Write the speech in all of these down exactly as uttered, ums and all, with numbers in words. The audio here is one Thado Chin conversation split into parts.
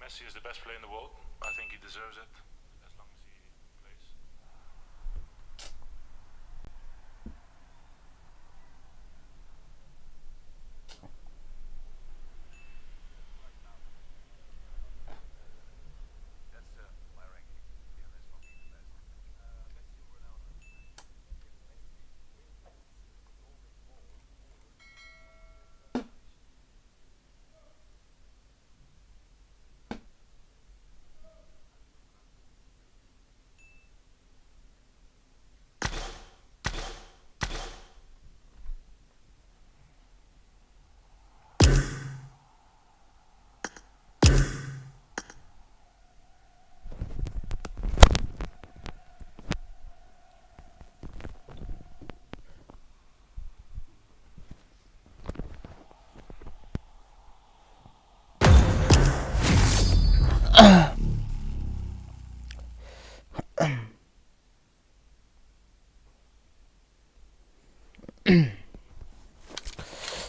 Messi is the best player in the world. I think he deserves it as long as he plays.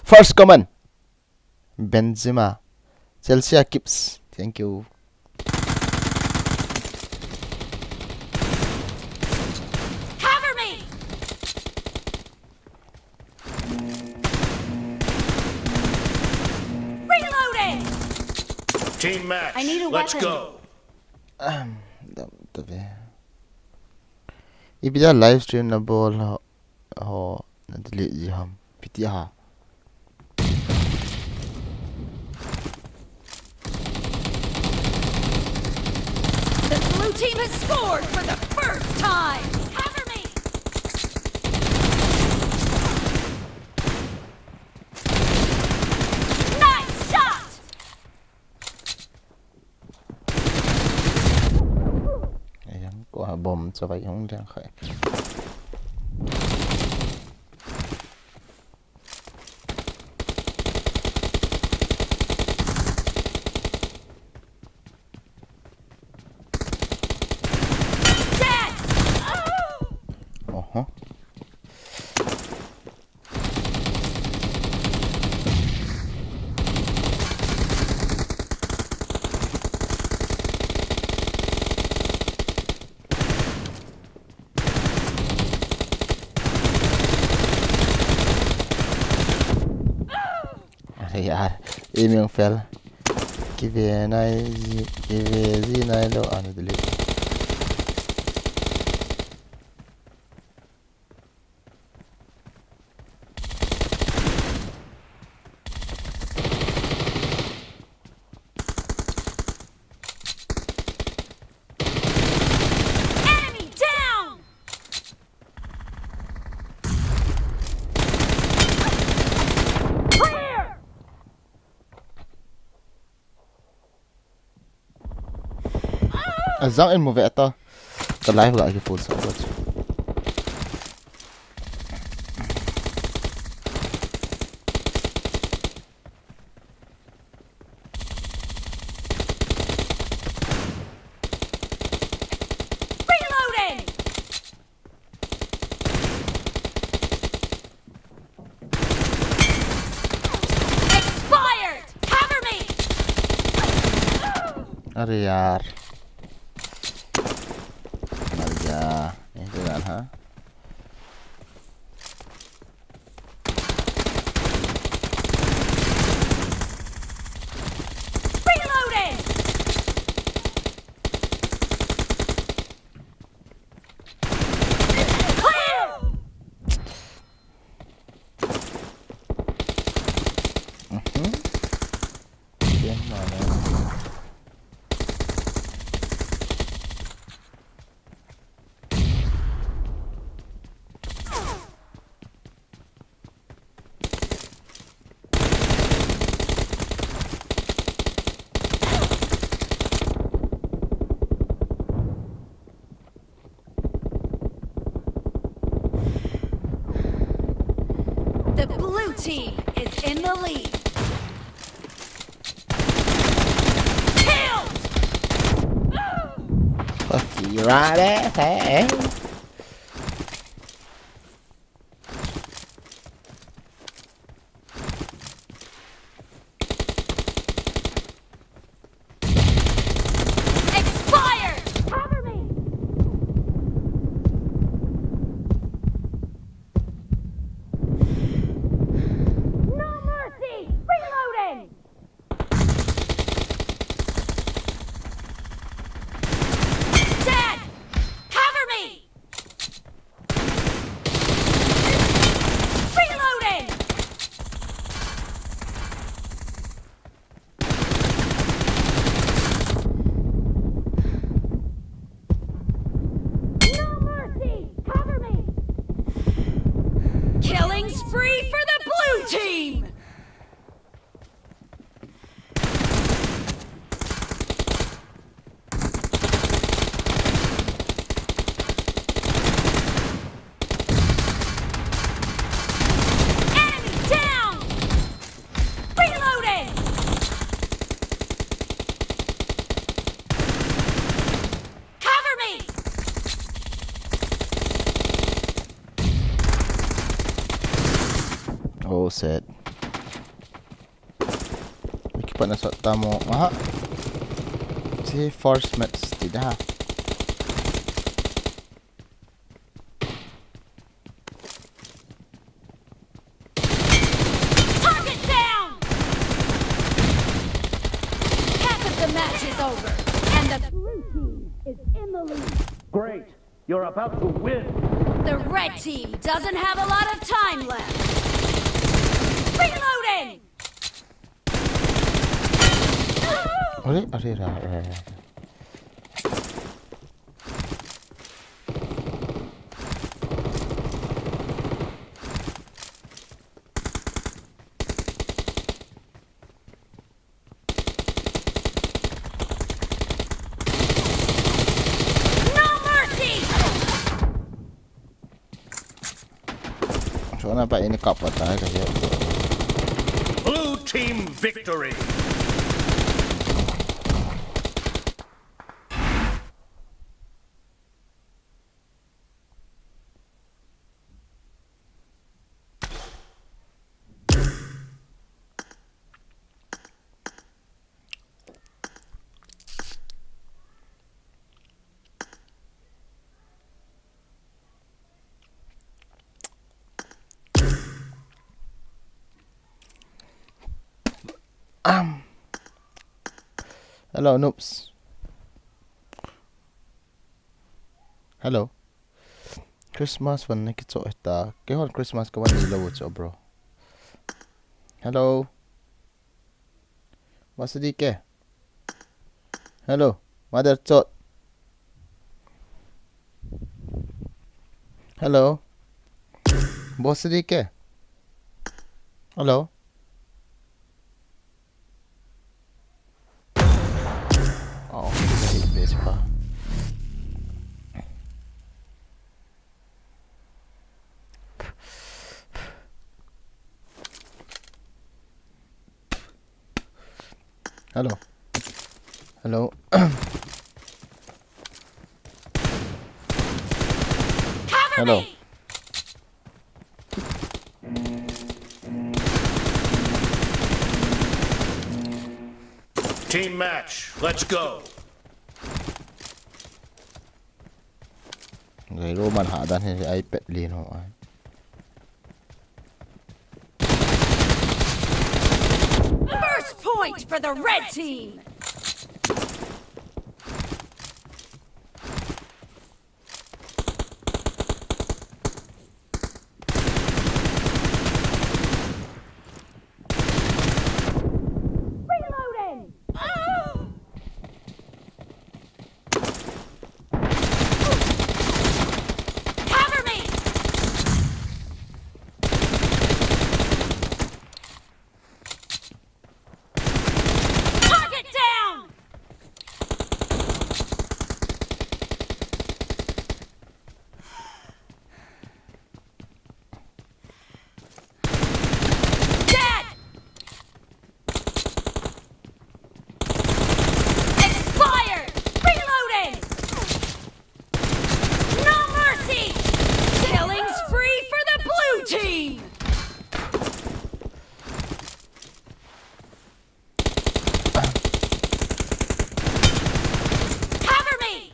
First comment. Benzema. Chelsea keeps. Thank you. Cover me! Reloading! Team match. I need a weapon. Let's go. Ahem, dam, tabe. Ipi dia live stream na bol ho, ho, na delete ji ham. Piti ha. The blue team has scored for the first time. Cover me. Nice shot. Ayan, kuha bomb, sabay yung diyan kay. Dead! Oho. Are yaar, aim jong fail. Kive nai ji, kive ji nai lou, ani delete. Enemy down! Clear! Ajang in mu ve ta. Ka live ga ki full sa ba chu. Reloading! Expired! Cover me! Are yaar. Mar gaya. Nahi to yaar, ha? Reloading! Clear! Mhm. Yan, mana. The blue team is in the lead. Killed! Fuck you, right? Hey. Set. Ekipa na sot tamo. Aha. Si first match ti da. Target down! Half of the match is over, and the blue team is in the lead. Great. You're about to win. The red team doesn't have a lot of time left. Reloading! Are, are, are, are, are. No mercy! Chuan a pa in kap a ta ka hiat. Blue team victory. Hello, noobs. Hello. Christmas van na kicho ta. Keihon Christmas ka van ni lo cho, bro. Hello. Boss D K. Hello. Mother chot. Hello. Boss D K. Hello. Oh, base pa. Hello. Hello. Hello. Team match, let's go. Ngai lo man ha dan he iPad lin ho ai. First point for the red team. Reloading! Cover me! Target down! Dead! Expired! Reloading! No mercy! Killing spree for the blue team! Cover me!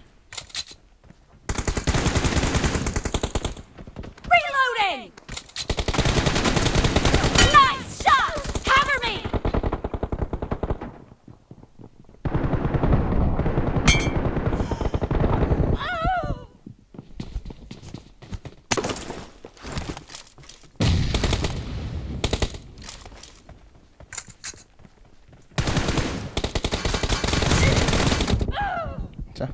Reloading! Nice shot! Cover me! Cha.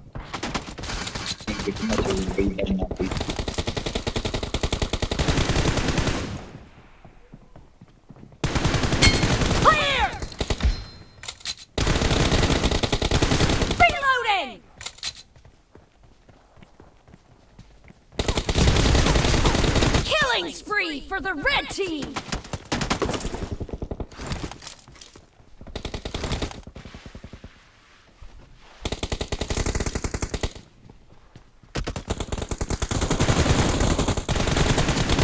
Clear! Reloading! Killing spree for the red team!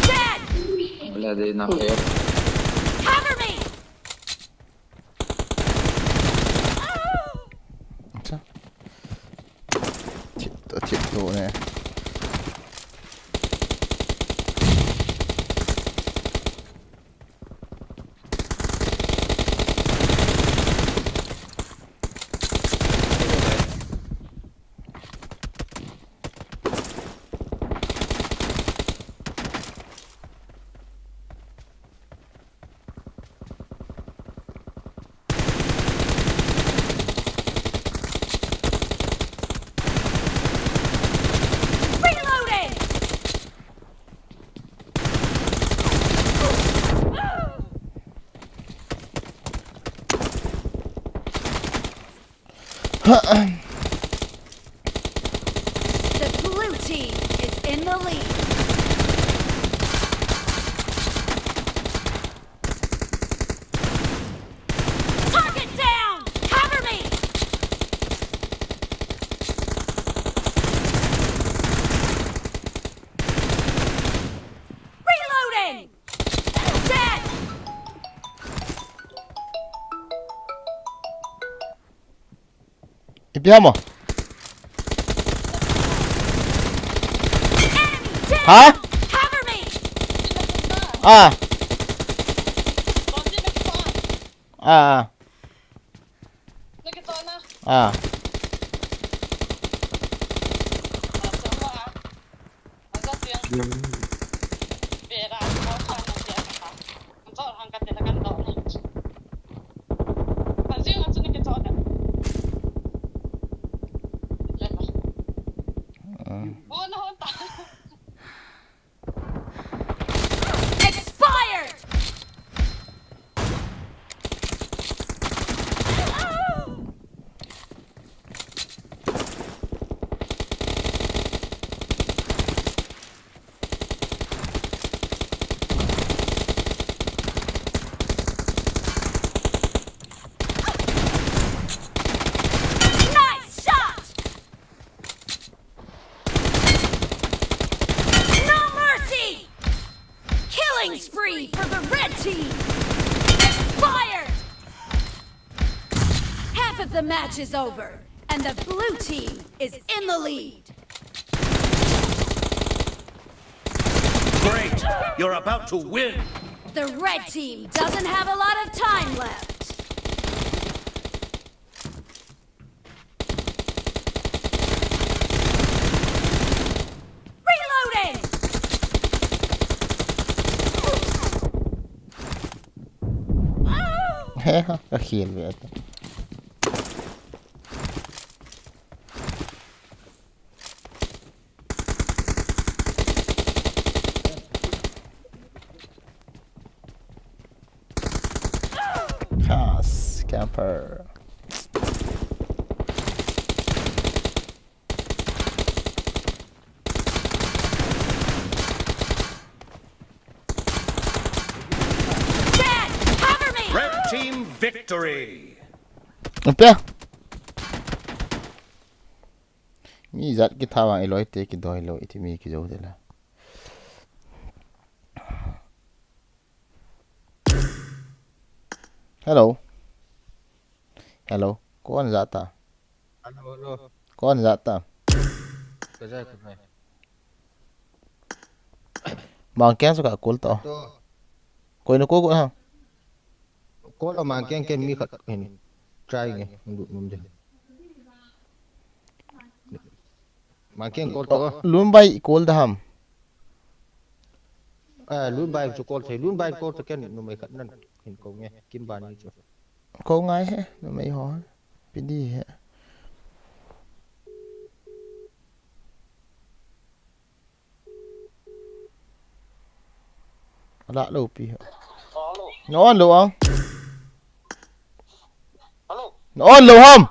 Dead! Bla de na kaya. Thip tu ne. Reloading! The blue team is in the lead. Target down! Cover me! Reloading! Dead! Ipi ham? Enemy down! Ha? Cover me! Ah. Ah, ah. Ah. Expired! Nice shot! No mercy! Killing spree for the red team! Expired! Half of the match is over, and the blue team is in the lead. Great! You're about to win! The red team doesn't have a lot of time left. Reloading! He, ka khel ve ta. Yes, camper. Dad, cover me! Red team victory! Apia. Mi jat kitha vang iloi te kidoi lou iti mi kijo te la. Hello. Hello. Kon jat ta. Hello, hello. Kon jat ta. Kajai, kajai. Mangkeng chu ka call to. To, Koi na call ko ha. call a Mangkeng ken mi khat hin try nge, ndu num de. Mangkeng call to. Lunbai call da ham. Ah, Lunbai chu call thei, Lunbai call to ken numei khat nan hin ko nge, Kimban ni chu. Ko ngai he, numei ho. Pidi he. Ala lo pi. Hello. Na on lo ang. Hello. Na on lo ham.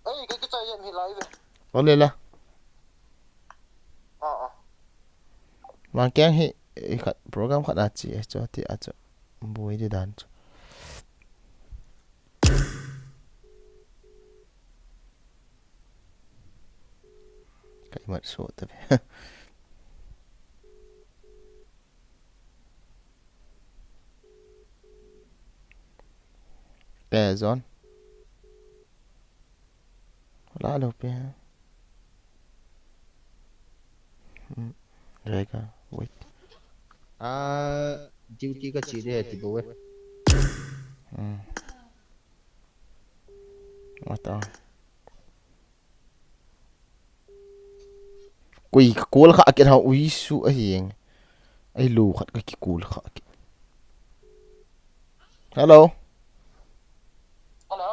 Ei, ka kichai jem hi lai ve. Ole la. Ah, ah. Mangkeng hi, eh, khat, program khat a chi, eh, cho ti a cho. Bui di dan cho. Kai mat so ta ve. Eh, John. La lo pe. Rega, wait. Ah, duty ka chi de ti bo we. Hmm. What the? Koi ka call kha kit ha ui su a hiang. Ai lo khat ka ki call kha kit. Hello. Hello.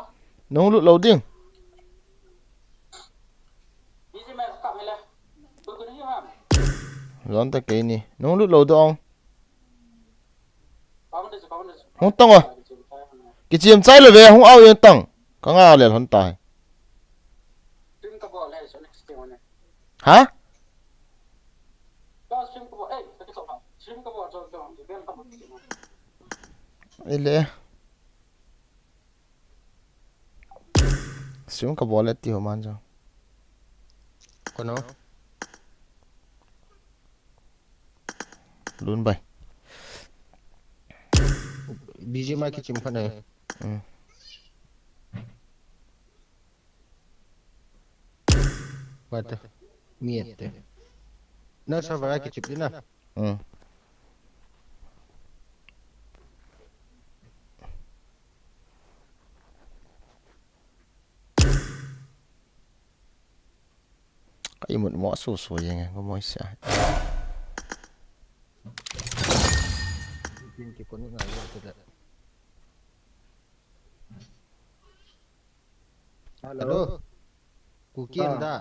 Nung lut lo ding. Busy man ka mele. Koi koi ni ham. Lon ta kei ni. Nung lut lo dong. Hung tong o. Kichim chai le ve, hung au yen tang. Ka nga le hon tai. Ha? Ile. Stream ka bol le ti ho man jo. Kono? Lun bai. B G M I kichim kha nai. Hmm. What? Mi ate. Na server a kichip dina. Hmm. Ka imut mo su su yeng ko mo sia. Tin ki koni ngai yeng te da. Hello. Hello. Kuki ah. Anda.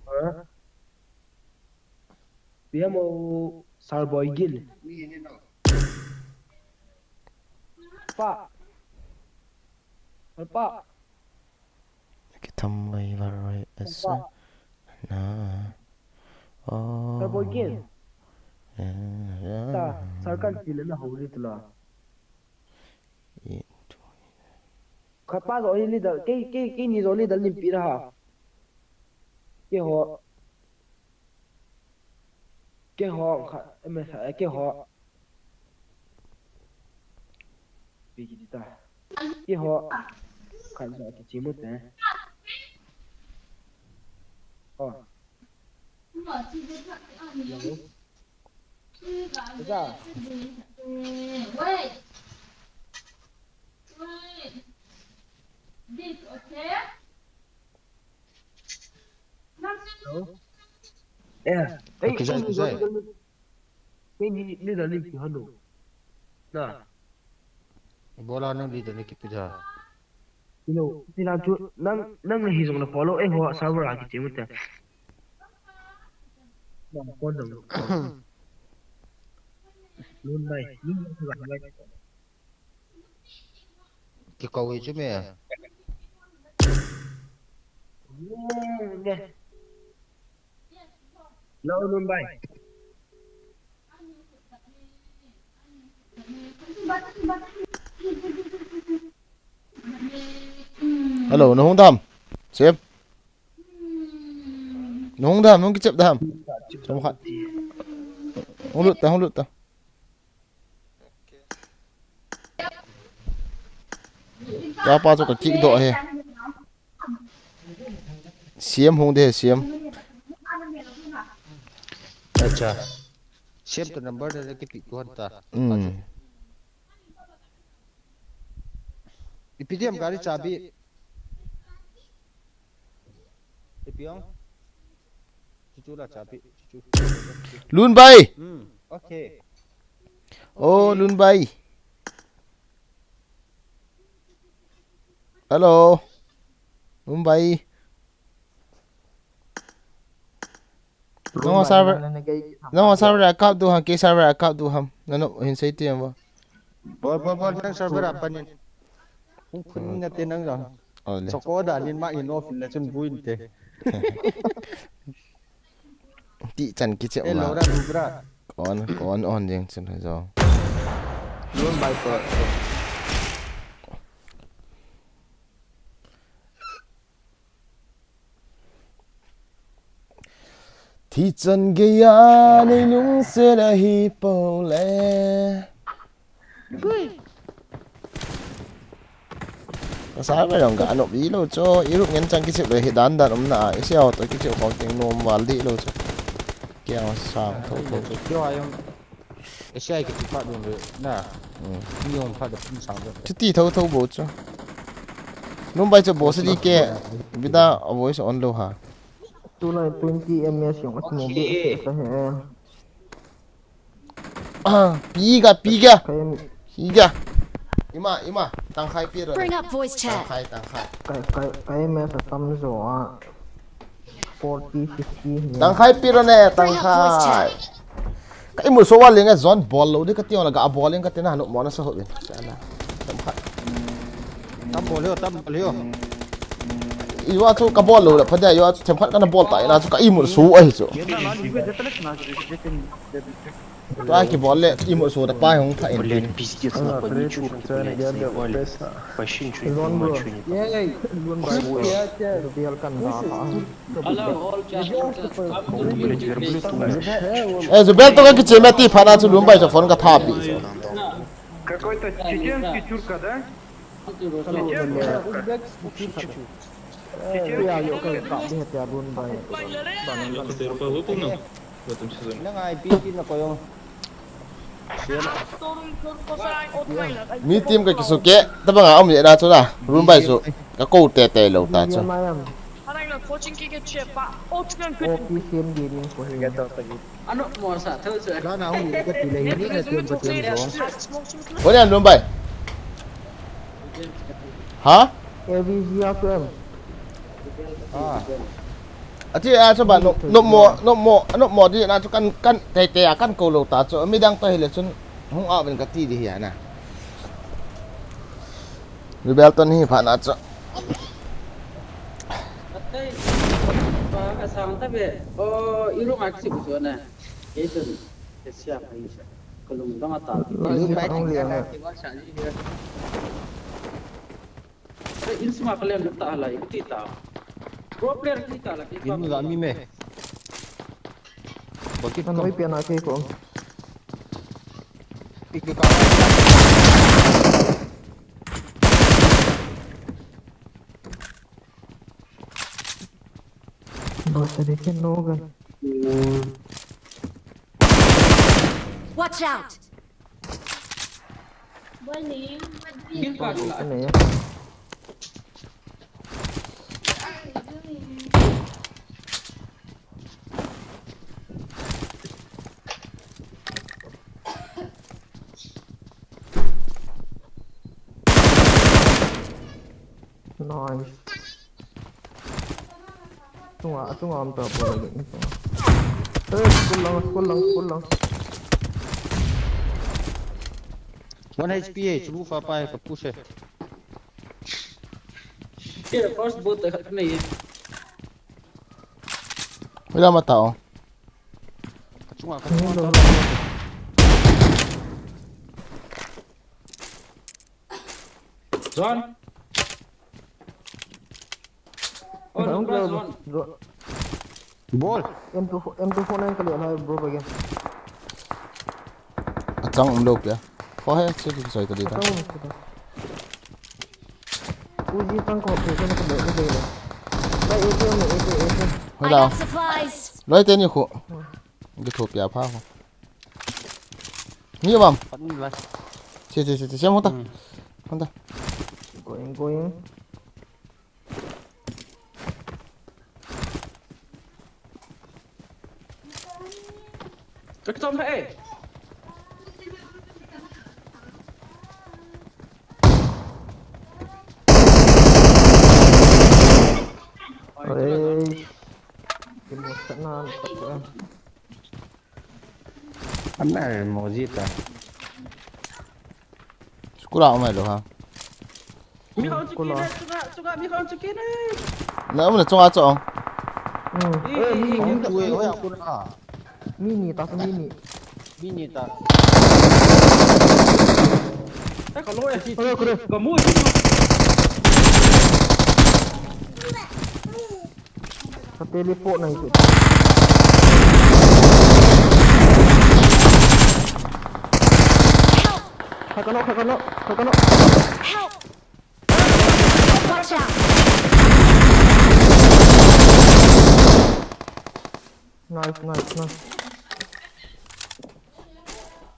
Ha? Pia mo Sarboi Gil. Pa. Pa. Kitham mai varoi asa. Pa. Na. Oh. Sarboi Gil. Ya, ya. Ta, sarkan pila na holi tula. Khat pa jo hi leader, kei, kei, keini jo leader lim pi ra ha. Keiho. Keiho khat, M S I, keiho. Pi kiti ta. Keiho. Khat jo kichim u te. Oh. Hello. Ida. Hello. Eh, eh, kizai, eh, kizai. Ni, ni, ni da ni ki hanu. Na. Bola nang di da ni ki pida. Hello, pila chu nang, nang le hi jong le follow, eh, ho server a kichim u te. Nang kon dong. Lun bai, lun bai, lun bai. Kikou hi chu me. Lun bai. Hello, Lun bai. Hello, na hung dam. Sep. Na hung dam, hung kichep dam. Chom khat. Hung lut ta, hung lut ta. Tua pa chu ka kick doh e. Siam hung de, Siam. Acha. Siam to number da kipi ko ta. Hmm. Ipi diam gari chabi. Ipi ong. Chuchu la chabi. Chuchu. Lun bai. Hmm. Okay. Oh, Lun bai. Hello. Lun bai. Nang server, nang server account du ham, kei server account du ham. Nanu hin sei ti am ba. Bol, bol, bol, nang server a panin. Hung phun na te nang jong. Ole. Choko da nin ma in off le chun buin te. Ti chan kichep ma. Hello, ra du bra. Kon, kon on jeng chun jong. Lun bai ko. Thi chan geiya nei lungset ahi pole. Ka server jong ka anop di lou chu, i rup ngen chang kichep le hi dan dan um na, i sia to kichep khom teng nom val di lou chu. Yang sang tho tho. Kio ayong. Asia kiti phat dun le na. Hmm. Ni yong phat de pun sang de. Chuti tho tho bou chu. Numbai chu boss di ke. Bida a voice on lou ha. Tulai twenty M S yong a tumo be ka he. Ah, piga, piga. Kaya mi. Piga. Ima, ima. Tangkhai piro ne. Bring up voice chat. Tangkhai, tangkhai. Kaya, kaya, kaya mi sa tam zo a. Forty, fifty. Tangkhai piro ne, tangkhai. Ka imu so wa linga zon bol lo di ka tiong la ga bol ing ka tina no mo na sa ho bin. Sana. Tangkhai. Tam bol yo, tam bol yo. Iwa chu ka bol lo la, phadia iwa chu themkhat kana bol ta ina chu ka imu su ahi chu. Tua kibol le, imu su da pai hung pha in. Блядь, пиздец, нахуй, ни чурки, блядь, заебали. Вообще ничего не понимаю, что они там. Блядь, верблюд, блядь. Э, Зубел, только кичи мети, пхана чу Лунбай чу фон ка тхапи. Какой-то чеченский чурка, да? Чеченский чурка. Mi team ka kisuke, tabang a um ye na chu na, Lungbai chu ka ko te te lo ta chu. Ano mo sa thau chu. Ka na hung ka ti le hi ni ka ti ka ti zo. Ko ni an Lungbai. Ha? A V G a tuem. Ah. Ati a chu ba no no mo no mo no mo di na chu kan kan te te a kan ko lo ta chu midang to hi le chun hung a ben ka ti di hi ana. Rebel to ni pha na chu. Atai, pa ka sang ta be. O, iru ngak si bu chu na. Ke chun, ke sia pa hi sa. Ka lung dang ata. Lung pai ting ka na ki wa sa ni. Re, in sima ka lem ta la, in ti ta. Pro player ti ta la, ki in ga mi me. Bakit ka noi pe na ke ko. Pik ka. Basta de ke no ga. Watch out! Nice. Chunga, chunga am ta bol le. Eh, school lang, school lang, school lang. One H P eh, chu fa pa ka push eh. Ke first boat khat nei eh. Wala mata oh. Ka chunga, ka chunga. John. Oh, no, John. Bol. M two four, M two four nine kali alai bro again. Achang um lo pia. Ko he che ki soi ta di ta. Achang um lo pia. Uzi chang ko pe ko ko ko. Lai A K me, A K, A K. Hola. Loi te ni khu. Ki thu pia pha khu. Ni bam. Che che che che mo ta. Mo ta. Going, going. Ka chom hai. Oi. Emotional. Ana emoji ta. School a um mai lo ha. Mi khon chu kine, chunga, chunga, mi khon chu kine. Na um na chunga chong. Hmm. Eh, mi, mi, mi, tu eh, oi, a kun a. Mi ni ta, mi ni. Mi ni ta. Eh, ka lo eh. Ka lo, ka lo. Ka mu. Ka teleport na ito. Kha ka no, kha ka no, kha ka no. Help! Watch out! Nice, nice, nice.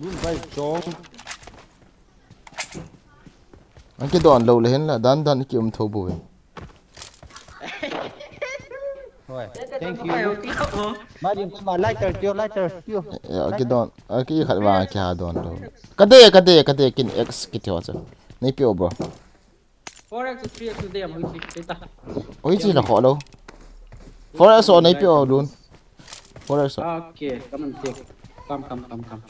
Dun bai chong. An kidon lou le hin la, dan dan ki um tho bu ve. Hoi. Thank you. Mari ma lighter tio, lighter tio. Ya, kidon, a ki khat va ki ha don lou. Ka de, ka de, ka de kin X ki tio cha. Nei pio bro. Four X, three X de am hoi chi ta. Oi chi la kho lou. Four X o nei pio dun. Four X o. Okay, come and take. Come, come, come, come.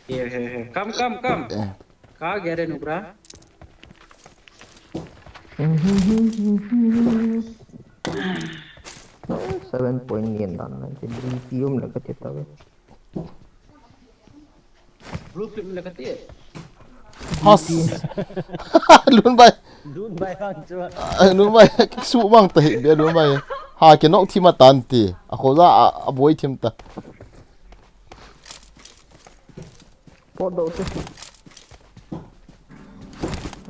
Here, here, here. Come, come, come. Eh. Ka gere nubra. Seven point nine dan na, D P um le kati ta ve. Blue film le kati. Has. Lun bai. Lun bai hang chu. Ai, lun bai. Kik su mang ta hi be lun bai. Ha ke nok thi ma tan ti. A khoja a, a boi thim ta. Pot do te.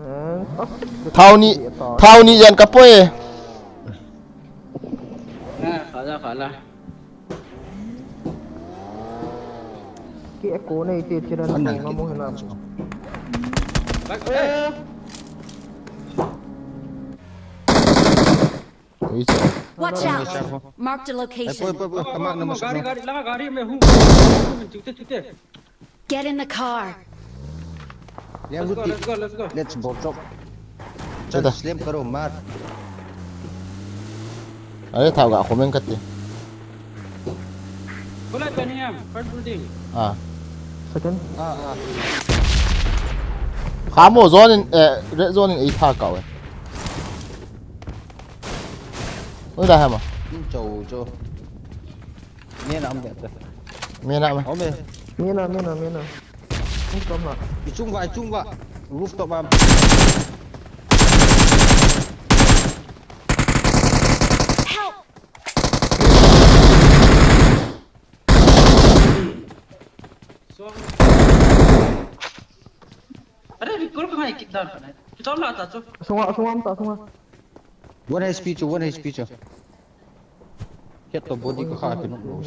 Eh, ah, Thao ni, thao ni jan ka poi. Ah, khala, khala. Ke ko nei te chiran ko ngam u hinam. Bak, eh. Ui, cha. Watch out! Marked a location. Poi, poi, poi, kamak na masuk. Gari, gari, langa gari mein hu. Chute, chute. Get in the car. Let's go, let's go, let's go. Let's go, chop. Chal, slam karo, maar. Are, thao ga khomen kati. Bulai paniam, first building. Ah. Second. Ah, ah. Khamo zone in, eh, red zone in ei tha kau e. Ui, da hama. In chau chau. Mena am bete. Mena am. Ome. Mena, mena, mena. Tung kam la. Ichung va, ichung va. Rooftop am. Help! Are, recall ka ngai kit dan ka nai. Kita la ta chu. Sunga, sunga, ta sunga. One H P chu, one H P chu. Khet to body ka kha kinu.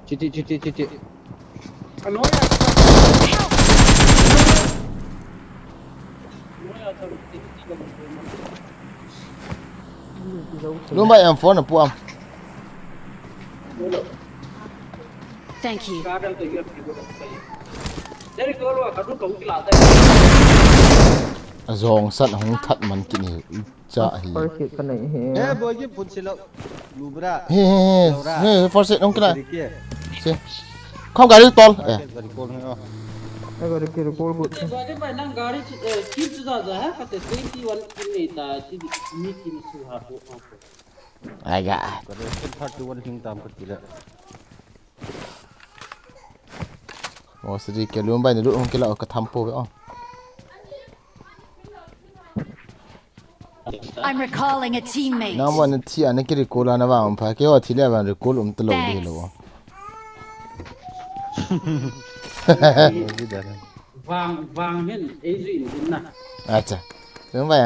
Chiti, chiti, chiti. Ano ya? Lun bai M four na pu am. Thank you. A zong san hung that man kini cha hi. First hit ka nei hi. Eh, boy, jim phun silo. Lubra. He, he, he. Lubra. He, first hit hung kila. Dikhe. Se. Kham gari tol. Eh. Gari kol ngai o. Eh, gari ki recall good. Gari bai nang gari chi, eh, kip chu ja ja ha, ka te twenty one kin nei ta, chi ni kin su ha ko. Ai ga. Ka te thirty one hing tam ka ti le. O, sidi ke lum bai ni lu hung kila o ka tham po ve o. I'm recalling a teammate. Nang wan thi ana ki recall ana vang pha ke o thi le van recall um talo di lo. Thanks. Vang, vang hin, ei zui in na. Acha. Nang bai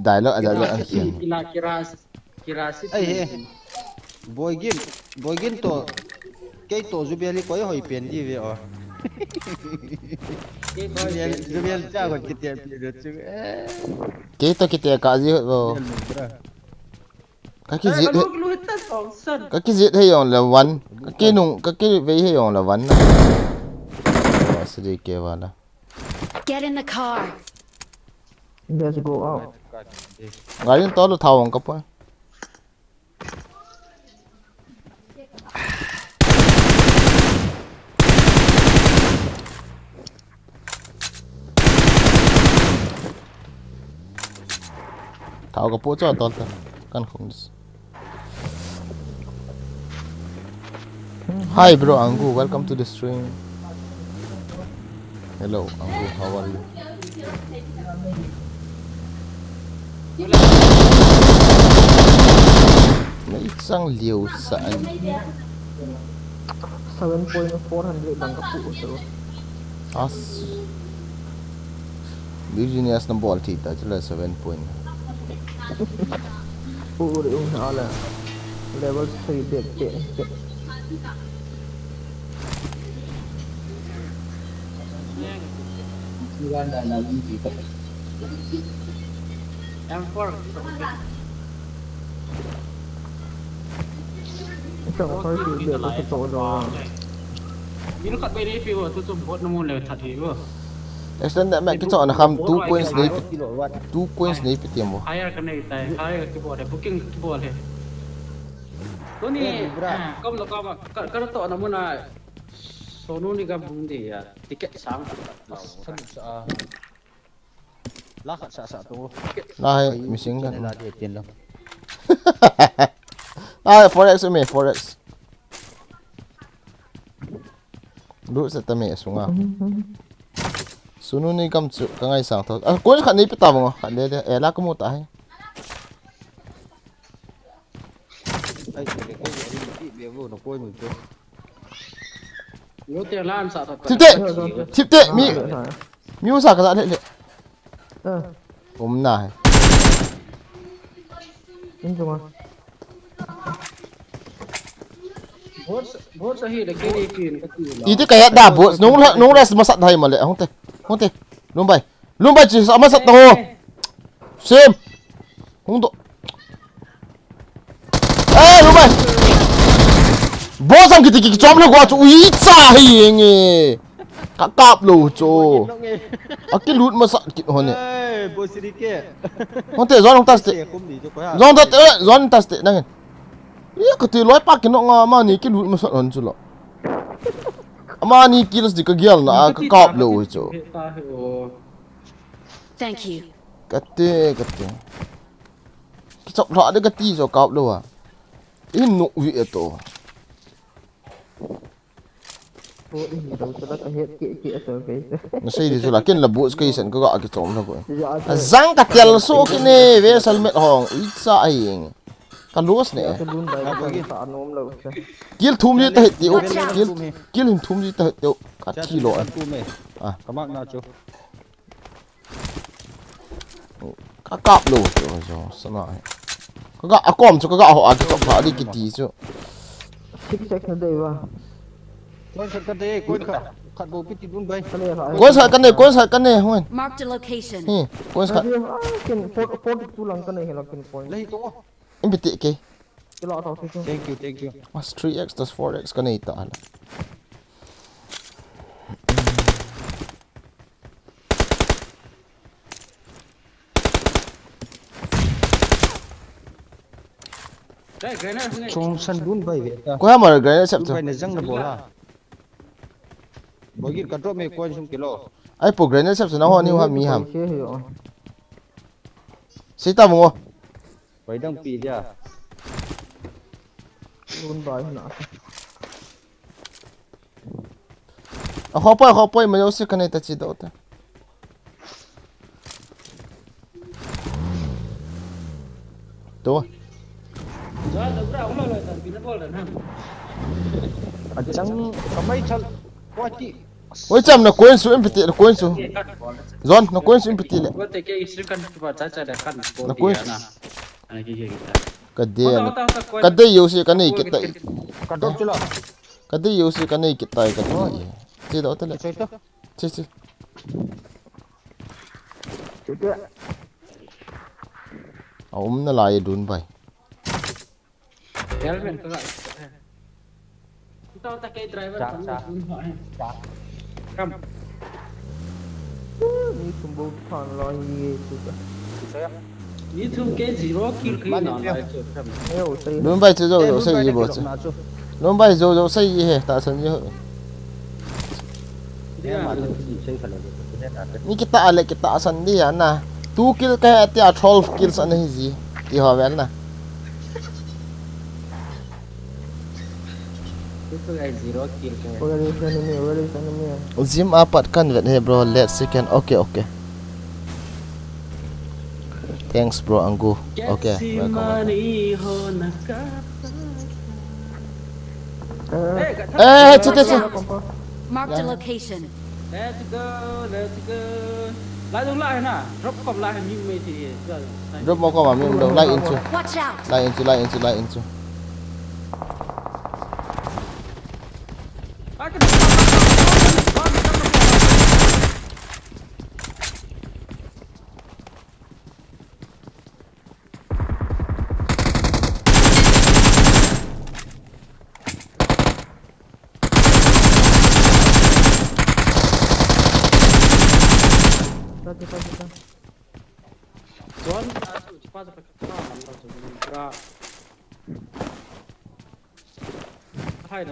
dialogue aja aja an khian. Kila kira. Kirasi. Ai he. Boigin, Boigin to, kei to Zubel hi koi hoi pen di ve o. Kei koi Zubel, pen di Zubel ve. Cha ko kiti pen di chu. Eh. Kei to kiti ka ji ho. Zubel nung bra. Ka ki ji. Eh, ka lu, lu ta song san. Ka ki ji he yong la wan. Ka ki nung, ka ki ve he yong la wan na. Wa sidi ke wala. Get in the car. Let's go out. Gari to lu thao ka pa. Thao ka po cho tol ta. Kan khong dis. Hi bro, Angu, welcome to the stream. Hello, Angu, how are you? Mei chang liu sa an. Seven point four hundred bang ka pu u chu. As. Business na bol thi ta chu le seven point. Pu u ri um ha le. Level three bek te. M four. Ito, first aid bek ko sa to do. Mil khat bai nei pi ho, tu chu bot na mun le that hi ho. Extended mag kichon na kham two points nei pi, two points nei pi tiam bo. Higher ka nei tai, higher ka kibol le, booking ka kibol le. Tuni, eh, bra. Kam lo ka ba, ka, ka to na mun a, Sonu ni ka bung di ya, ticket sang. Sa sa. La khat sasa to. La hai, missing kan. La de tin lo. La hai, four X me, four X. Lut se ta me sunga. Sunu ni kam chu ka ngaisang tho. Ah, koi khat nei pe ta bang, khat le le. Eh, la ka mu ta hai. Ai, le ko ni ti be vo no koi mu to. Yo te lan sa ta. Thip te, thip te, mi, mi u sa ka le le. Ah. Um na hai. In tunga. Boss, boss ahi le ke ni pin ka ti la. Iti ka ya da boss, nung la, nung la masat hai male, hung te, hung te. Lumbai. Lumbai chi sa masat ho. Sim. Hung do. Eh, Lumbai. Boss ang kiti ki chom le gua chu ui cha hi nge. Ka kap lou chu. A kilut masat kit ho ne. Eh, boss ri ke. Hung te, zon hung tas te. Zon tas te, eh, zon tas te, nang. Ia, ka ti loi pa ki no nga ma ni kilut masat hon chu lo. Ama ni kills di ka gial na, ka kap lou chu. Thank you. Ka te, ka te. Ki chop lha de ka ti chu kap lou a. In nuk vi e to. Ko in do chu la ka het ke ke a to ke. Na sei di chu la, ken la bu ka i sen ka ga ki chom la ko. A zang ka tel su ki ne ve sal met hong. I cha ai eng. Ka lose ne. Ka lun dai ka sa nom lo. Kill thum ji ta het ti u. Kill, kill hin thum ji ta het ti u. Ka thi lo. Ah. Ka mak na chu. Ka kap lou chu jo sana. Ka ga a kom chu ka ga ho a ki chop pha di ki ti chu. Six six na dei va. Koi sa ka dei, koi khat, khat bo pi ti dun bai. Ka le ha. Koi sa ka ne, koi sa ka ne, hoi. Marked a location. Hi, koi sa. Ka dei, ah, kin forty, forty-two lang ka ne hi la kin point. Lai to. In pi ti ke. Ki la ta ti chu. Thank you, thank you. Mas three X plus four X ka nei ta la. Chong san dun bai ve ta. Ko ha mar grenade sep chu. Bai na jang na bola. Bogir ka drop me ko sum kilo. Ai po grenade sep chu na ho ni ha mi ham. Sita mo. Bai dang pi dia. Dun bai na. A khopoi, a khopoi, ma jouse ka nei ta chi do ta. To. A chang ka mai chal. Ko ti. Oi cham na coin su M P T na coin su. Zon na coin su M P T le. Na coin. Ka de na. Ka de yo se ka nei kita. Ka drop chula. Ka dei yo se ka nei kit tai ka ti. Chi do ta le. Chi chi. Chi chi. Chi chi. A um na lai dun bai. Helmet ka ga. Tao ta kei driver. Cha, kan cha. Dun bai. Cha. Kam. Ni kum bo than lai ye tu ka. Ni thum ke zero kill khi na lai chu tham. Lun bai chu jo jo sei ji bo chu. Lun bai jo jo sei ji he, tahsan ji ho. Ni kita le kita san di ana. Two kill ka he tia twelve kills ana hi ji. Ti ho vel na. Zero kill ka he. Where is enemy? Where is enemy? Zim apat kan vet he bro. Let's see can. Okay, okay. Thanks bro, Angu. Okay, welcome, welcome. Eh, chute, chute. Mark the location. Let's go, let's go. Lai dong lai na. Drop kom lai mi me ti. Drop mo kom mi dong lai in chu. Watch out. Lai in chu, lai in chu, lai in chu.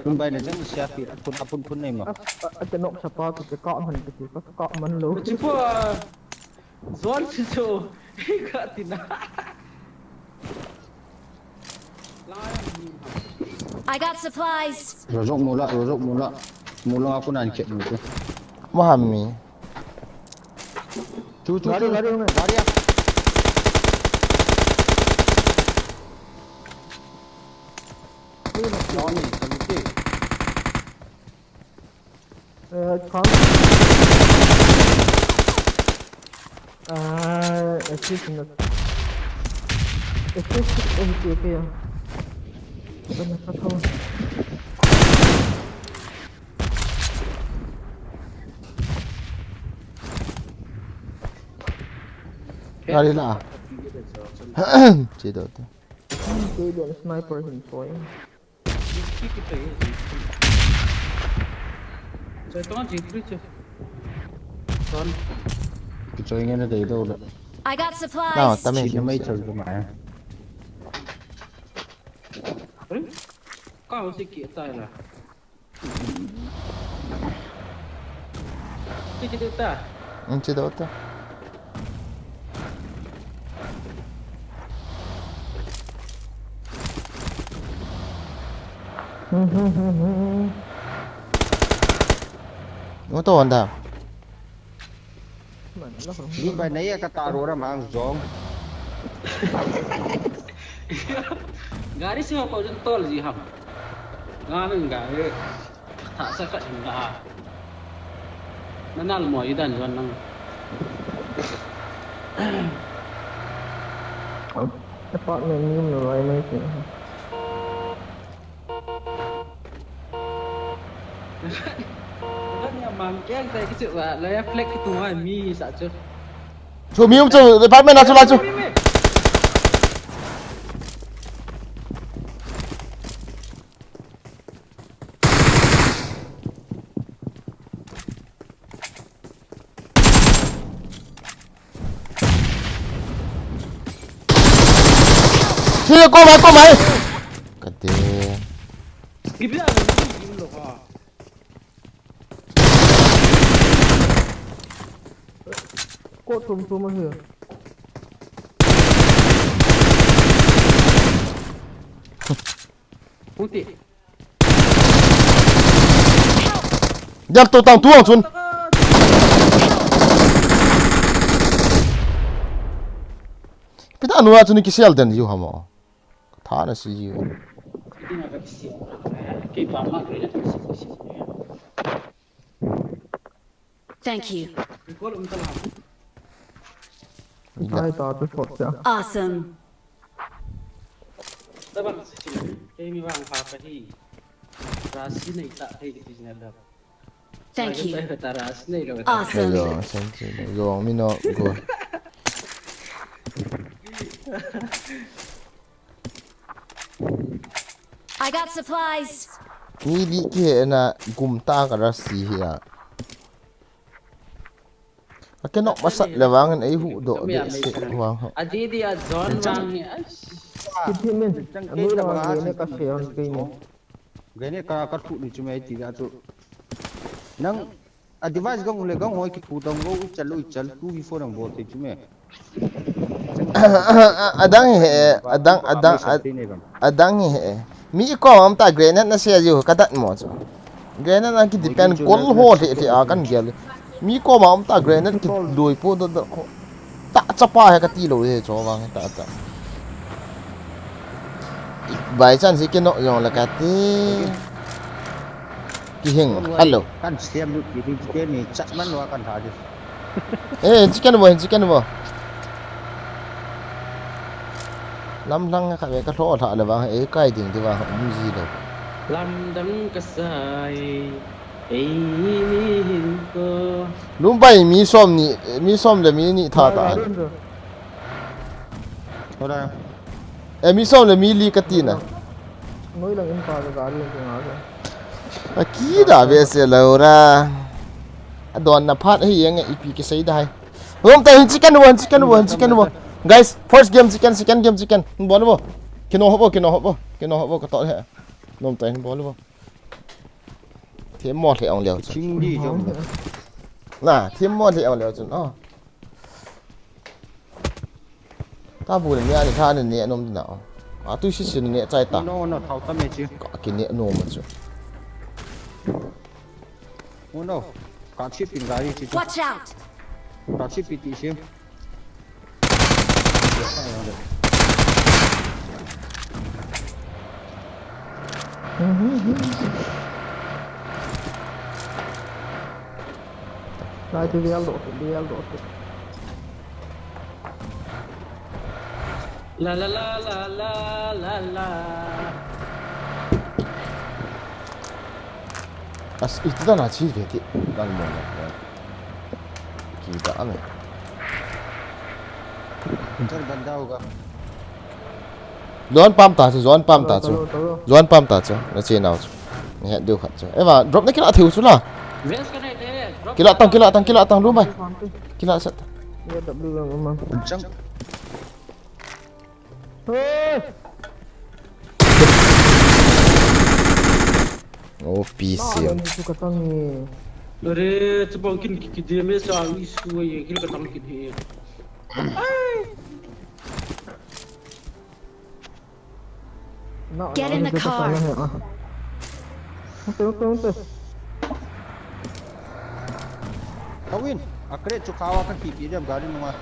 Tun bai na jang sia pi, a phun, a phun phun nei ma. A, a, a, te nok sapa tu te ka man te ka, ka man lo. Chipo, ah, Zon chu chu. Ka tina. I got supplies. Rozok mula, rozok mula. Mula aku nan cek mula. Mahami. Chu chu chu. Gari, gari, gari. Johnny, sabi. Uh, it's calm. Uh, it's just in the... It's just... Oh, it's okay, yeah. But not at all. Gari la. Chedo. Chedo, sniper hin poi. I got supplies. Now, tamay siya may charge ko maya. Ka ho si kita la. Kita kita. Ang kita. Ngo to anda. Ni bai nai ka ta ro ra mang jong. Gari si ko jun tol ji ham. Nga nang gari. Tha sa ka inga. Nanal mo idan jon nang. Apartment ni um lo ai mai ki. Kan ya mang keng tai ki chu wa la ya flag ki tu wa mi sa chu. Chu mi um chu apartment na chu la chu. Sige, komai, komai. Kati. Ko tum tum ahi. Puti. Jal to tang tuang chun. Pita nuwa chun ki sial den yu hamo. Thana si yu. Thank you. Ai ta tu shot ya. Awesome. Tabang si sila. Kei mi vang pa pa hi. Rasi nei ta thei di na da. Thank you. Rasi nei lo. Awesome. Yo, thank you. Yo, mi no go. I got supplies. Ni di ki he na gum ta ka rasi hi a. Akenok masat le vangin eihuhdoh behseh vang ho. Adidi a zone vang hi. Kiti min. Ami la vang ne ka share kei ne. Gene ka ka thu ni chu mai ti da chu. Nang a device gang le gang hoi ki thu dang go ichal ichal tu hi phone ang bol te chu me. Adang he, adang, adang, adang he. Mi kom am ta grenade na se ju ka dat mo chu. Grenade na ki depend kol ho the the a kan gel. Mi kom am ta grenade ki lui po do do ko. Ta chapa he ka ti lo he cho vang ta ta. By chance ki no yong la ka ti. Ki hing. Hello. Kan siam lu ki ni chat man lo kan tha di. Eh, chicken bo, chicken bo. Lamlang kha ve ka lho tha le vang, eh, kai ding di vang, um ji lo. Lamdang ka sai, ei hin ko. Lumbai mi som ni, mi som le mi ni tha ta. Hola. Eh, mi som le mi li ka ti na. Noi lang in pa ka gari lang nga ka. Akida be se lo ra. Adon na phat hi yang ipi ki sei dai. Hom ta hin chicken one, chicken one, chicken one. Guys, first game chicken, second game chicken. Bol bo. Kino hobo, kino hobo, kino hobo ka to he. Nom ta hin bol bo. Thim mo the ong leo. Ching di jom. Na, thim mo the ong leo chun. Oh. Tabu ni ani tha ni ne nom dina. A tu si si ni ne chai ta. No, no, thau ta me chi. Ka ki ne nom ma chu. Oh no. Ka chi pin gari chi. Watch out. Ka chi pi ti si. Lai ti vial do, vial do. La la la la la la la. As, itu dah na chi ve ti. Dan mo na. Ki da ame. Chal banda hoga. Zone pam ta chu, zone pam ta chu. Zone pam ta chu. Na che nau chu. Ni het diu khat chu. Eva, drop na kila thiu chu la. Kila tang, kila tang, kila tang, lu mai. Kila sat. Chang. Hey! Oh, P C. Are, chapang kin ki, ki damage a issue ye, kil ka tang kin he. Get in the car. Ute, ute, ute. Kawin, a crate chu khawa ka kipi diam gari nunga.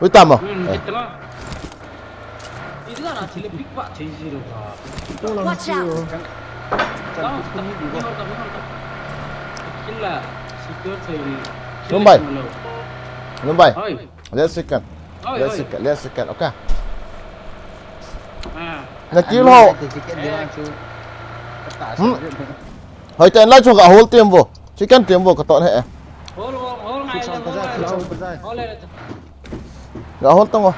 Ui, tamo. Ui, eh. Kitama. Iti na thile big pa thei zero ba. Watch out. Chan, chan, kuni di ba. Killa, secure thei ni. Lumbai. Lumbai. Hoi. Let's second. Let's second. Let's second. Okay. Ah. Na kill ho. Hmm. Hoi, ten lai chu ga hol tem vo. Second tem vo ka ton he. Hol, hol, hol ngai le, hol ngai le. Hol le. Ga hol tong vo.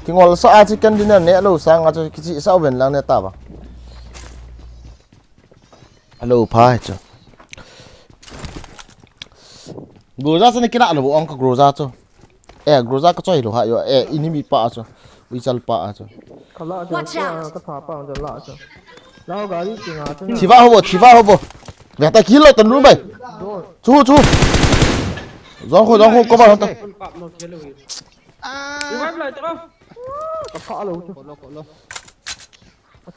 Kingol sa a second dinner ne lo sa nga chu kichi sa ven lang ne ta ba. Alo pha chu. Groza chu ni kila lo ong ka Groza chu. Eh, Groza ka choi lo ha yo. Eh, ini mi pa chu. Ui chal pa chu. Watch out. Ka tha pa chu la chu. Lao gari ki nga chu. Thiva hobo, thiva hobo. Ve ta kilo tan ru bai. Chu, chu. Zong kho, zong kho, ko ba ta. Ah. Revive lai ta. Ka pha lo chu. Ko lo, ko lo.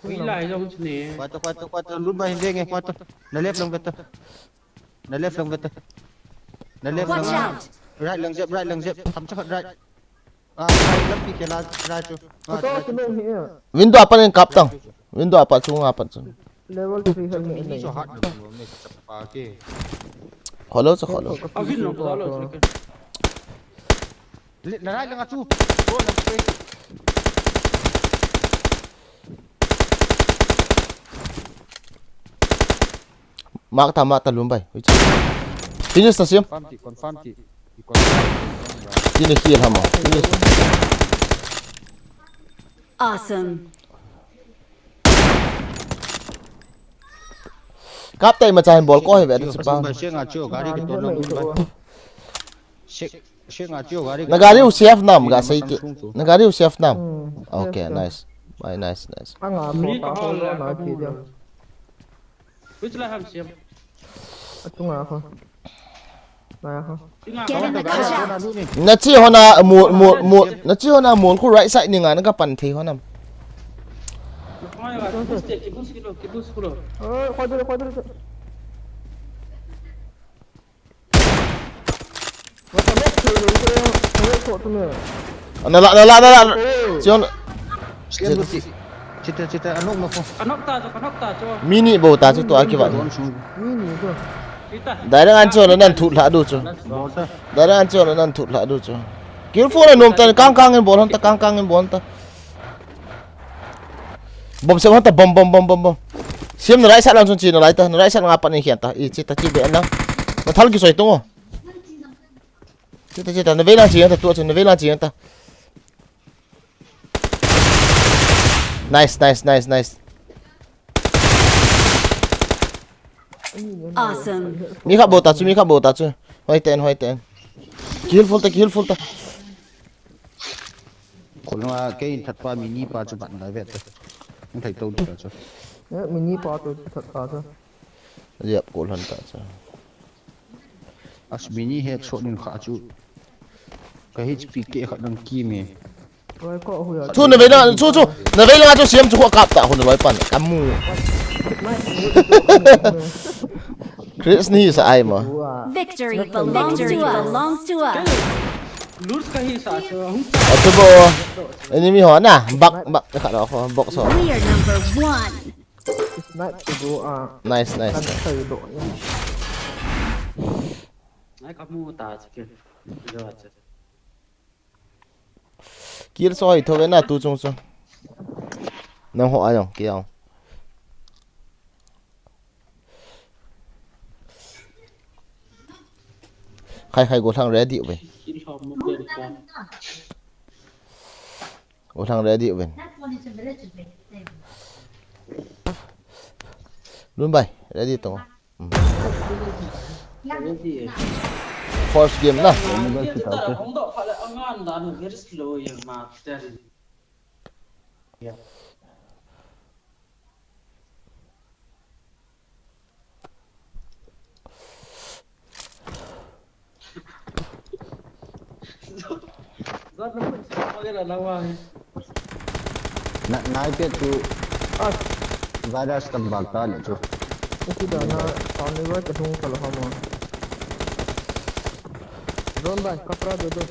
Ui, lai jong chu ne. Kuat to, kuat to, kuat to, lut ba hin nge, kuat to. Na left lang ve to. Na left lang ve to. Na left lang. Watch out. Right lang jep, right lang jep. Tham cha khat right. Ah, right lampi ke la, right chu. Ah, right chu. Window apat in kap tang. Window apat chu nga pat chu. Level three helmet nei. Chu hat na chu me ka pa ke. Kholo chu kholo. A win lo ka lo chu ke. Le, na right lang a chu. Go lang pe. Mark ta, mark ta lum bai. Finish ta sim. Confirm ti, confirm ti. Finish ti ham. Finish. Awesome. Kap tai ma chan bol ko he ve ta pa. Sing a chu gari ki to lum bai. Sing. Na gari u safe nam ga sei ti. Na gari u safe nam. Hmm, okay, safe, safe. Nice. Bye, nice, nice. Anga ko ta ho lo na ki dia. Which la ham siam? Atunga ko. Na ko. Get in the car. Na chi hona mo mo mo. Na chi hona mo ko right side ni nga na ka pan thei honam. Kibush kilo, kibush kilo. Oh, kwadro, kwadro. Nala, nala, nala. Chion. Chita, chita, anok na ko. Anok ta, anok ta, cho. Mini bo ta chu to akiva. Mini ko. Chita. Direct an cho nan thut la du chu. Direct an cho nan thut la du chu. Kill phone nom ta kang kang in bol hon ta kang kang in bol ta. Bom sem hon ta bom bom bom bom bom. Siam na right side lang chun chi na lai ta, na right side nga pan in khian ta. I chi ta chi be lang. Na thal ki soi tung o. Chi ta chi ta na vei lang chi ta tu chu na vei lang chi ta. Nice, nice, nice, nice. Awesome. Mi kha bo ta chu, mi kha bo ta chu. Hoi ten, hoi ten. Kill full ta, kill full ta. Kolnga ke in that pa mini pa chu ban lai vet. Hung thei to ta chu. Eh, mini pa chu that pa chu. Yep, kol han ta chu. As mini headshot nin kha chu. Ka H P keh khat dang kim e. Chu na vei na, chu, chu. Na vei na chu siam chu kho kap ta, hu na loi pan. Kamu. Chris ni sa ai ma. Victory belongs to us. Belongs to us. Lurs ka hi sa so. Atu bo. Enemy ho na. Bak, bak. Ka da ho. Box ho. We are number one. Snipe to go, ah. Nice, nice. Kan sai do. Ai, kamu ta, chicken. Kill soi tho ve na tu chung chu. Nang ho ayong kill. Khai khai go thang ready ve. Go thang ready ve. Lun bai ready to. First game na. Na, nai pe tu. Ah. Virus tam bak ta le chu. Isi da na, carnival ka hung ka lo ha mo. Drone bai, kapra de de.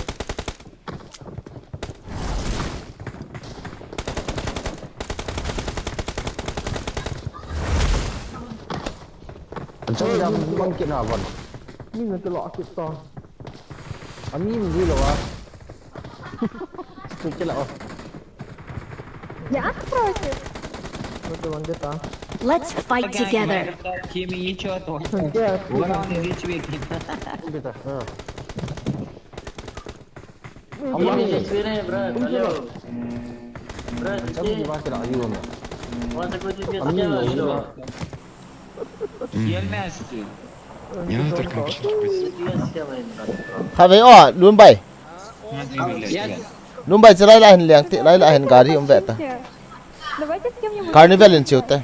Jam jam mang kit na von. Min na ke lo kit ta. Amin di lo a. Kit la o. Я против. Вот он где-то. Let's fight together. Kimi nичего то. Где? Вон он речь векит. Где-то. А. Aman ni. Sini, bro. Hello. Bro, sini. Aman ni. Kha ve o, Lunbai. Lunbai, che lai la hin leng te, lai la hin gari um ve ta. Carnival in chiu te.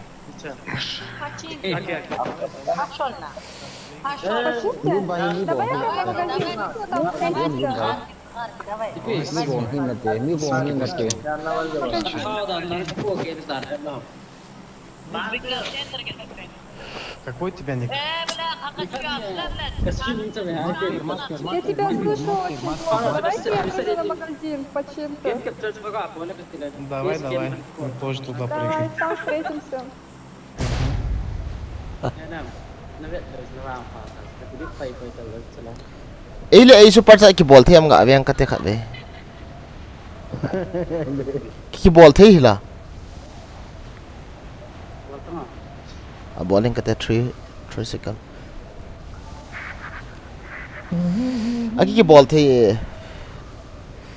Какой у тебя ник? Я тебя слышу очень плохо. Давайте я пойду на магазин почему-то. Давай, давай. Мы тоже туда придем. Давай, там встретимся. Ei le ei super chat kibol thei am ga veng kate khat ve. Kibol thei hila. A bol in kate three, three second. Aki kibol thei e.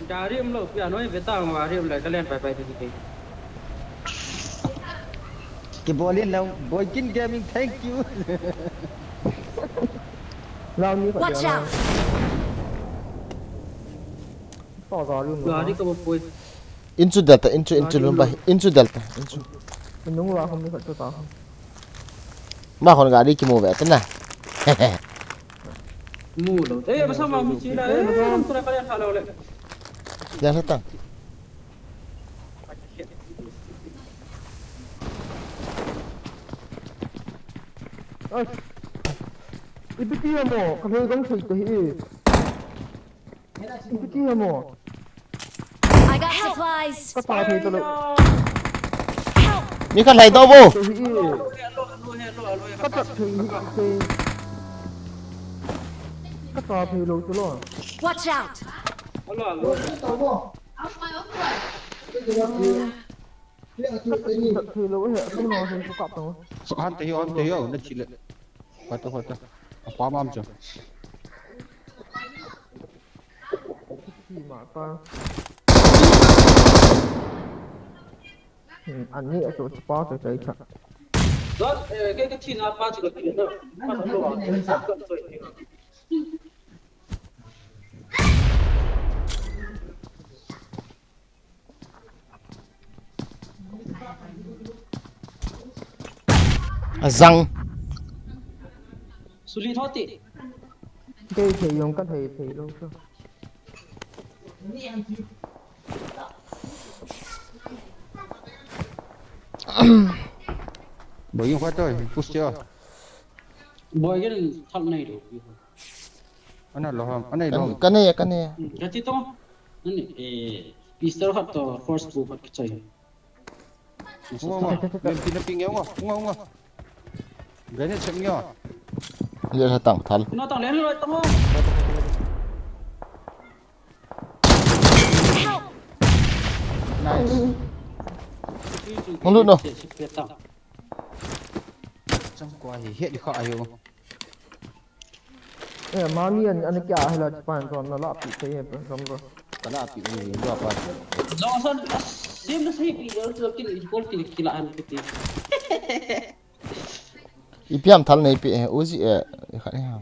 Dari um lo, pia noi veta ngari um la kalen pai pai ti. Kibol in lang, Boykin Gaming, thank you. Watch out! Gari ka bapoi. Inchu delta, inchu, inchu Lunbai, inchu delta, inchu. Minung la hom ni khat ta. Ma hon gari kimu ve ta na. Mu lo. Eh, basa ma mi chila. Eh, ram tura kare kha lo le. Ya sa ta. Ai. Ipi ti mo, ka loi gong thei to hi. Ipi ti mo. I got supplies. Ka ta thei to lo. Help! Mi ka lai to bo. Thei hi. Ka ta thei hi. Ka ta thei lo to lo. Watch out! Hante hi, hante hi, na chile. Hota, hota. Apa mam cho. Ani a to pa to tai cha. Dot, eh, ke ke thina pa chu ko thina. A zang. Suli thoti. Kei thei jong ka thei thei lou chu. Boy, yung kwarto, push dia. Boy, yung thal na ito. Ana loham, ana loham. Kane, kane. Kati to. Nani, eh, pistol hat to, force ko hat kachai. Unga, unga. Len pina ping unga, unga, unga. Grenade sem unga. Len ha tang thal. Pina tang len lo tang. Nice. Hung lut no. Chang kwa hi het di kha ayo. Eh, mami an, an kya hela pan ton na la pi te he ram ro. Kala pi ni ni ba pa. Johnson, sim na sei pi yo to kin gol kin kila an kiti. Ipi ham thal nei pi eh, Uzi eh, kha ni ha.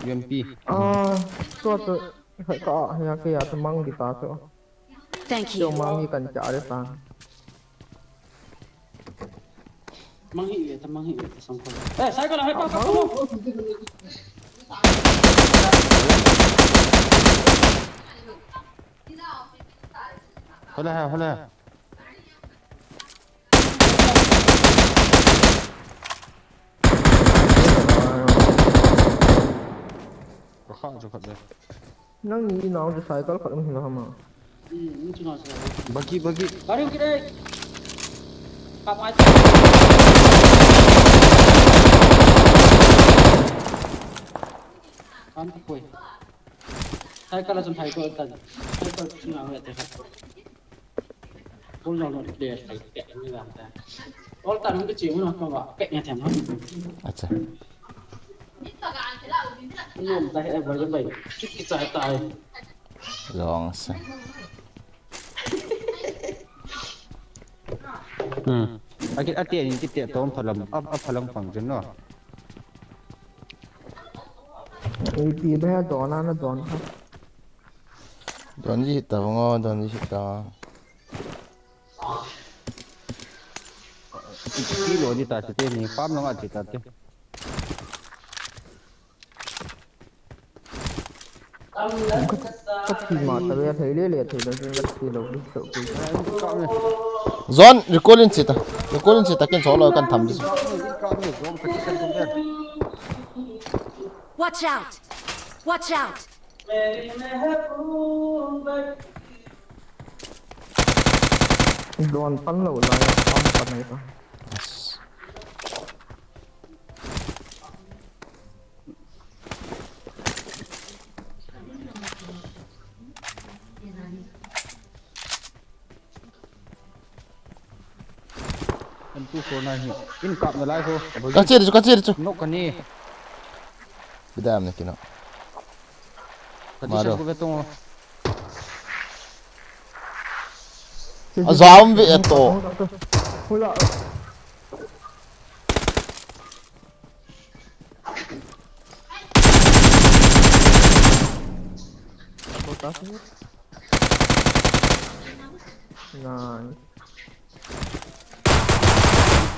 U M P. Ah, to to, ka ya ke ya to mang di ta to. Thank you. Mang hi kan cha re ta. Mang hi ve ta, mang hi ve ta, sang ko. Eh, sai ko la, hai pa, pa, pa. Hola, hola. Ka kha chu khat de. Nangni inao chu cycle khat um hilo hama. Bagi, bagi. Gari ungkit deh. Kap aja. Kan takoi. Cycle lah sampai kau tadi. Cycle tu singa awet teh. Kul jong jong player fight pek ni lam ta. Ol ta nung kecil mun apa ba pek nya tem. Acha. Nom ta he ba jong bai. Kit kit sa ta. Jong sa. Hmm. Aki ati ni kit te tom phalam ap ap phalam pang jen no. Ipi ba don ana don ha. Don ji ta ngo don ji ta. Kilo ni ta te ni pam lo nga te ta te. Ka thi ma ta ve thei le le thei le ka thi lo di to ki. Zone recall in chita. Recall in chita ken so lo kan tham di. Watch out. Watch out. Don pan lo la pan pan ai ta. M two four nine hi. In kap na lai ho. Ka che chu, ka che chu. Nok kani. Bidam na kino. Ka che chu ko ve tong. A zam ve to. Hula. Nice.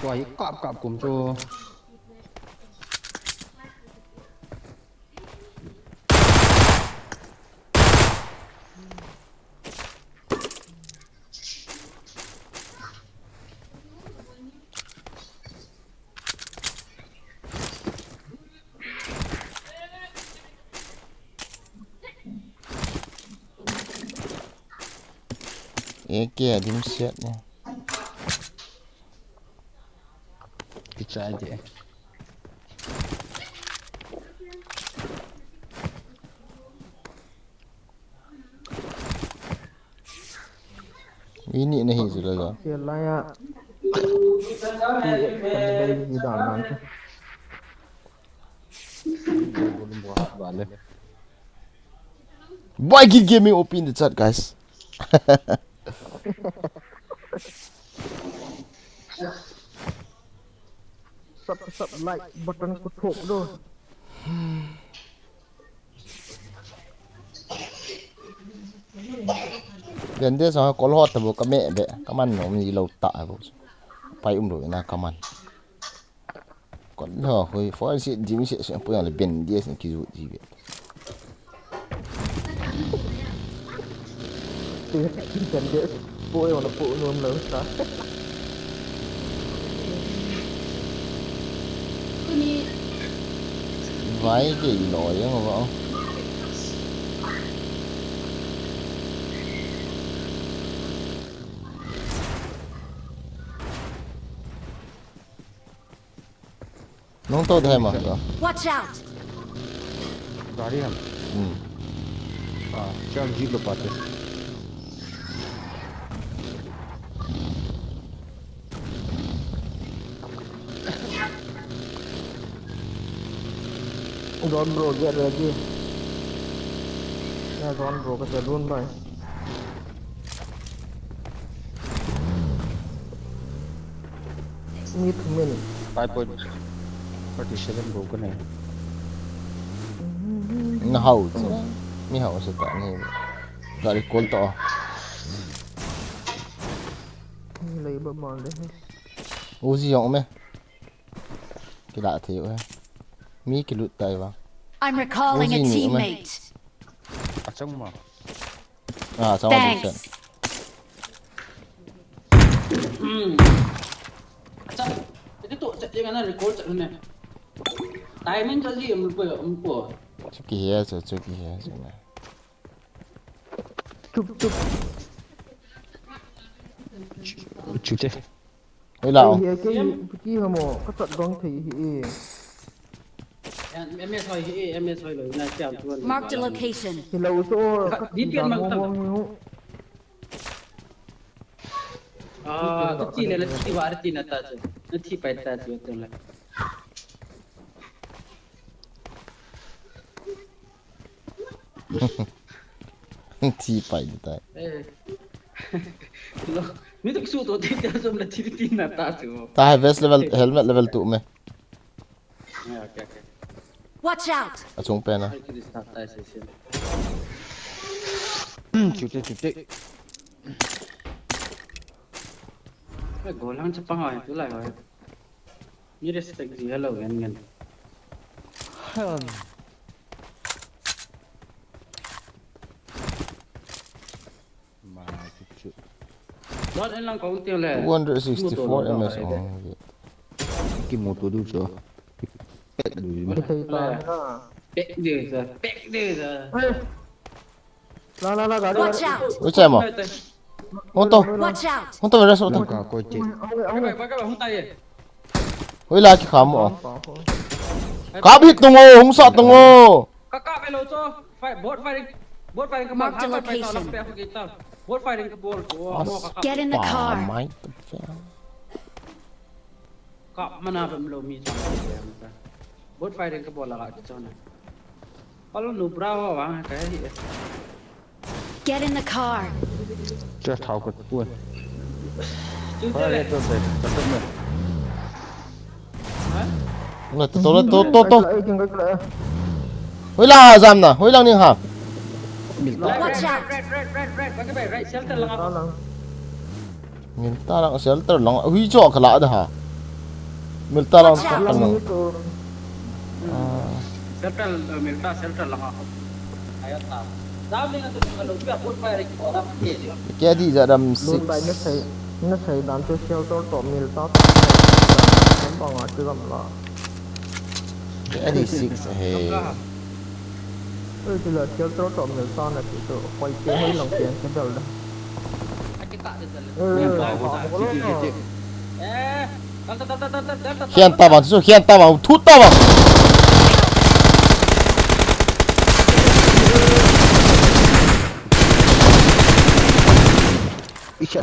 Tua hi kap kap kum chu. A K adim siat ne. Kichai de. Ini nahi sila ja. Sila ya. Boy, give, give me O P in the chat, guys. Sub, sub, like button ko thop do. Dende sa kol hot bo ka me be ka man no mi lo ta bo. Pai um lo na ka man. Kon lo hoi for si di mi se se pu ya le ben di se ki ju di be. Ten de po yo na po nom lo sa. Vai ke lo yang ba. Nung to dai ma to. Watch out! Gari ham. Hmm. Ah, chal jeep lo pate. Don bro, get ready. Ya don bro, ka te dun bai. Ni thum ni. Five point forty seven bro ka nei. Na hao chu. Mi hao sa ta ni. Gari call to. Lei ba mal de. Uzi jong me. Kila thei u he. Mi kilut tai ba. I'm recalling a Uzi ni me. Teammate. Achang ma. Ah, chang ma. Thanks. Hmm. Acha, ito to, chat yang ana record chat ne. Timing chat ji, um, po, um, po. Chuki he, chu, chuki he, chu ne. Chup, chup. Chute. Ei la. Ei, hi, ke, ki hamo, ka chat dong thei hi e. M S hoi hi e, M S hoi lo, na siam tuan. Mark the location. Hello, so, ka, di pian mang tang. Ah, ka ti le na ti var ti na ta chu. Na ti pai ta chu tu le. Ti pai de tai. Eh. Lo, mi tu su to ti ta som na ti ti na ta chu. Ta hai vest level, helmet level tu me. Watch out! Achung pen a. Hmm, chute, chute. Golang chapang hoi, tu lai hoi. Mi respect ji hello ngen ngen. Hmm. Mai chu chu. Don en lang kong tiang le. Two hundred sixty-four M S only. Kimuto du chu. Pek du. Pek du. Pek du sa. Pek du sa. La la la, gari. Watch out! Oi, chai mo. Hung to. Watch out! Hung to, rest hung to. Ka ko che. Hung, hung. Ka, ka, ka, hung ta ye. Hoi la ki kham mo. Ka bit tung o, hung sa tung o. Ka, ka, ka lo cho. Fire, boat firing. Boat firing ka. Mark the location. Boat firing ka bol. Get in the car. Mai. Ka mana bam lo mi chang. Boat firing ka bol la ka chang. Palo no bra wa wa ka hi. Get in the car. Cha thau ka pu. Chu te le. Na to, to, to, to. Hoi la jam na, hoi lang ni ha. Watch out. Right, right, right, right, right, right, right, shelter lang. Milta lang shelter lang. Hui cho kala da ha. Milta lang shelter lang. Shelter, milta shelter lang. Ayo ta. Dam ni na tu kalau dia pun pai rik ko dam ke. Kedi jadam six. Na sai dan tu shelter to milta. Bang ati gam la. Kedi six he. Oi, tu la shelter to milta na tu koi ke hoi lang ke bel da. Hian ta bang, chu hian ta bang, thu ta bang.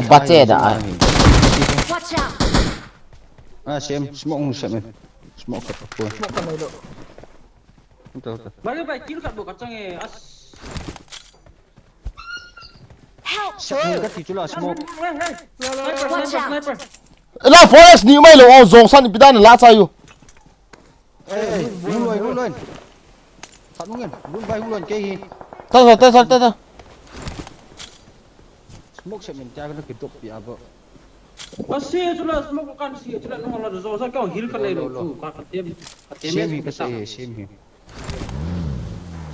Bache da ai. Watch out! Ah, sem, smoke hung sem. Smoke ka ko. Smoke ka mai lo. Uta, uta. Bagi bai, kill kat bo kacang eh. As. Help! Smoke ka ti chu la smoke. Hey, hey, hey. La, la, la, la. Watch out. Sniper, sniper. La forest ni mai lo, oh, jong san ipi dan la cha yu. Eh, eh, lu loi, lu loi. Khat nung ngen, lu bai, lu loi ke hi. Ta, ta, ta, ta, ta. Smoke se min tia ka ki top pi abo. Ka si chu la smoke kan si chu la no la zo sa ka heal ka nei lo chu ka ka tem ka tem. Same hi ka sa, same hi.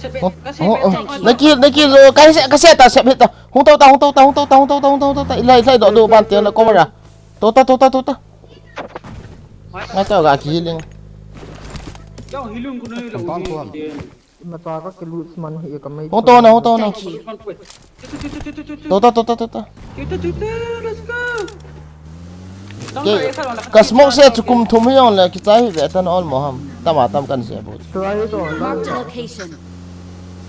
Hung, hung, hung. Naki, naki, lo, kasi, kasi ta, sep hita. Hung tau ta, hung tau ta, hung tau ta, hung tau ta, hung tau ta, hung tau ta. Ilai, ilai, do, do, ban, tiang, na, komara. Tota, tota, tota. Ngai ta, ga, ki, healing. Kya healing ko nahi lo. Compound ko ham. Mata ka kilut man hi ka mai. Hung tau na, hung tau na. Thank you. Tota, tota, tota. Chuta, chuta, let's go. Ke, ka smoke se chu kum thum hi jong le, kichai hi ve tan ol mo ham. Tama tam kan se bu. Try to. Marked a location.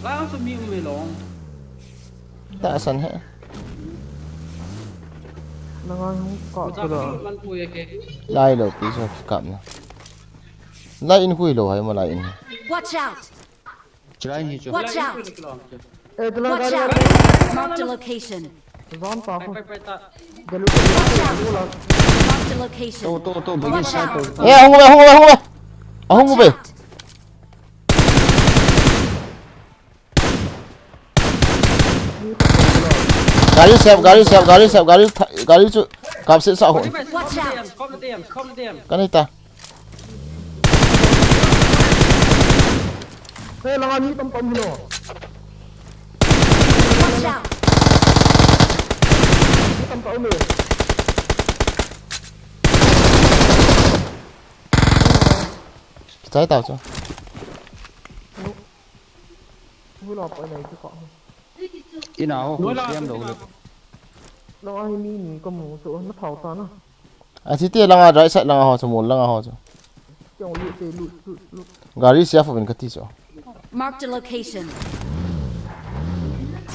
Lai chu mi um hi long. Ta san he. Nangai hung ka chu da. Lai lo pi so kap na. Lai in hui lo hai mo lai in. Watch out! Chulai ni chu. Watch out! Eh, tulang Watch gari out! Marked a location. Zon pa ko. Pai, pai, pai, ta. Galu, galu, galu, galu. Marked a location. To, to, to, bagi Watch sa to. Out! Eh, ahung uve, ahung uve, ahung uve. Ahung Watch uve. Out! Gari sep, gari sep, gari sep, gari tha-, gari chu kap se sa ho. Watch out! Kanai ta. Hey, langa mi tam tam hilo. Watch out! Mi tam tam hilo. Kichai tau chu. Hula pa nai tu ka. Ina ho, Nola, siam do. Langa hi mi ni ka mu chu, na thau ta na. A, chiti langa, right side langa ho chu, mol langa ho chu. Chong lut, lut, lut, lut. Gari sia fo bin kati chu. Marked a location.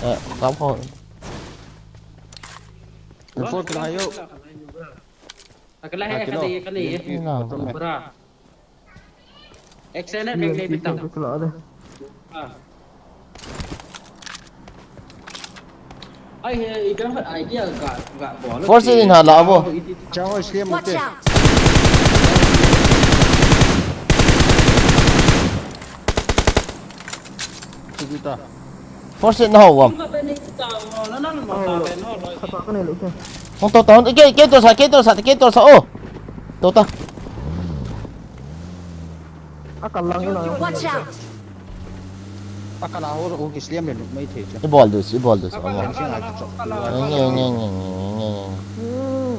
Eh, kam ho. Report kena yo. Akala he, akala he, akala he. Ina. Bra. Extended mag le bitang. Kala de. Ah. Ai he, ikan idea ga, ga bol. Force in ha la abo. Chang ho slim. Watch out! Kita. Force na ho wam. Hung to ta, hung, ke, ke to sa, ke to sa, ke to sa, oh. To ta. Watch out! Akala ho, ho kisliam le, mai thei chu. Ibol du, ibol du, ama. Nge, nge, nge. Hmm.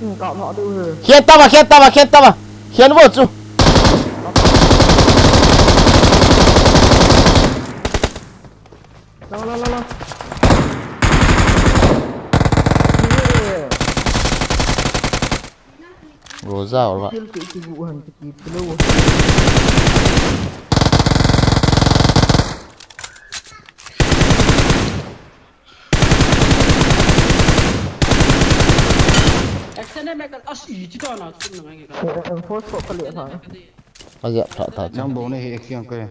Hmm, ka ma du he. Khian tama, khian tama, khian tama. Khian vo chu. La, la, la, la. Roza or ba. Kill ki, ki bu han ki, ki blow. Action ne me kan as i ti to na tum na ngai ka. Eh, eh, force ko kali ha. Aja tha tha. Jam bo ne hi ek yang ke.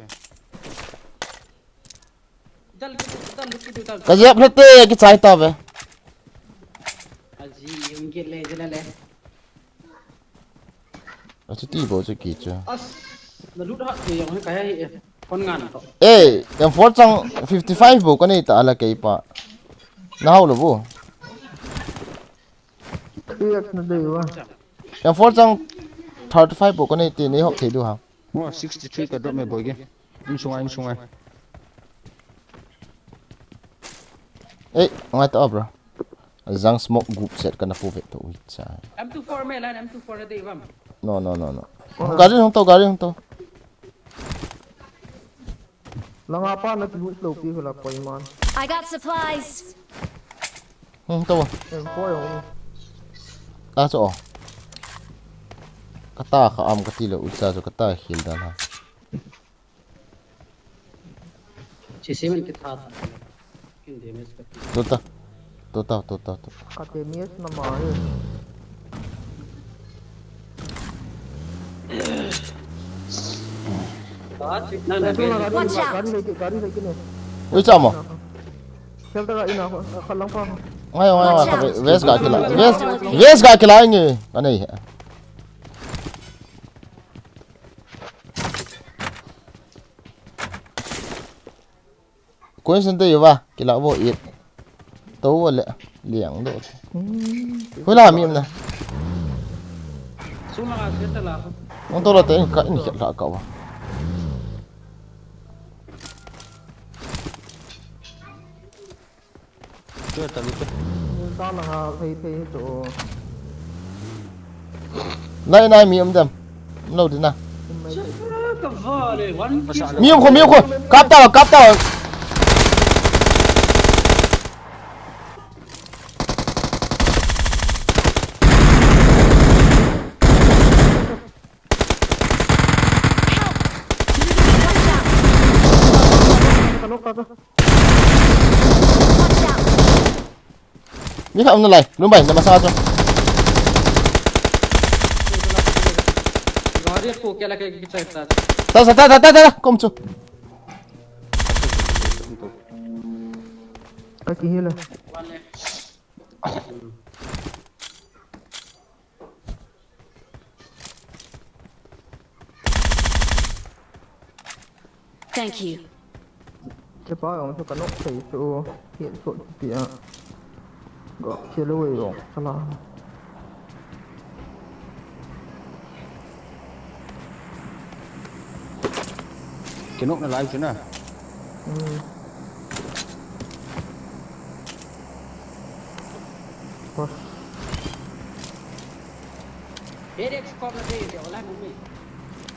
Dal, dal, dal, dal. Ka jep le te, kichai ta ve. Aji, yung git le, jela le. Achu ti bo chu ki chu. As, na lut hat ke yong he ka he, eh, kon ngan to. Eh, M four chang fifty-five bo ka nei ta la kei pa. Na hau lo bo. Three X na dei uva. M four chang thirty-five bo ka nei ti nei hop thei du ha. Mo sixty-three ka drop me boy ke. Insung ai, insung ai. Eh, ngai ta bro. Jang smoke group set kana pu ve to ui cha. M two four me lan, M two four na dei vam. No, no, no, no. Gari hung to, gari hung to. Langa pa na ki hu slow pi hula poi man. I got supplies. Hmm, to. Em, poi ho. Ta cho. Kata kha am kati lo ucha cho kata khil dan ha. Chi semen ki tha ta. Kin damage ka ti. To ta. To ta, to ta, to. Ka damage na ma he. Watch out! Ui, chamo. Ngai, ngai, ngai, ka ve-, vest ga kila. Vest, vest ga kila nge. Ka nei he. Coins nante yuva, kila vo it. To vo le, liang do. Hula mi na. Sula ka se ta la. Hung to la te in ka in khet la ka va. Chua ta lu pe. Ni ta la ha thei thei to. Nai nai mi um dem. Lo di na. Ka va le, one kill. Mi um kho, mi um kho. Kap ta, kap ta. Ni kha um nalai, lum bai, na masa chu. Gari ko kya lage ki chai ta. Ta, ta, ta, ta, ta, ta, kom chu. Ka ki hila. Thank you. Chepa jong chu ka nok thei chu, hit sot pi a. Go, che lo wei jong, chala. Kinok nalai chu na. Hmm. Bas.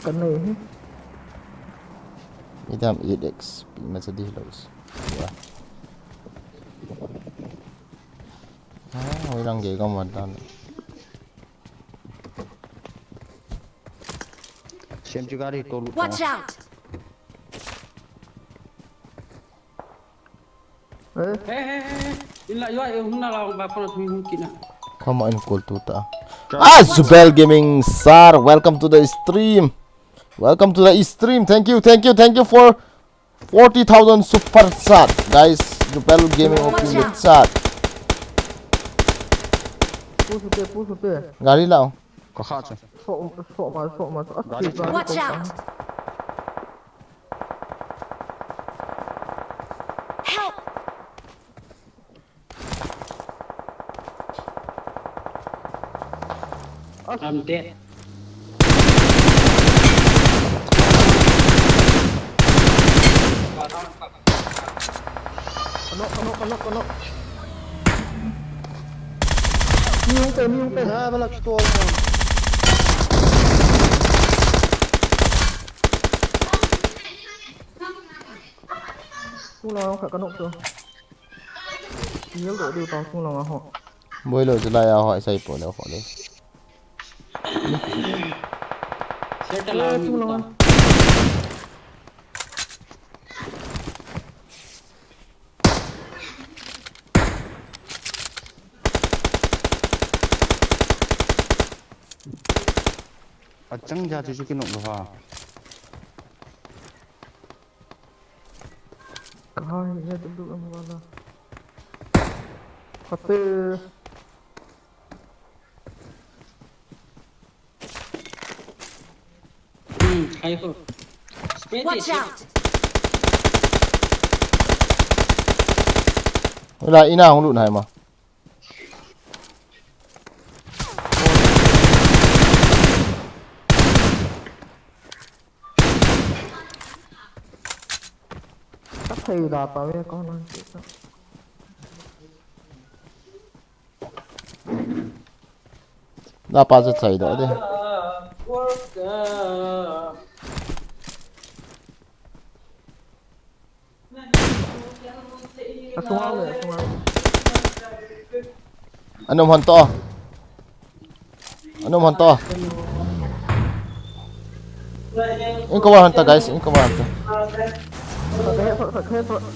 Kan nei hi. Idam eight X pi ma cha di lo. Ya. Ah, hoi lang ge gam wan tan. Sem chu gari to lu. Watch out! Eh? Hey, hey, hey, hey. In la, yo, eh, hung na la, ba, kono thui hung kina. Come on, call tu ta. Ah, Zubel Gaming sir, welcome to the stream. Welcome to the stream. Thank you, thank you, thank you for forty thousand super chat, guys. Zubel Gaming open the chat. Push ute, push ute. Gari lao. Ka kha chu. So, so ma, so ma. Gari chu. Watch out! Help! I'm dead. Knock, knock, knock, knock. Ni hung pe, ni hung pe. Ha, bala ki to. Sung lang khat ka knock chu. Ni hung pe diu tong sung lang a ho. Boi lo chu lai a ho, sai po lo ho le. Settle a mi ta. Achang ja chu chu kinok lo ha. Kaha hi he tu am wala. Kate. Hmm, khai ho. Watch out! Wala ina hung lut nai ma. Ka thei da pa ve ko nan ti ta. Da pa chu chai doh de. Asunga le, asunga. Anum hon to. Anum hon to. In cover hon ta, guys, in cover hon ta. Sakhe, sakhe, sakhe.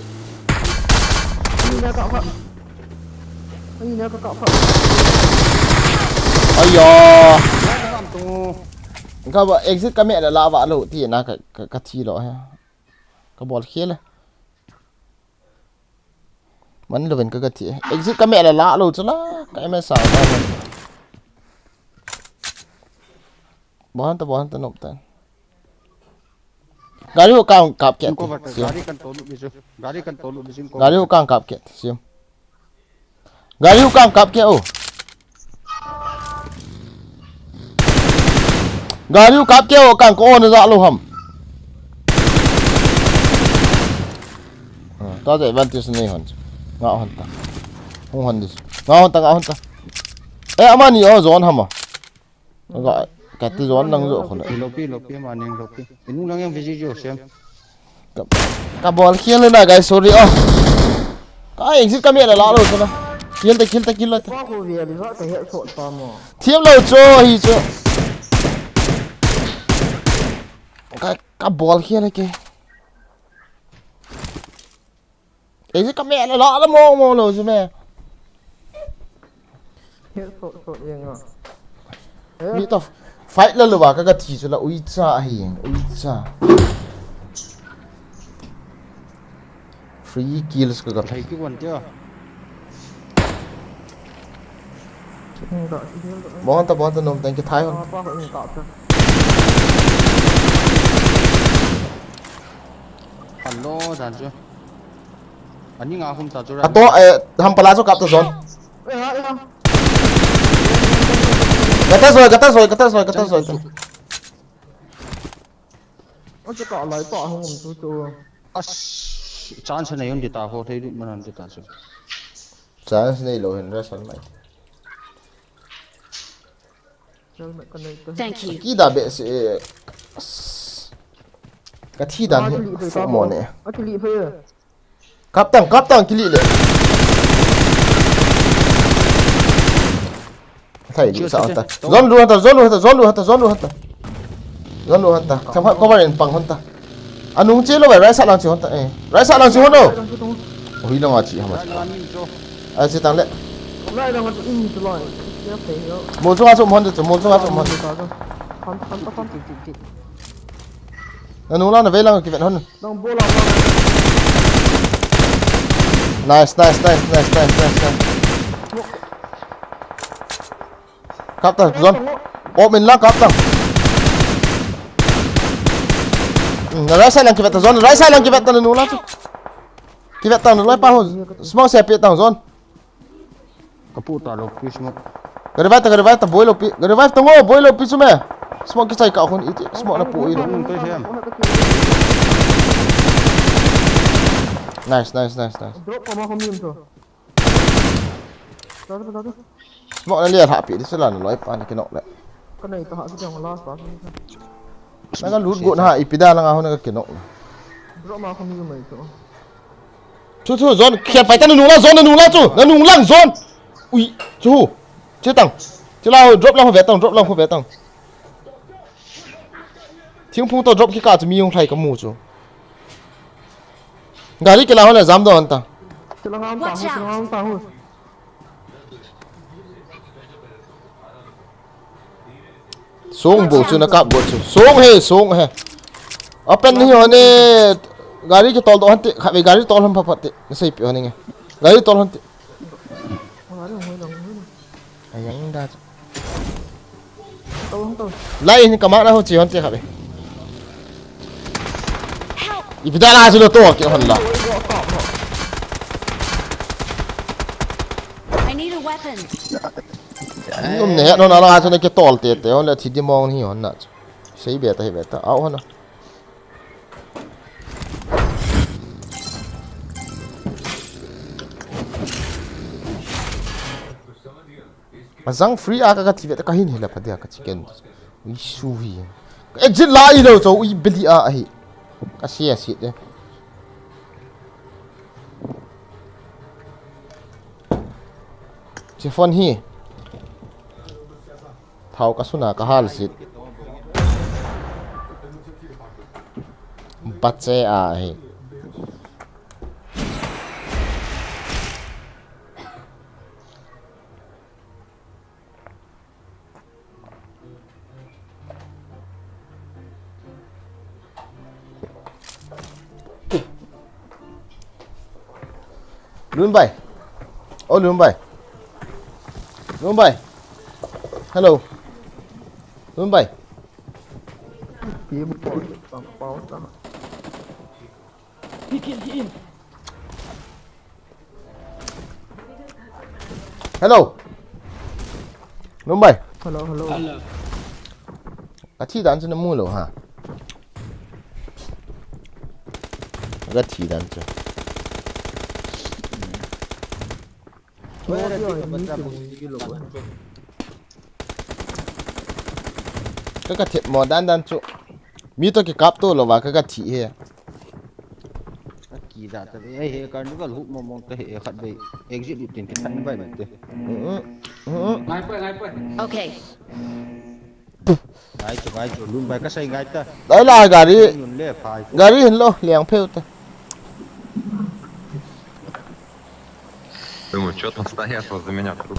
Ani ne ka pha. Ani ne ka ka pha. Aiyo. Ka ba exit ka me la la va lo ti na ka, ka, ka thi lo he. Ka bol khel e. Man louvin ka, ka thi. Exit ka me la la lo chu la. Ka me sa ta. Bohan ta, bohan ta nop ta. Gari ho kang kap ke. Gari kan tolu bisu. Gari kan tolu bisu. Gari ho kang kap ke. Sim. Gari ho kang kap ke o. Gari ho kap ke o, kang ko na ja lo ham. Ah, ta ja advantage nei hon. Nga hon ta. Hung hon di. Nga hon ta, nga hon ta. Eh, amani o zone hama. Nga, kati zone nang zo khona. Lopi, lopi, amani lopi. Inu lang yang visit jo, Sam. Ka, ka bol khel na, guys, sorry, oh. Ka exit ka me la la lo, sana. Khel ta, khel ta, khel ta. Pa ko vi ali va ka he so pa mo. Thiam lo cho, hi cho. Ka, ka bol khel ke. Exit ka me la la, la mo, mo lo, sana. He so, so, ye nga. Mi to fight la lo ba ka ka thi chu la ui cha hi, ui cha. Free kills ka ka. Thai ki wan tia. Bon ta, bon ta nom, thank you, Thai hon. Pa ko in ta ta. Hello, dan chu. Ani nga hum ta chu ra. Ato, eh, ham pala chu kap ta zone. Eh, ha, eh, ha. Gata zoi, gata zoi, gata zoi, gata zoi. Oi, chu ka lai pa hung um tu chu. As, chance nei un di ta ho, thei di man di ta chu. Chance nei lo hin ra san mai. Chal mai ka nei ta. Thank you. Ki da be se, eh, as. Ka thi dan hi, fu mo ne. A ki li phe. Kap tang, kap tang, kili le. Thai di sa ta. Zone lu hon ta, zone lu hon ta, zone lu hon ta, zone lu hon ta. Zone lu hon ta. Tham khat cover in pang hon ta. Anung che lo bai, right side lang che hon ta. Eh, right side lang che hon lo. Hui lang a chi hama. A che tang le. Mo chu a chu hon de, mo chu a chu hon. Nanu lang na ve lang ki ven hon. Nang bola lang. Nice, nice, nice, nice, nice, nice, nice. Kap ta, zone. Op min lang kap ta. Hmm, na right side lang ki vet ta zone, right side lang ki vet ta nanu lang chu. Ki vet ta nanu lang pa ho. Smoke se pe ta zone. Ka pu ta lo, please mo. Ka revive ta, ka revive ta, boi lo pi. Ka revive ta ngo, boi lo pi chu me. Smoke kichai ka khun iti, smoke na pu i lo. Nice, nice, nice, nice. Drop ko ma ko mi um to. Smoke na le ha pi di sala na loi pa na ki nok le. Ka nei ta ha ki jong last pa. Na ka loot go na ha ipi da la nga ho na ka ki nok le. Drop ma ko mi um mai to. Chu chu zone, khen pai ta nanu lang zone, nanu lang chu, nanu lang zone. Ui, chu. Che tang. Che la ho, drop lang ho ve tang, drop lang ho ve tang. Thingphung to drop ki ka chu mi hung lhai ka mu chu. Gari ke la ho le jam don ta. Che la ngam ta ho, che la ngam ta ho. Song bo chu na kap bo chu. Song he, song he. Open hi hon e. Gari ki tol do hon te. Kha ve gari tol hon pha pha te. Na sei pi hon nge. Gari tol hon te. Ayang da. Lai ni kama na ho chi hon te kha ve. Ipi da la chu lo to ki hon la. I need a weapon. Num ne hon ala chu na ki tol te te hon la thi di mong hi hon na chu. Sei be ta hi be ta. Au hon na. Azang free a ka ka thi ve ta ka hin hi la pa dia ka chicken. Ui su hi. Exit la i lo cho ui beli a hi. Ka sia si de. Che phone hi. Thao ka suna ka hal sit. Bache a hi. Lunbai. Oh, Lunbai. Lunbai. Hello. Lunbai. Hello. Lunbai. Hello, hello. Hello. Athi dan chu na mu lo ha. Ka thi dan chu. Ka, ka thi mo dan dan chu. Mi to kikap to lou va, ka, ka thi he. Aki da ta ve, ai he, carnival hook mo mong ta he, khat ve, exit ut tin kithan bai te. Mm, mm, mm. Ngai pa, ngai pa. Okay. Ngai chu, ngai chu, lum bai ka sai ngai ta. Dai la gari. Nun le phai. Gari hin lo, liang pheu ta. Думаю, чё там стоят возле меня в круг.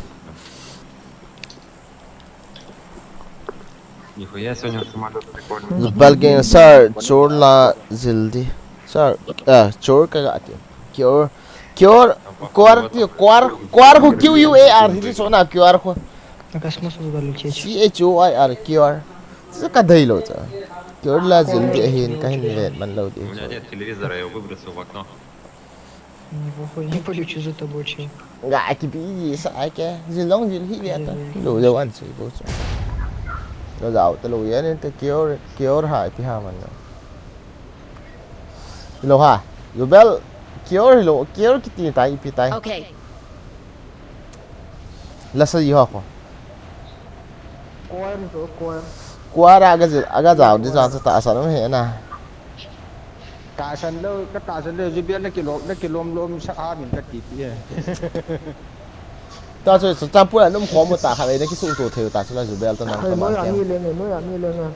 Нихуя сегодня самолёт прикольный. Balgin sir, chor la jildi. Sir, ah, chor ka ga ti. Kior, kior, kuar ti, kuar, kuar ko Q U A R, hi so na Q R ko. Cosmos ko galu che. C H O I R, kior. Chu ka dei lo cha. Kior la jildi hin ka hin vet man lo di. У меня нет телевизора, я его выбросил в окно. Не, похуй, не полечу за тобой, чел. Ga ki bi sa ai ke. Jil long jil hi ve ta. Lo ja wan si bo cha. Lo ja ta lo ya ne te kior, kior ha ti ha man. Lo ha. Lo bel kior lo, kior kiti tai ipi tai. Okay. La sa yi ho ko. Choir to choir. Choir a ga jil, a ga jao di cha cha ta sa no he na. Tahsan lou, ka tahsan lou, Zubel na kilom, na kilom lom sa a min ka ti pi e. Ta chu, chu ta pu la num khom ta kha le na ki su to theu ta chu la Zubel ta nang ta ma. Noi a mi le ne, noi a mi le ne.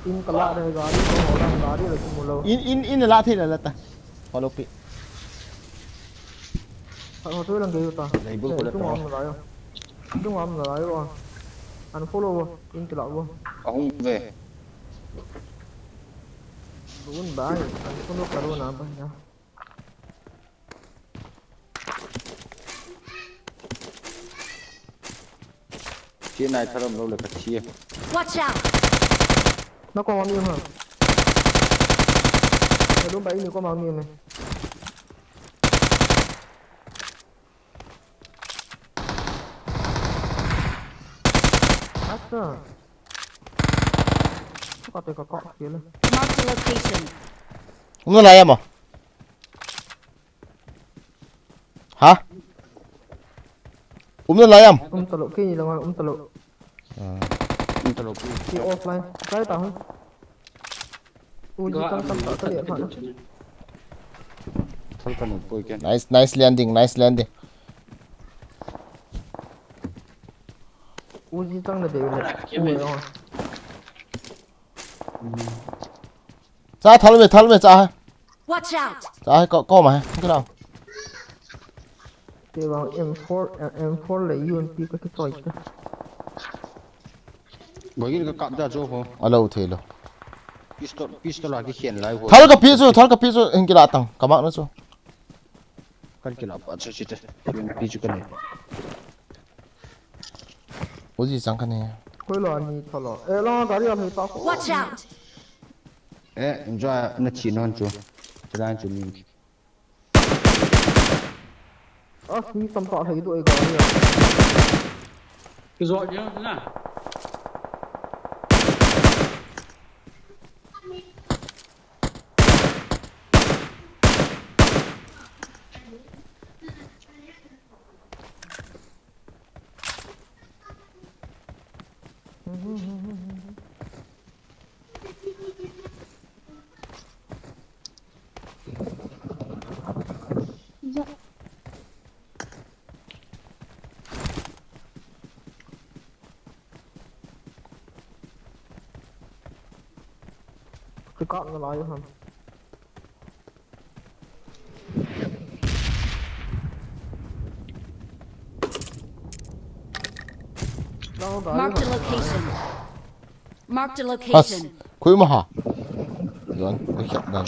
In ka la de gari ko ho la gari le ki mu lou. In, in, in la thei la la ta. Follow pi. Follow tu lang ke ta. Lai bul ko la ta. Tung am la yo. Tung am la yo. Unfollow bo. In ki la bo. Ahung ve. Dun bai. Unfollow karo na bai na. Chi nai tharam lo le ka chi. Watch out! Na ko mi ha. Hello bai ni ko ma mi me. Asa. Ka te ka ka kile. Mark the location. Umna la ya mo. Ha? Umna la yam. Um talo, kini lang um talo. Ah. Um talo ki. Ki offline. Kai ta hu. Uji tang tam ta ta le pha. Thal ka nu poi ke. Nice, nice landing, nice landing. Uji tang na de le. Ui, oh. Cha thal ve, thal ve cha. Watch out! Cha ko, ko ma, ko na. Te bang M four, eh, M four le U M P ka ki choi ta. Bagi ka kap da jo ho. Alo the lo. Pistol, pistol a ki khen lai ho. Thal ka pi chu, thal ka pi chu, in ki la tang, ka mak na chu. Kan ki la pa chu chi te. U M P chu ka nei. Uji chang ka nei. Koi la ni thal lo. Eh, la gari a mi ta ko. Watch out! Eh, enjoy na chi non chu. Chilan chu ni. Ah, mi tam ta thei do ai ga ya. Ki zo ya na. Pick up na lai ham. Marked a location. Marked a location. Khui ma ha. Don, khui khat dan.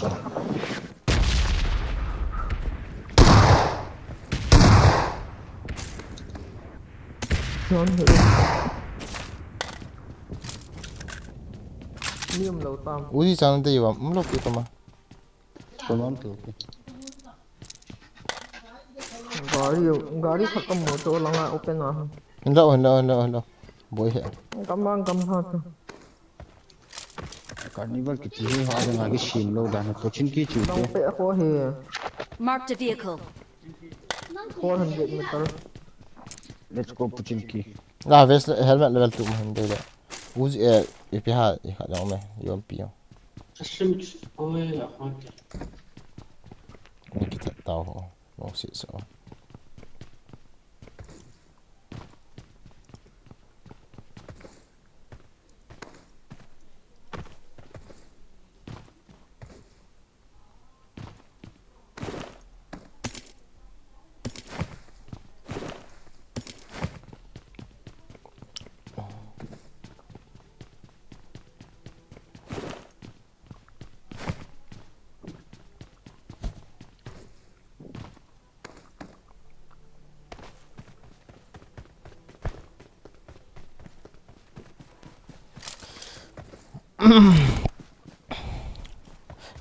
Don, ni um lo tam. Uji chang te yuam, um lo pi kama. Gari, gari khat ka mu chu langa open a. Hello, hello, hello, hello. Boi he. Kam bang kam ha chu. Carnival kiti hi ha dang a ki sim lo dan ko chin ki chu. Long pe ko he. Marked a vehicle. Four hundred meter. Let's go, Pochinki. La vest, helmet level two ma hin dei le. Uzi, eh, ipi ham, ikhat jong me, yom pi jong. Assume, oh, yeah, okay. Kithat tau ho, long si so.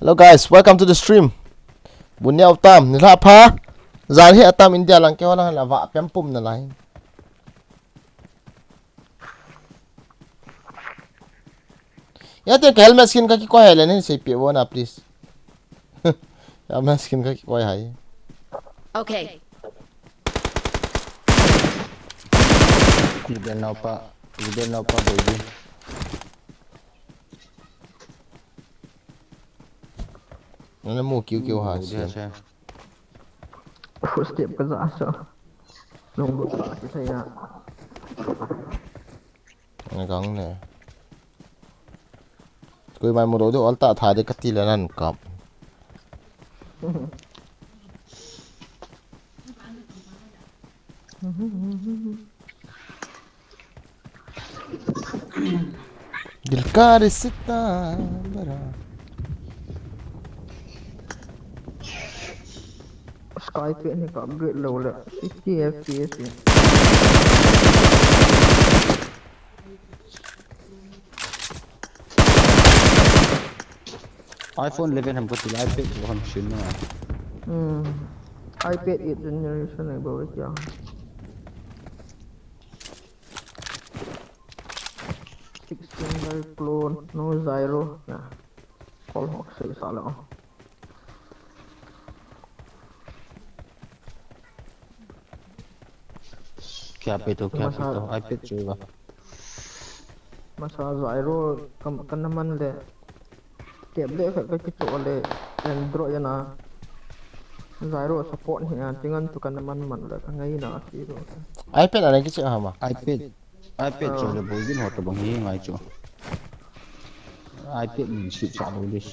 Hello guys, welcome to the stream. Bun neo tam, nilhah pha. Jan hi atam India lang keiho lang la va pem pum nalai. Ya te ka helmet skin ka kikoi hai le nin sei pe vo na, please. Helmet skin ka kikoi hai. Okay. Iben nau pa, iben nau pa baby. Nana mu kiu kiu ha. Baby siam. Footstep ka ja sa. Nung bu pa ki sai ya. Ngang ne. Koima mu lou de, ol ta tha de kati le nan kap. Dilkar sita bara. Skype ni ka upgrade lou le. Sixty F P S ni. iPhone eleven ham kati le iPad chu ham sin na. Hmm. iPad eight generation ai ba kya. Sixteen by clone, no gyro. Na. Call hok sei sa lo. Kya pe to, kya pe to, iPad chu ba. Masa gyro kam, kana man le. Tablet khat ka kichoh le Android na. Gyro support hi a, tingan tu kana man man le ka ngai na si lo. iPad ana kiche hama. iPad, iPad chu le boi din ho to bang hi ngai chu. iPad min si cha lo dis.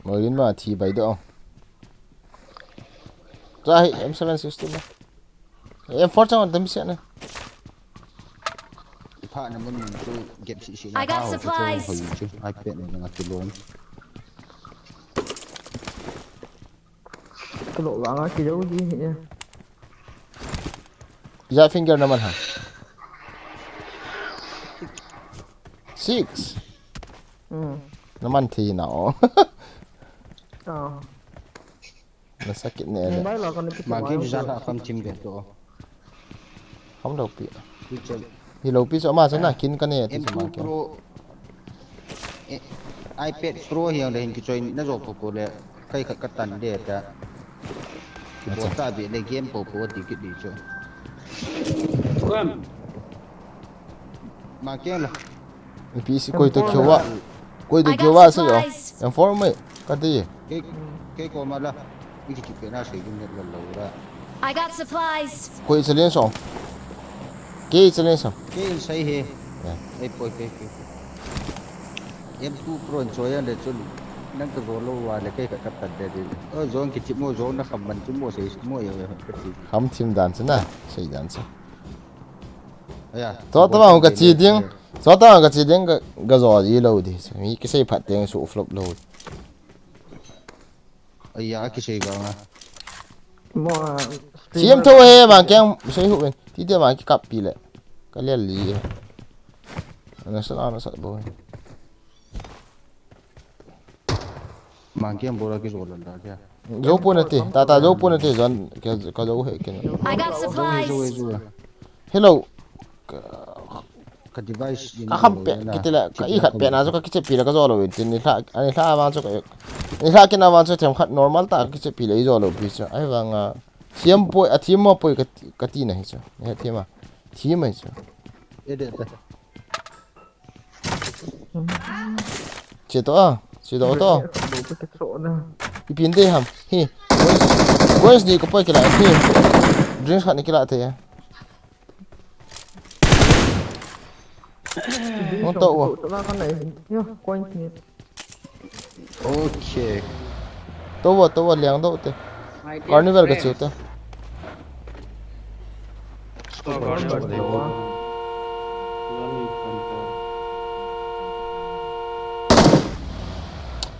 Moin ma thi bai do. Cha hi M seven sixteen na. M four chang dam se na. Pha na mun mun chu gap si si na. I got supplies. Hoi chu. iPad na nga tu lom. Kalo vanga kilo di hi. Ijat finger naman ha. Six. Hmm. Naman thi na o. Oh. Na sakit ne. Mobile la kana kiti. Ma game ja la kam team be to. Ham lo pi. Teacher. Hi lo pi so ma sa na kin ka ne ti M two ma ke. Pro, eh, iPad Pro hi ang le hin kichoi na jo ko ko le kai khat ka tan de ta. Ki bo ta bi le game po po ti ki di cho. Kam. Ma ke la. Ipi si koi to kyo wa. Koi to kyo wa si yo. Inform me. Ka ti. Ke, ke ko ma la. Iki ki pe na se gin la lo la. I got supplies. Koi challenge song. Kei challenge song. Kei sai he. Yeah. Ei poi kei kei. M two Pro in choi an le chun. Nang ka zo lo wa le kei ka ka tan de de. O zong ki chip mo zong na kham man chu mo sei mo yo yo ka ti. Kham thim dan chu na. Sei dan chu. Aya. To to ma ka chi ding. To to ma ka chi ding ka, ka zo ji lo di. Mi ki sei phat ding su flop lo. Aya, a kisei vanga. Mo, ah, streamer. Siam tho he, ma keng sei hu ven. Ti te ma ki kap pi le. Ka lial li he. Ana sa, ana sa bo he. Ma keng bo la ki zo la da kya. Zo pu na ti, ta ta zo pu na ti zon, ka, ka zo he ken. I got supplies. Zo he, zo he, zo he. Hello. Ka, Ka device in ka kham pe, na, kiti le, ka i khat pe na chu ka kichepi le ka jo lou in tin, ni hla, ani hla vang chu ka, ni hla kina vang chu themkhat normal ta ka kichepi le i jo lou pi chu. Ahivanga, thiam poi, a thiam mo poi ka ti, ka ti na hi chu. Ni he thiam a. Thiam a hi chu. E de ta. Che to a, che to to. Ipi in de ham. Hi. Boys, boys ni ka poi kila. Hi. Drinks khat ni kila te. Hung to ua. Yo, coin ni. Okay. To ua, to ua, liang do te. Carnival ka chiu te.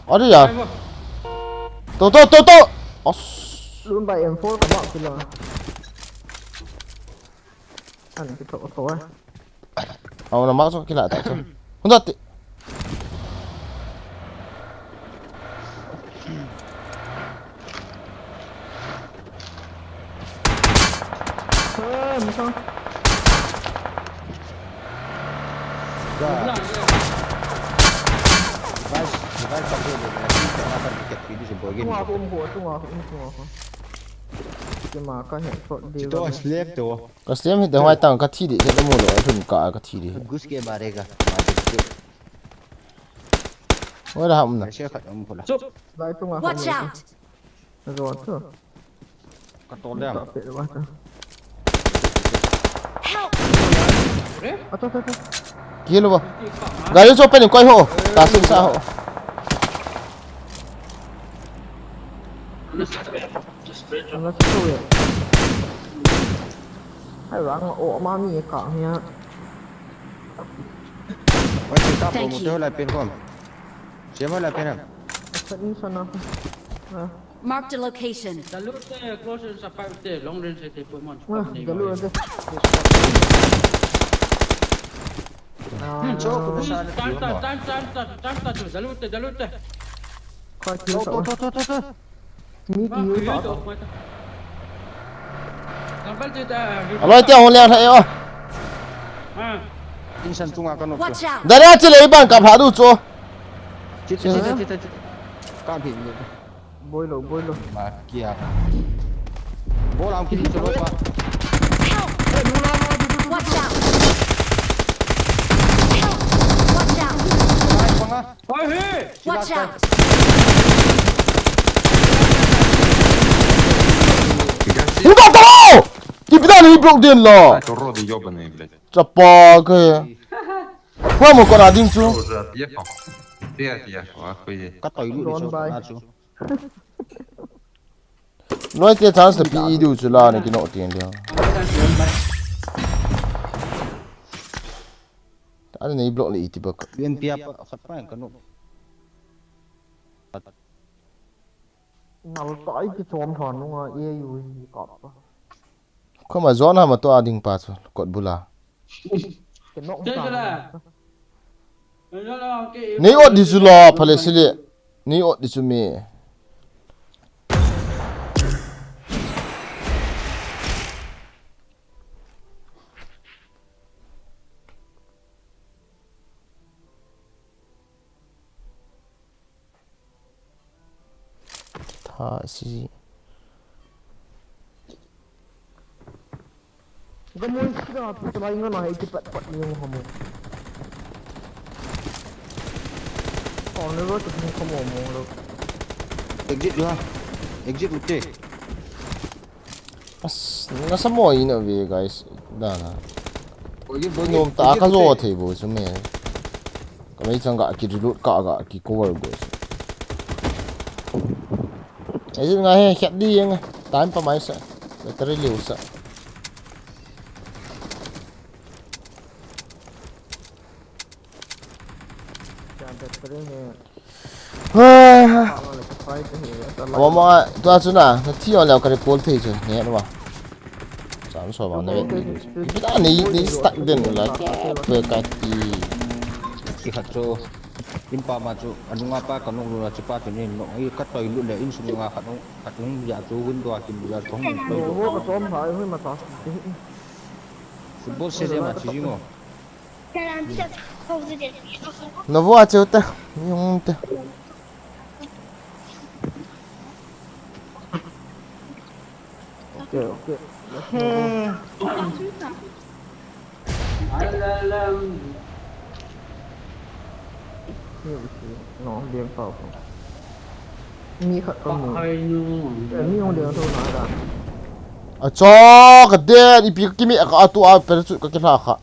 Are ya. To, to, to, to. Os. Lun bai M four ka ba kila. An ki to to a. Au na mak chu kila ta chu. Hunda ti. Hey, musa. Ga. Device, device ka bu le, na ka ke ti di se bo ge. Tunga ko, tunga ko, tunga ko. Kima ka headshot de. Chito slap to. Ka stem hi te huai tang ka thi di, he mu lo, a thun ka, ka thi di. Gus ke mare ga. Huai la ham na. Aise khat um pula. Chup. Lai tunga. Watch out. Zo tu. Ka to le. Ka pe wa ta. Help. Ato, ato, ato. Kilo ba. Gari cho pe ni koi ho. Ta sin sa ho. Anga chu e. Hai rang o ma mi ka hia. Oi, si ta po mu te ho lai pen kom. Siam ho lai pen ham. Sa in sa na. Ah. Marked a location. Dalu te close sa pa te long range te po mon. Ah, dalu te. Hmm, so, ko sa na. Tan, tan, tan, tan, tan, tan, tan, dalu te, dalu te. Koi, to, to, to, to, to. Ni ti yu ta. Aloi te hong liang thai o. Insan chunga ka nop. Watch out. Dara chi le ban ka pha du chu. Chi, chi, chi, chi, chi, chi. Ka phi ni. Boi lo, boi lo. Ma kia. Bol am ki ni chu lo pa. Help! Watch out! Help! Watch out! Ai, panga. Watch out! Куда того? Капитан, не блок дин lo. Это уроды ёбаные, блядь. Chapa ke. Kua mo kora ding chu. Уже отъехал. Ты отъехал, охуеть. Ka toi lu ni chu. Noi te chance na pi i diu chu la ni kino tiang dia. Ta nei block le i ti bak. Yen pia pa khat pa ka no. Nal tai ki chom than nunga e u hi ka pa. Khoma zone hama to a ding pa chu kot bula. Ke nok ta. Nei ot di chu lo, phale sile. Nei ot di chu me. Tha si. Gamon sida tu lai ngana hai ti pat pat ni hamo. Corner ro tu hamo mo lo. Exit la. Exit ute. As, nasa mo in a way, guys. Da na. Bogi, bogi, nom ta bogi, ka zo bogi. Thei bo chu me. Ka mei chang ga ki reload ka ga ki cover go. Exit nga he, khat di yang. Time pa mai sa. Battery liu sa. Cha battery he. Hoi ha. Wa ma, tua chu na, na thi on leo ka report thei chu, ne wa. Cham so ba ne. Kita ni, ni stuck den la, kya pe ka ti. Ki khat chu, in pa ma chu, anunga pa ka nung lu la chu pa chu ni no, i ka toi lu le, in sung nga khat nung, khat nung ya chu, window a kin ya chu, hung toi lu. Wo ka chom ha, hui ma ta. Football stadium a chi jing o. Navo a cheu te, mi hung te. Okay, okay. No, liang tau. Mi khat ka mu. Eh, mi hung liang tau na da. A cho ka den, ipi ka kimi ka atu a parachute ka kila kha.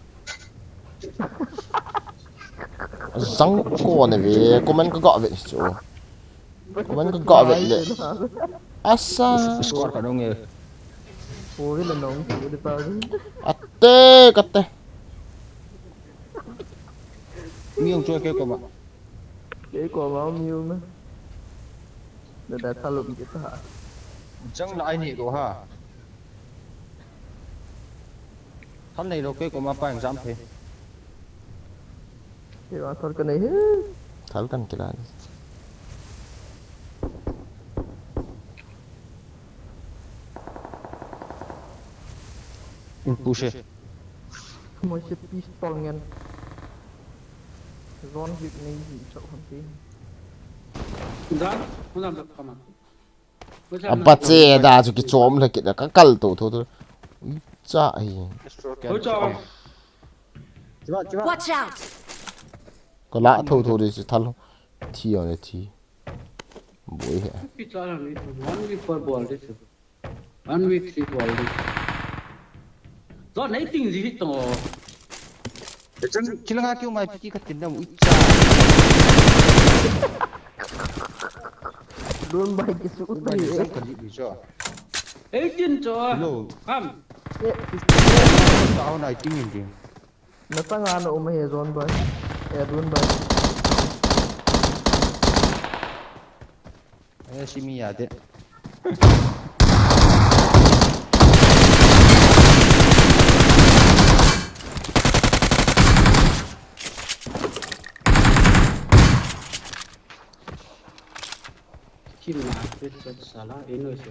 Zang ko ne ve, comment ka ga ve chu. Comment ka ga ve le. Asa. Score ka dong e. Ko ve le nong, ko ve le ta. Ate, kate. Mi hung choi ke ko ma. Ke ko ma mi hung na. Da da thalu mi ta. Jang la ai ni ko ha. Thal nei lou, kei koma pa exam thei. Kei vang thal ka nei hi. Thal kan kila ni. In push e. Moi se pistol ngen. Zone hit nei hi chok han ti. Zone, hung lam da kama. Apa che da chu kichom le kit ka kal to tho tho. Cha hi. Oi, cha. Watch out! Ko la tho tho de chu thal. Thi on thi. Boi he. Ki cha la ni one v four bol de chu. One v three bol de. Zone nei ting ji to. Chang, chilanga keu mai piti ka tin dam ucha. Lun bai ki su utai. Zone ka di bi cho. Ei tin cho. Hello. Kam. Eh, ta on ai ting in ding. Na tanga na um he zone bai. Eh, lun bai. Eh, si mi ya de. Kim na, pet pet sala, ino se.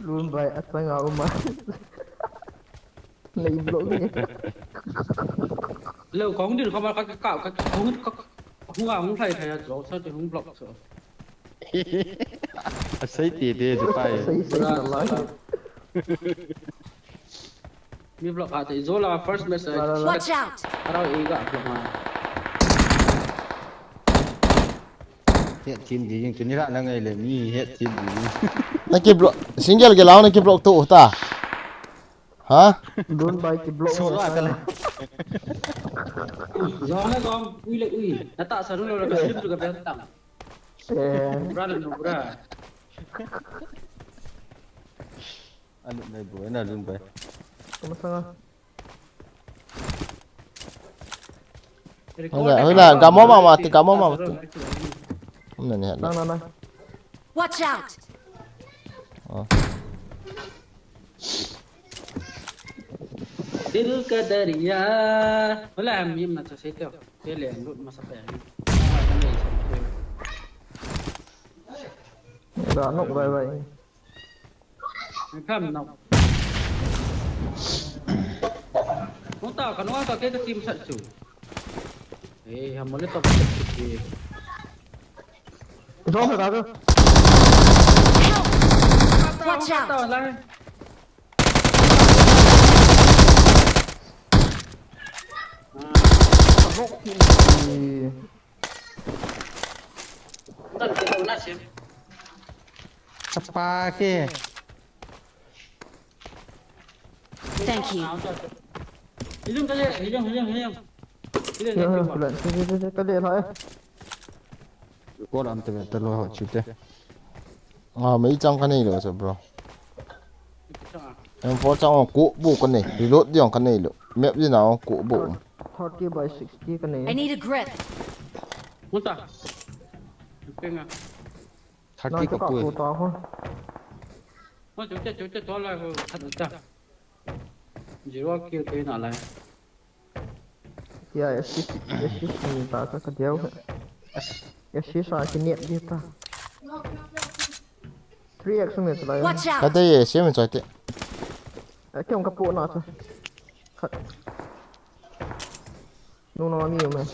Lun bai, atanga uma. Nei block ni. Lo kong din kama ka ka ka hung ka hung a hung thai thai a lo sa ti hung block so. A sei ti ti chu pai. Sei sei na lai. Mi block a te zo la first match. La, la, la. Watch out! Arau i ga block ma. Het chin di jing, tuni ra na ngai le mi het chin di jing. Na ki block, single ke lao na ki block to ta. Ha? Don't buy ki block. So la ka la. Zong na zong, ui le ui. Na ta sa ru lo la ka sim tu ka ben tang. Eh. Bra le no bra. Anu nai bu, na lun bai. Kuma sanga. Hola, hola, gamo mama te, gamo mama te. Umna ne hala. Na, na, na. Watch out. Oh. Dil ka darya. Hola, mi ma cha se to. Te le lut ma sa pa. Ra nok bai bai. Kam nok. Hung ta, ka nung ka ke ka team sat chu. Eh, ha mole to ka chu. Zong ka ka. Watch out. Nok. Chapa ke. Thank you. Hilang ka le, hilang, hilang, hilang. Hilang, hilang, hilang. Ka le, ka le, ka le, ka le, hai. Ko lam te, te lo, chute. Ah, mei chang ka nei lo, so bro. M four chang ko bu ka nei. Reload di ka nei lo. Map di na ko bu. Thirty by sixty ka nei. I need a grip. Muta. Penga. Thirty ka pui. Ho, chu che, chu che, to lai ho, that cha. Zero kill te na lai. Ya, assist, assist ni ta ka, ka diau. Assist a ki niat di ta. Three X me ta lai. Watch out! Ka dei ye, siam choi te. Eh, kei hung kapoh na chu. Khat. Nung nung a mi um e.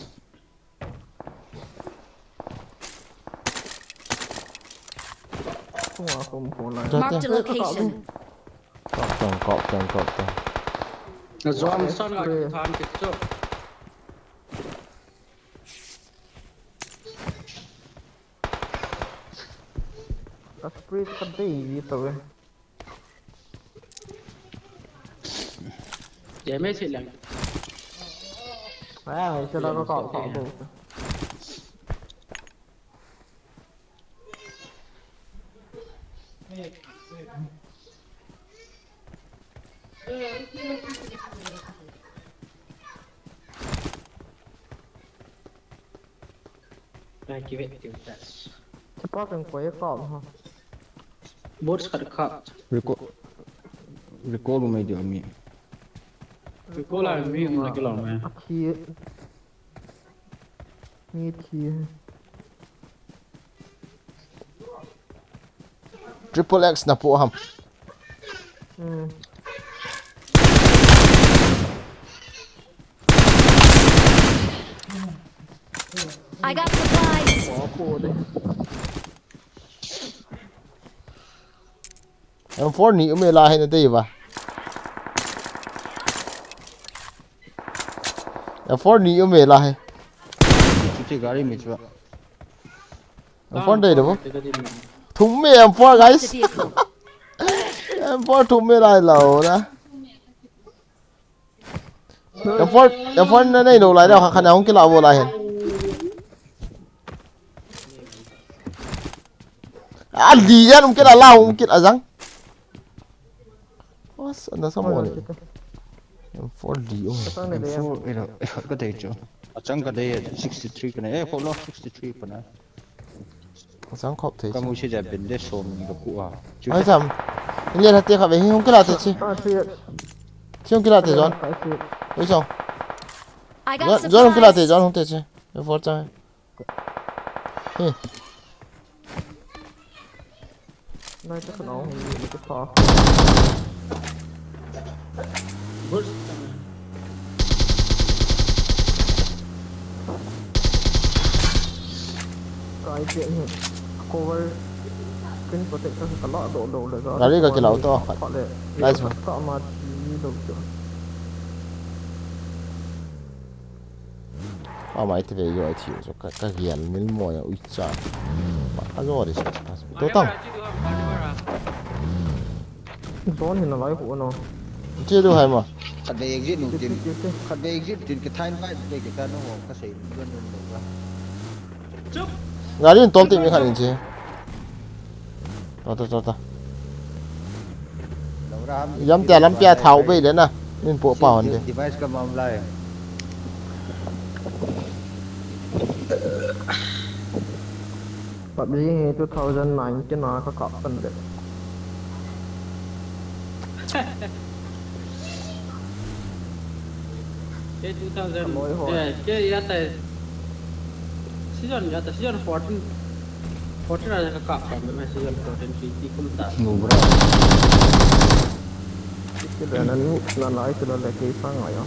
Tung a kum ko na. Marked a location. Kop tang, kop tang, kop tang. Na zong san a than kit chu. Ka spray ka dei ji to e. Damage lang. Ai, ai, sila ka kop, kop, kop. Ai, kivet, kivet. Chapa kan koi kap ha. Bots khat kap. Recall, recall mai dia mi. Recall a mi na ke lo me. Aki. Mi thi. Triple X na po ham. Hmm. I got supplies. Oh, po de. M four ni um e la he na dei va. M four ni um e la he. Chuti gari mi chua. M four dei de bo. Thum me M four, guys. M four thum me lai lo na. M four, M four na nei lo lai da, kha kha na hung kila bo lai hen. A li yan um kila la hung kila jang. Os, ana sa mo le. M four li um. M four ila, eh, ka dei chu. Achang ka dei sixty-three ka na. Eh, ko lo sixty-three pa na. Sang khop thei. Ka mu se ja ben de som ni ka pu a. Ai tam. Ni le te kha ve hi hung kila te chi. Ah, three X. Chi hung kila te John. Five X. Oi chong. I got John, John hung kila te supplies. John hung te chi. Yo for chang. Hi. Nai ka khana hung ni ka pha. Kai te hi cover screen protector ka la do do le ga. Gari ka kila auto. Pha le. Nice one. Ka ma ti ni do chu. Ama ite ve yo ai thiu chu ka, ka gial mil mo ya ui cha. Ba, a zo de sa. To tang. Zone hin a lai hu no. Che du hai ma. Khat ve exit nu tin. Khat ve exit tin ke thain vai ke ke ka no ka sei du nu lo ka. Gari in tol ti mi khan in che. Ta, ta, ta, ta. Yam tia lam pia thau bei le na. Min po pa hon de. Device ka mam lai. PUBG hi two thousand nine kina ka kap pan de. Ke two thousand, eh, ke ya ta season, ya ta season fourteen, fourteen a ka kap pan de, season fourteen, fifteen kum ta. Ke le na ni, na lai ke le ke sang a ya.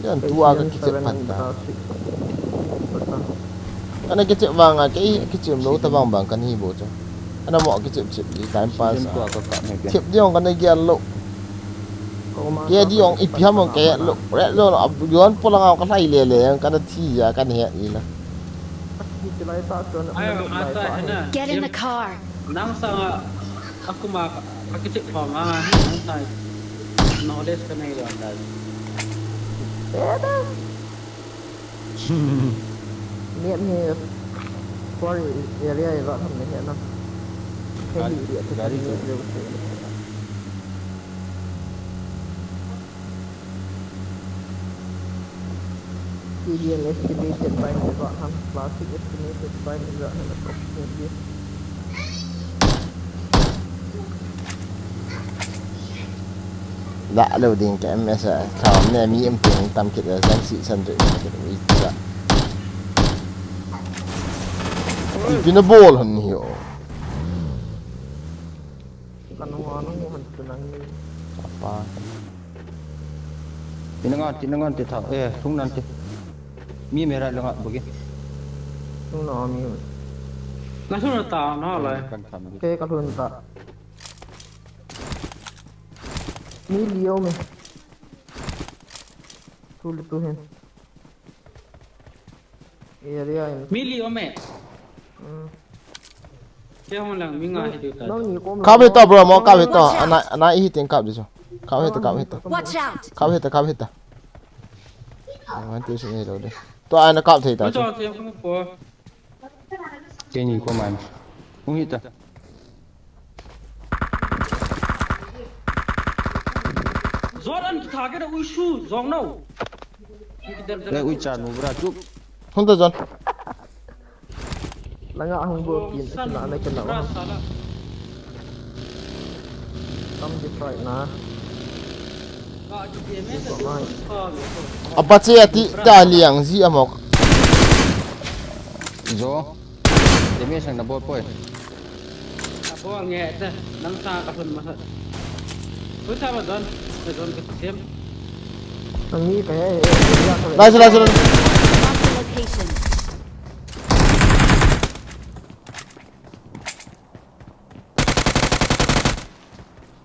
Season two a ka kichep pan ta. Kana kichep vang a, ke kichep lo ta vang vang kan hi bo chu. Ana mo kichep chep di time pass. Season two a ka kap ne ke. Chep di ong kana gial lo. Ke di ong ipi ham ong ke lo. Red zone a, yon po lang a ka lai le le, kana thi ya, kana he ni la. Ayo, asa hena. Get in the car. Nang sanga, aku ma, aku cek pama, nang sanga knowledge ka nei lo anda. Niat ni quarry area ira tham ni na. Gari, gari tu. T D M estimated by Mizoram, plastic estimated by Mizoram approximately. Dah lo ding ka M S a, thao ne mi em ting tam kit a, zan si san ri kit wi cha. Ipi na bol han hi o. Kan wa nang han tu nang ni. Apa? Ina ngan ti, ina ngan ti tha. Eh, thung nan ti. Mi me ra la nga bugi. Thung na mi. Na thung na ta na lai. Kan tham. Ke ka thung ta. Mi li o me. Tu le tu hen. Area in. Mi li o me. Hmm. Kei hung lang mi nga hi diu ta. Nang ni kom. Kap hita bro, mo kap hita. Watch out. Ana, ana hi ting kap di so. Kap hita, kap hita. Watch out. Kap hita, kap hita. Ang tu si ni lo de. Tu ana kap thei ta. Mo chu. Cho che mo po. Kei ni ko man. Hung hita. Zot an ki target a ui su, zong no. Re ui cha nu bra chup. Hung ta John. Langa hung bo kin, na na kin na. Bra sala. Tam di fight na. Apache ati ta liang ji amok. Zo. Demi sang na bol poi. Abo nge te, nang sa ka hun masa. Hun sa ba don, ba don ka sem. Ang ni ka he, he, he, he, he. Nice, nice, nice. Mark the location.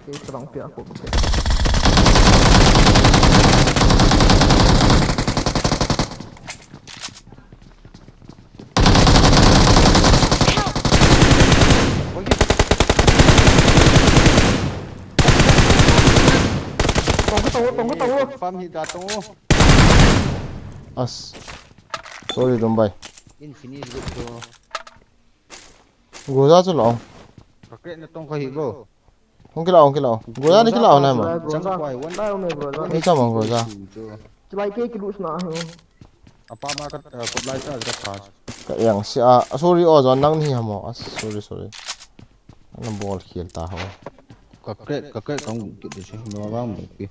Kei ka dang pia ko, okay. Tong ka tong, tong ka tong. Farm hi da tong. As. Sorry, Dombai. In finish group to. Groza chu la ong. Ka kre na tong ka hi bro. Hung kila ong, kila ong. Groza ni kila ong na ma. Chang kwai, one. Ni chang ong groza. Chilai ke kilu sna ho. Apa ma ka, eh, kop lai sa ka tha. Ka yang si a, ah, sorry o, John nang ni ha mo. Ah, sorry, sorry. Ana bol khel ta ho. Ka kre, ka kre ka ngu ki de si. No bang mo ki.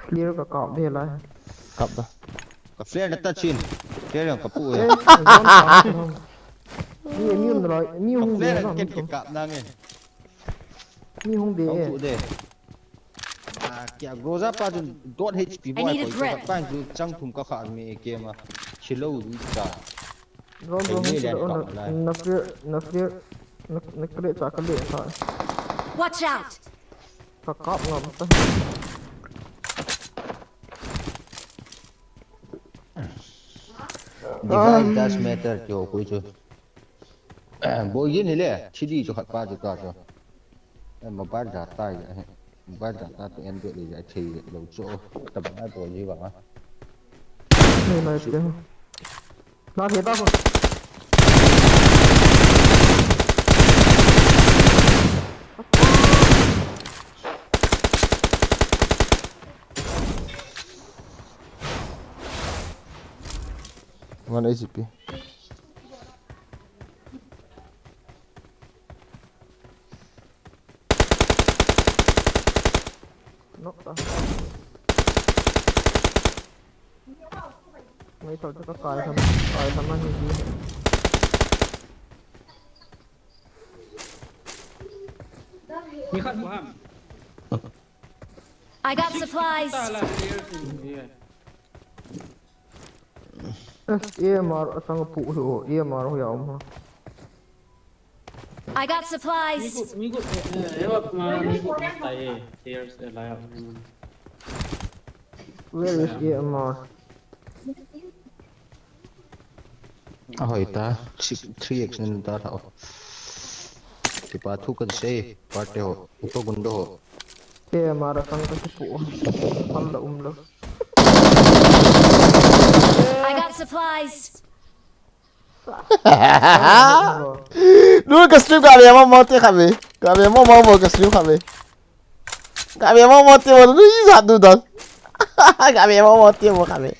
Clear ka kap de lai. Kap da. Ka flare na ta chin. Flare ka pu ya. Eh, zone ka. Ni, ni um lai, ni um de na. Ka flare na ken ke kap na nge. Ni hung de. Ka pu de. Ah, kya Groza pa jun dot H P boy ko ka pa jun chang thum ka kha mi ke ma. Chilo du ta. Drone, drone, hung kila, na, na flare, na flare, na, na flare cha ka le tha. Watch out! Ka kap ngam ta. Divide does matter, kyo, koi chu. Boy, yin hi le, chidi chu khat pa chu ta chu. Eh, mobile data ya, eh, mobile data to end le ya thei lo chu. Ta ba ai boy hi ba. Ni mai te. Na thei ta ko. One H P. Knock ta. Mai thou chu ka kai tham, kai tham ani ji. Ni khat ko ham. I got supplies. Ta la clear in here. S A M R asang pu ho, A M R ho ya um ha. I got supplies. Migu, migu, eh, eh, eh, ma, migu, ma, tai, eh, stairs, eh, lai, hmm. Where is A M R? Ahoi ta, si-, three X nin ta thao. Kipa thu kan sei, parte ho, upa gundo ho. A M R asang ka kipu. Pal da um lo. I got supplies. Nu ka stream ka be mo mo te ka be. Ka be mo mo mo ka stream ka be. Ka be mo mo te mo nu i sa du dan. Ka be mo mo te mo ka be.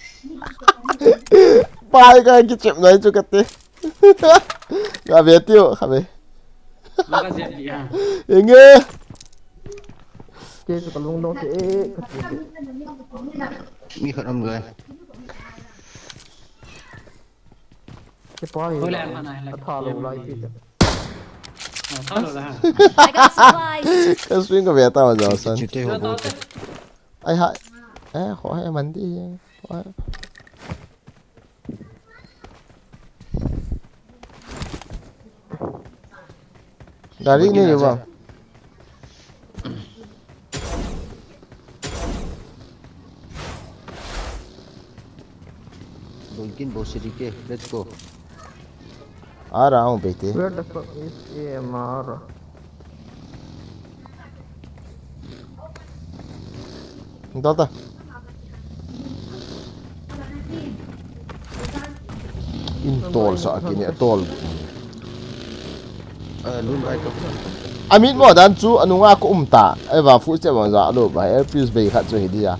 Pai ka ki chep nai chu ka te. Ka be te o ka be. Maka je dia. Inge. Ke ka lung dong te e ka te. Mi khat am gai. Ke pa hi. Hoi la, la, la, la, a tha lo la, la, la. A tha lo la. I got supplies. Ka swing ka ve ta wa ja san. Chute ho bo. Ai ha. Eh, kho he man di. Gari ni ba. Boikin bo siri ke. Let's go. Ara ang pete. Where the fuck is A M R? Dal ta. In tol sa kini a tol. Amit mo dan chu anunga ko umta. Eva fu che bang ja lo ba. L P S bei khat chu hi dia.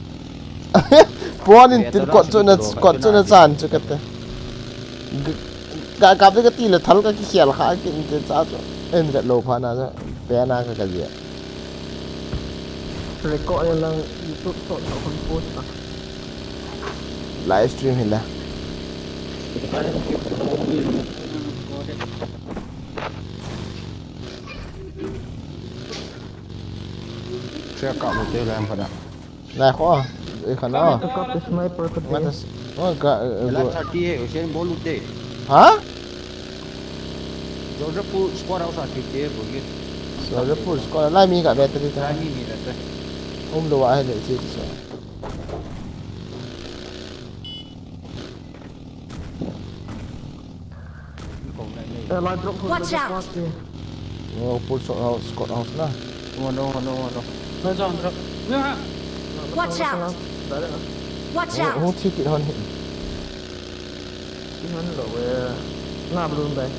Pon in tin kot chu na kot chu na chan chu kate. Ka kap de ka ti le thal ka ki khial kha ki in te cha chu. En ret lo pha na cha. Pe na ka ka dia. Record ya lang YouTube to to kon post ta. Live stream hi la. Share ka mo te lam pha na. Lai kho, eh, kha na. Ka kap sniper ka. Nga ta, oh, ka, eh, eh, Ela go. Thirty hai, Hussein bol ute. Ha? Jorjapur squad house a thirty hai, bol ye. Jorjapur squad, lai mi ka battery ta. Lai mi mi ta. Um lo wa hai le chi so. Watch out! Oh, pull shot house, squad house na. No, no, no, no. Watch out! Watch out! Hung thi kit hon hi. Thi hon lo, eh. Na balloon bai.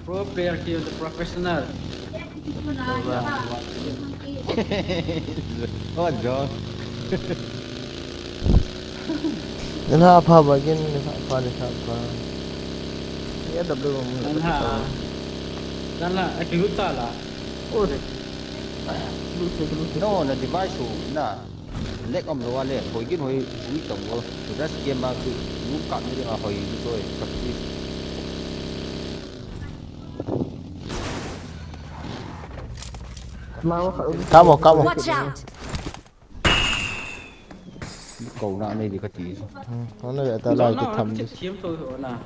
Pro player ki the professional. Oh, John. Nilhah pha ba kin, nilhah pha, nilhah pha. A W. Nilhah. Nilhah, akilut ta la. Oh. Lut, lut, lut. No, na device ho na. Lag um lou a le, hoi gin hoi, ui tong lo. Rush game a chu, nu ka ni ding a hoi, ni toi, practice. Kamo, kamo. Watch out! Ko na nei di ka ti. Hmm, hon na ta lai ki tham di. Thiam tho ho na.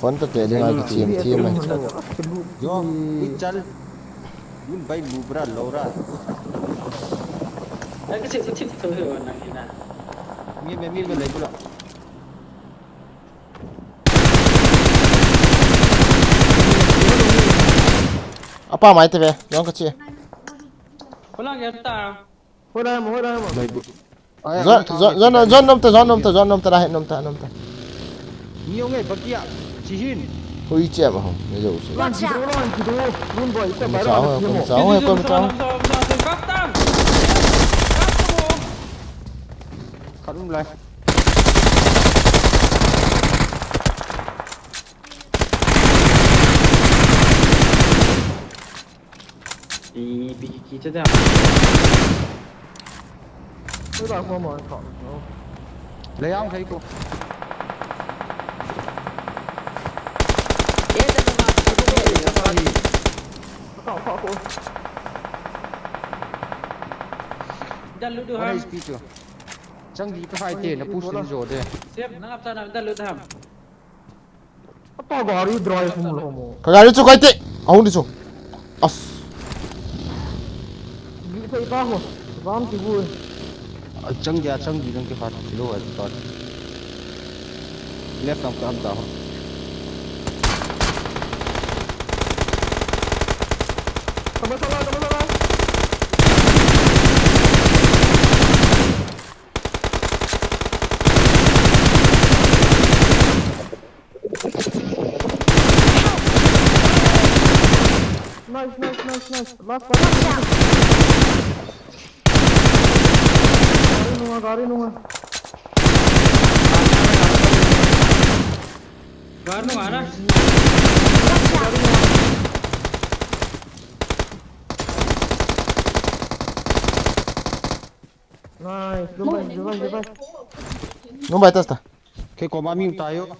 Phone to te ding a ki thiam thiam mai. Yo, i chal. Yun bai lu bra lo ra. Ai ka chip chip tho ho na ki na. Mi me mi me lai bula. Apa mai te ve, yong ka chi. Hola, ya ta. Hola mo, hola mo. Zon, zon, zon, zon nom ta, zon nom ta, zon nom ta, rahe nom ta, nom ta. Ni ong e, bakia, chihin. Hui che ma ho, ni jo se. Watch out. Run boy, ko bai run. Ko sa ho, ko sa ho. Khat um lai. Pi, pi, ki, ki, cha, cha. Ui, ba, ko mo, ko. Le yang thei ko. Ko, ko, ko. Dal lu du ham. Chang di ka khai te, na pu sun jo de. Sep, nang ap cha na dal lu du ham. Apa gari drive mo lo mo. Ka gari chu kai te. Ahung di chu. As. Gi thei ta ho. Ram ti gu. Chang dia chang di nang ke khat lo ai ta. Left nang ka am ta ho. Kama sala, kama sala. Nice, nice, nice, nice. Last one. Watch out! Gari nunga, gari nunga. Gari nunga na. Nice, go back, go back, go back. Number testa. Ke koma mi tayo.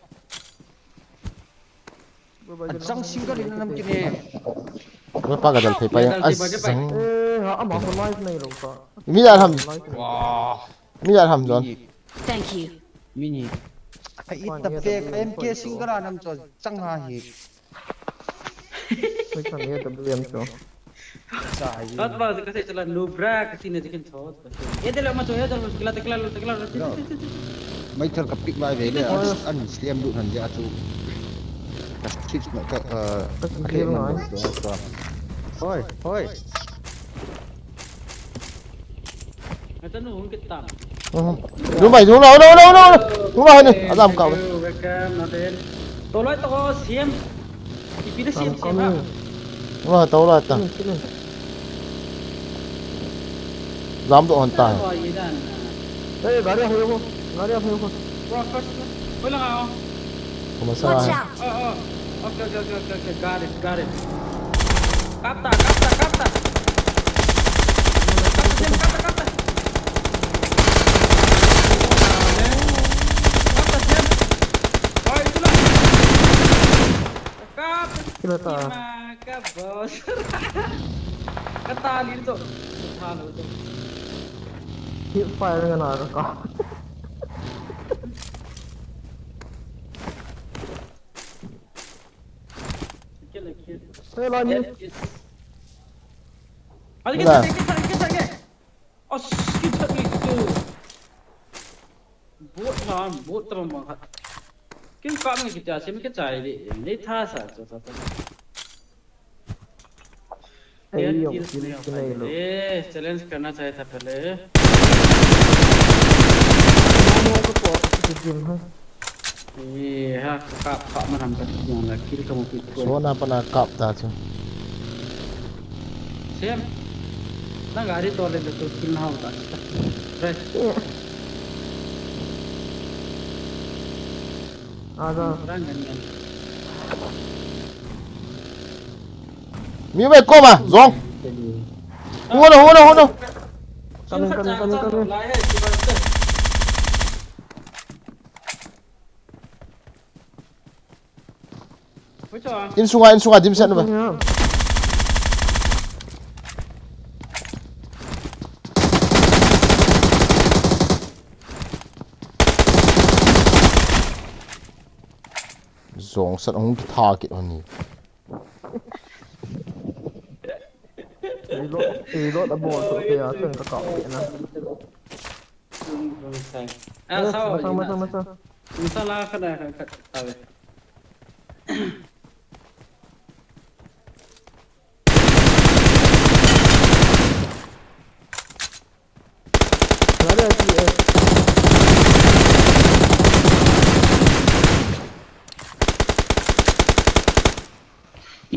Ajang single in nam kine. Weh, pa ka dal thei pa yang. Ajang. Ama ko live nei lo ka. Mi la ham. Live nei. Wow. Mi la ham John. Mini. Thank you. Mini. Ai, ita pe, M K single a nam cho chang ha hi. Oi, chang ye W M cho. Sa hi. At ba ka se chala nu bra ka sine jikin tho. Ye de la ma cho ye de la kila kila kila. Mai thar ka pick lai ve le, an, an slam du han ja chu. Ka switch na ka, ka, ka slam na. Hoi, hoi. Ata nu hung kitam. Lu bai, lu, lu, lu. Lu bai ni, adam ka. Welcome, Nathan. Toloi to siam. Ipi da siam siam ha. Lu, toloi ta. Jam to hon ta. Hey, gari a ho, gari a ho. Bro, first. Hoy lang ako. Kung masama. Watch out! Oh, oh. Okay, okay, okay, okay, okay. Got it, got it. Kapta, kapta, kapta. Kapta, Jem, kapta, kapta. Kapta, Jem. Oh, ito lang. Kapta. Sila ta. Sila ka, boss. Katali to. Halo to. Hip fire nga na ka. Kill, kill. Hey, Lani. Yes, yes. Ano kita, kita, kita, kita. Oh, kita, kita. Bot na, bot tama mga. Kill ka mga kita, siyempre kita, hindi, hindi tasa, so, so, so. Hey, yo, kill, kill, kill, kill. Challenge karna chahiye tha pehle. Ye ha, kap, kap man ham ta, kill ka mo kill ko. Sona pana kap ta chu. Sem. Na gari to le to kill na ho ta. Right. Aja. Rang ngan ngan. Mi bai koma, jong. Hung o, hung o, hung o. Coming, coming, coming, coming. Insunga, insunga, dim set nu ba. Jong sat hung kitha kit hon ni. Reload, reload a bol to kaya, chen ka kap kit na. Ah, sao, masang, masang, masang. Masang la ka da ka, ka, ka.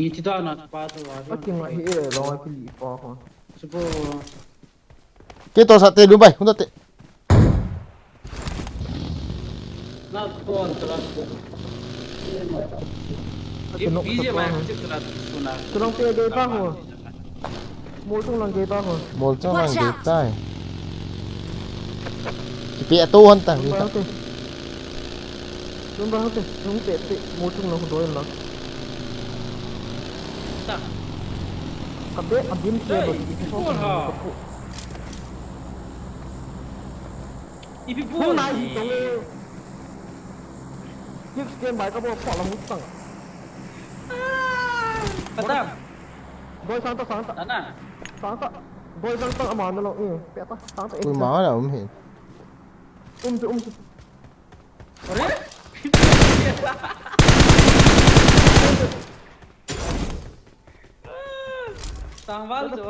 Iti da na pa to wa. Ati ma hi e lo ki li pa ko. Supo. Kei to sa te lu bai, hung to te. Na to an tra. Ati no. Bi je ma ko tra suna. Tulong pe de pa ho. Mol chung lang gei ta ho. Mol chung lang gei tai. Kipe a to hon ta. Tum ba hote. Tum ba hote. Tum pe pe. Mol chung lang doi lang. Ta. Kape a dim pe ba. Ipi bol ha. Ipi bol. Nai tong e. Yik stand by ka bol pa lang tang. Padam. Doi sang ta, sang ta. Ana. Sang ta. Doi sang ta, ama na lo. Eh, pe ta, sang ta. Ui, ma na um hin. Um tu, um tu. Are? Sang val tu.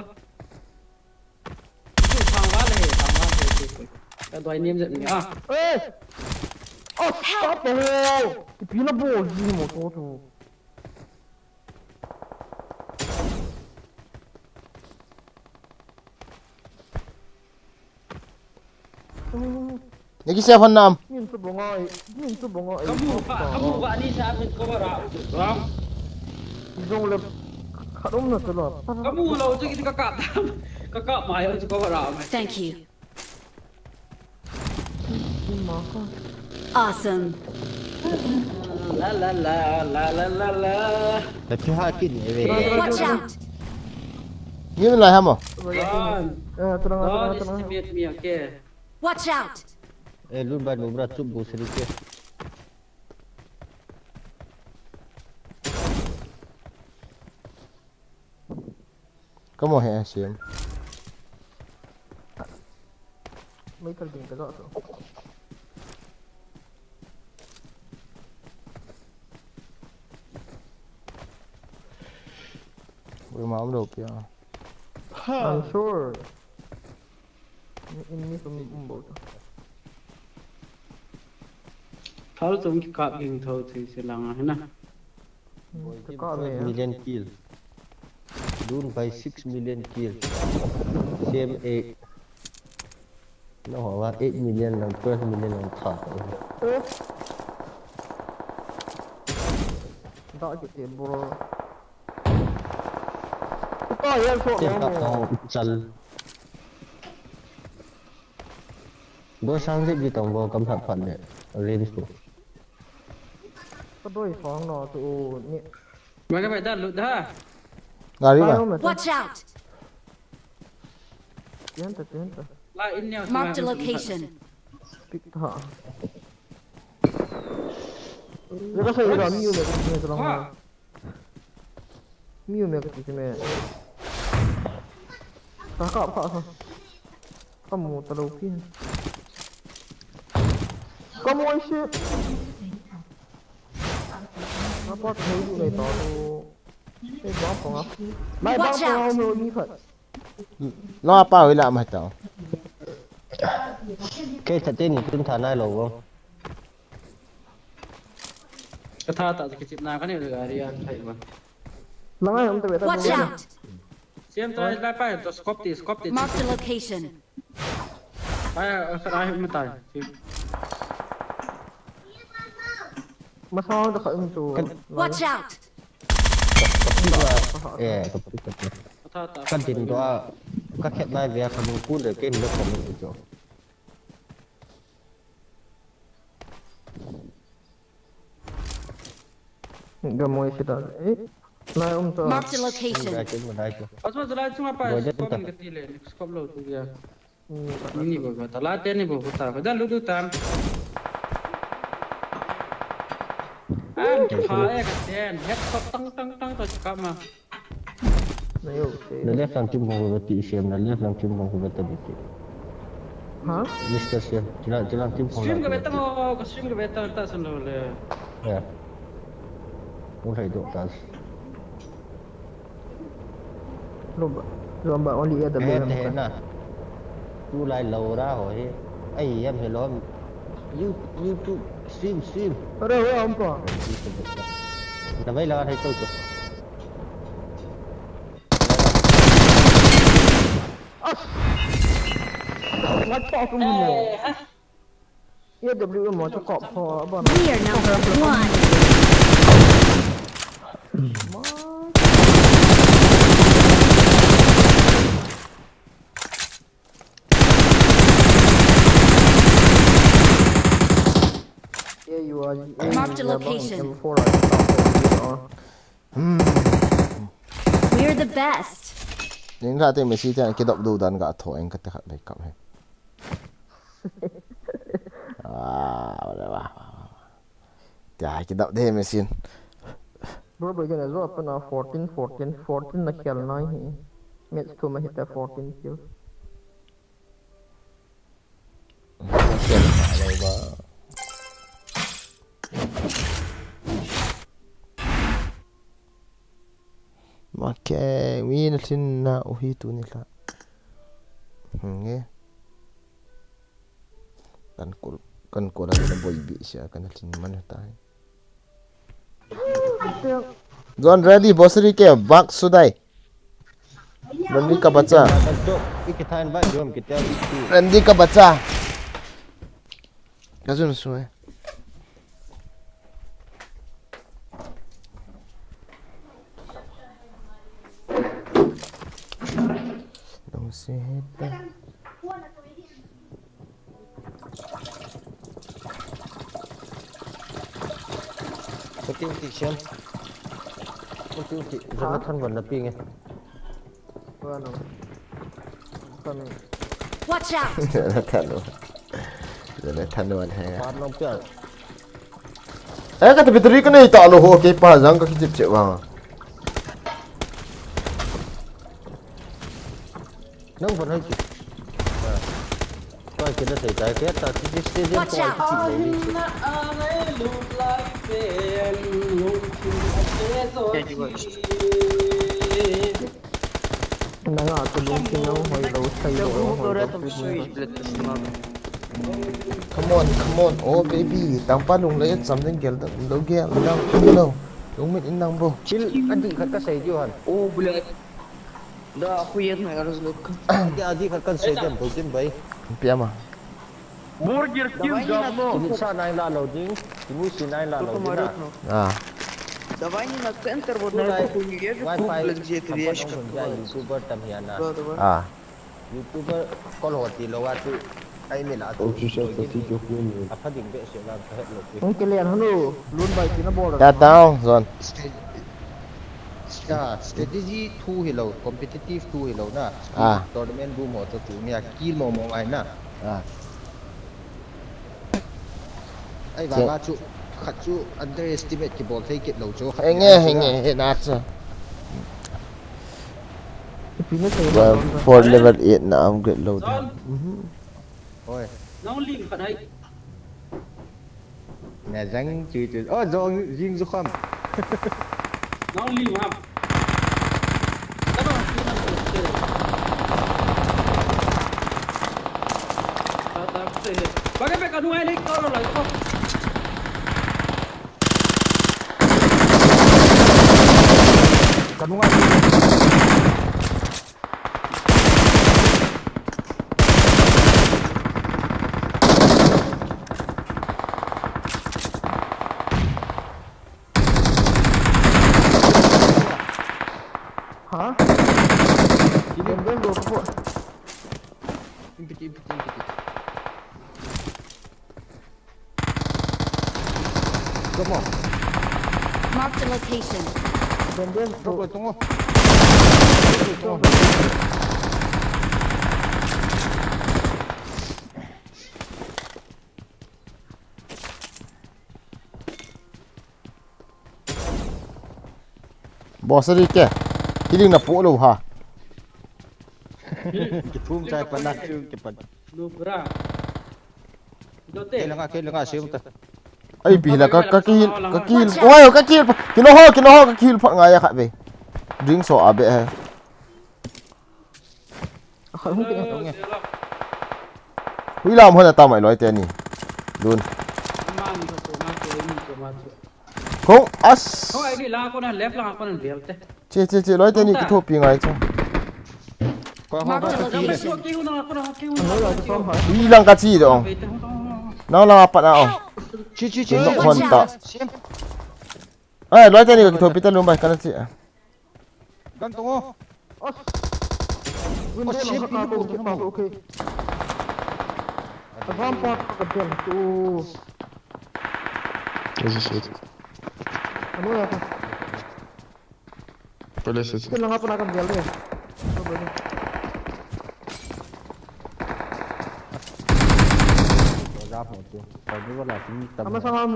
Tu sang val he, sang val he, tu, tu. Ka doi niam jep ni a. Eh! Oh, stop the hole! Ipi na bol ji mo to tu. Naki seven nam. Min tu bongai, min tu bongai. Kamu ba, kamu ba ni sa min ko ba ra. Ram. Jong le khat um na tu lo. Kamu lo chu ki ka ka. Ka ka mai chu ko ba ra. Thank you. Awesome. La la la la la la la. Tapi ha kini eve. Watch out. Ni lai ha mo. Gun. Eh, tenang, tenang, tenang. Estimate me, okay. Watch out! Eh, loot bag nubra chup bu seri ke. Kamu he, Sim. Mai kal ding ka za to. Ui, ma um lo pia. I'm sure. Ni, ni sum um bo to. Thal sum ki kap ging tho thei se lang a, hina. Hmm, ki kap me. Twelve million kill. Dun by six million kill. Same eight. No, eight million lang, twelve million lang tha. Eh. Da ki te, bro. Ka hian so. Te ka mo. Chal. Bo sang zip di tong bo kam phat phat le. Range ko. Ka doi song no tu ni. Mai ka bai da lut da. Gari ba. Watch out! Tian ta, tian ta. La in ne. Marked a location. Pick ta. Ye ka sa ye ka mi yu me ka sa. Miu me kati me. Ka ka pa ka. Kamu ta lo pi. Kamu ai se. Ka pa thoi du nei ta lo. Ei ba pa nga. Mai ba pa nga mo ni khat. Lo pa wi la ma ta. Kei ta te ni tun tha nai lo bo. Ka tha ta kichip na ka ne gari a thai ba. Langa hom ta beta. Watch out! Siam ta lai pa to scope ti, scope ti. Marked a location. Ai, ka ai ma tai. Ma sa da ka um tu. Watch out! Eh, ka pi ka pi. Ka tha ta. Ka din to a, ka khet lai ve ka lu ku le ke ni ko ni to. Gamoi sita. Eh, lai um ta. Marked a location. Asma jalai chunga pa. Boy, scope ta. Min ka ti le, scope lo tu ya. Hmm, ta. Mini bo ta, la te ni bo ta. Ba da lu du tan. Am ki pha e ka ten. Headshot tang, tang, tang ta ka ma. Na left lang team hong beti Siam, na left lang team hong beti beti. Ha? Mister Siam, jila, jila team hong. Stream ka beti mo, ka stream ka beti ta san lo le. Ya. Mo thai do ta. Lomba, lomba only A W M ka. Na. Tu lai lo ra ho he. Ai, yam he lo. You, YouTube, stream, stream. Are ho am pa. Na bai la thai to to. What the fuck? A W M mo chu kop pho ba. We are number one. Marked a location. We're the best. Ning ka te Messi te kidop du dan ka tho eng ka te khat bai kap he. Ah, wala ba. Te ai kidop de Messi. Bro, bro, gonna drop na fourteen, fourteen, fourteen na khel nai hi. Match two ma hita fourteen kill. Ma ke, mi na thin na u hi tu ni la. Nge. Kan kol, kan kol na boi bi sia kan thin man ta. John ready, bosri ke bak sudai. Randy ka bacha. Randy ka bacha. Ka jun su eh. Dong se heta. Uti, uti, Siam. Uti, uti. Jonathan bon na ping e. Wa no. Watch out! Jana thanu. Jana thanu an hai. Pat nong pia. Eh, kati battery kanei talou ho, kei pa jang kakichep chep vang. Nang ban hai ki. Koi kina thei tai, kei ta ki stadium. Watch out! Nanga tu lungthim nang hoilou, sailou, hoilou. Come on, come on, oh baby, tangpa lunglai cham ding gel dang, lou gel dang, lou. Lungmit in nang bo. Kill adih khat kasei diu han. Oh, bullet. Да охуенно, я разлюбка. Adih khat kasei diu, bo kin bai. Piama. Бургер Кинг говно. Kini sa nine la lou ding, kini si nine la lou ding na. Ah. Давай не на центр, вот на эту хуйню. Я же круг, блин, где эта ящик открывается. YouTuber tam hian na. Да, давай. Ah. YouTuber kol ho ti lou a chu. Ai mi la chu. Official to ti chu. A pha ding be se la ka het lou ti. Hung kilian hanu, lun bai ti na bol. Ta ta zon. Stage, ah, strategy thu hilou, competitive thu hilou na. Ah. Tournament room ho chu tu nia kill mo mo ngai na. Ah. Ai, vanga chu, khat chu underestimate kibol thei kit lou chu, khat henge, henge, he na chu. Four level eight na upgrade lou da. Oi. Nang lim khat ai. Na jang chu chu. Oh, jong jing ju kham. Nang lim ham. Ha? Ini ben do ko. Impiti, impiti, impiti. Come on. Marked a location. Ben ben. Tunggu, tunggu. Tunggu. Boss ri ke. Healing na po lou ha. Kithum chai pan na chu kipan. Lu bra. Dote. Ke langa, ke langa, sium ta. Ai, pi la ka, ka kihil, ka kihil. Oi, ka kihil. Kino ho, kino ho, ka kihil phat ngai a khat ve. Drink so a be he. Hui lam hon ata mai loi te ni. Dun. Kong as. Che, che, che, loi te ni kithopi ngai che. Marked a location. Hui lang ka chi dong. Nang lang apat na o. Chi, chi, chi. Nok hon ta. Ai, loi te ni ka kithopi ta lum bai ka na chi. Gan tong o. Os. Window lo ka ko, okay. Avam pa ka bel tu. This is it. Ano ya ka? Palace is it. Kailangan pa na ka bel eh. Ama sama mo.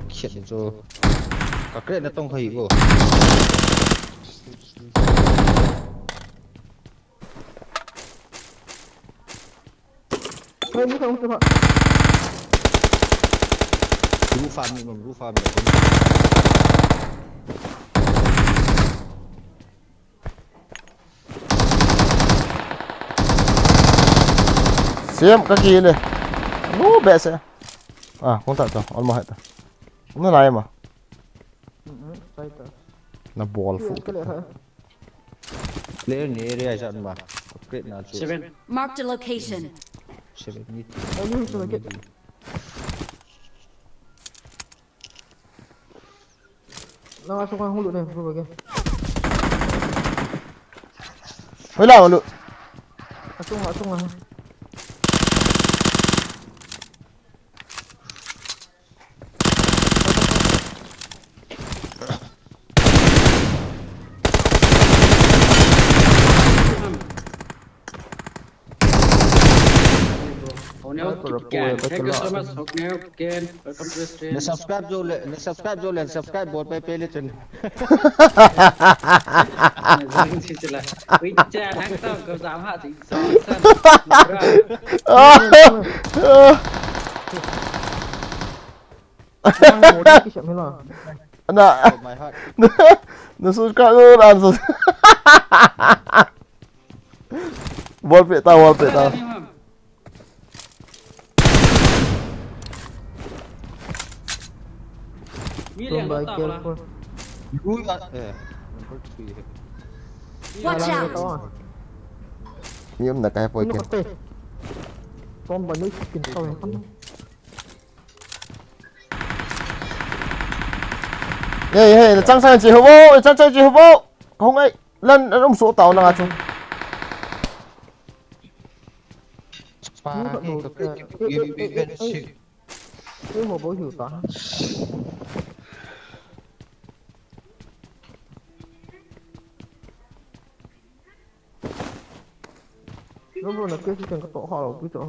Shit, so. Ka create na tong khai ko. Hey, ni ka um tu ha. Roof farm ni, roof farm ni. Siam ka kile. Mu be se. Ah, kong ta to. Almost het. Na lai ma. Mm, sai ta. Na ball fu. Player ni area jan ma. Upgrade na chu. Seven. Marked a location. Seven ni. Ani hu chu ke. Nang a sunga hung lut ne, bro, ke. Hoi la, hung lut. A sunga, a sunga. Ken, thank you so much, Hokneo. Ken, welcome to the stream. Na subscribe jo le, na subscribe jo le, subscribe bol pai pai le chun. Na join si sila. Ui, cha, nang tao ko jam ha jing so san. Nang mo di kisam hila. Na, Oh my heart. Na subscribe jo le, na subscribe. Wall pe ta, wall pe ta. Mi From leng by ta la. Careful. Ui, ah, eh. Watch out! Mi um na kai poi Ino ken. Kate. From by ni kin tau yang kan. Hey, hey, na chang chang chi ho bo, na chang chang chi ho bo. Ko ngai. Lan, lan um so tao na nga chu. Pa, Ni ka he, do ka ka, eh, eh, eh, eh, eh, eh, eh, ho bo hiu ta. Lo bo na ke si chen ka to ha lo pi to.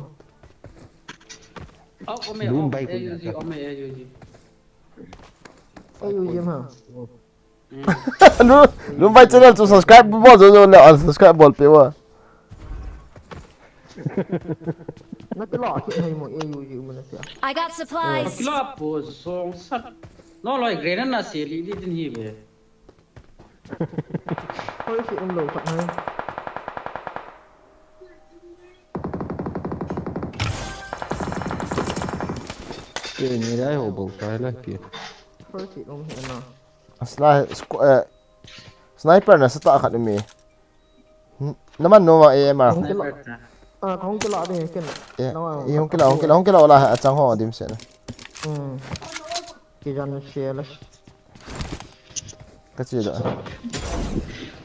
Au, ome, Lum au, bai ko A U G, na ka. Ome, A U G. A U G ma. Lu, Lumbai channel chu subscribe bol jo jo le unsubscribe bol pe wa. Na ti lo ki nei mo A U G mo na ti. I got supplies. Kila po song sat. No loi grenade na se li li din hi ve. Hoi si um lo khat hai. Ke ni lai ho bo kai la ke. Hoi si um hi na. Sni-, squ-, eh, sniper na sa ta khat mi. N-, naman no ma A M R. Hong kila. Sniper ta. Ah, hong kila ding ken. Eh, Nawa, i hong kila, hong kila, hong kila la a chang ho dim se na. Hmm. Kijan se la. Ka chi da.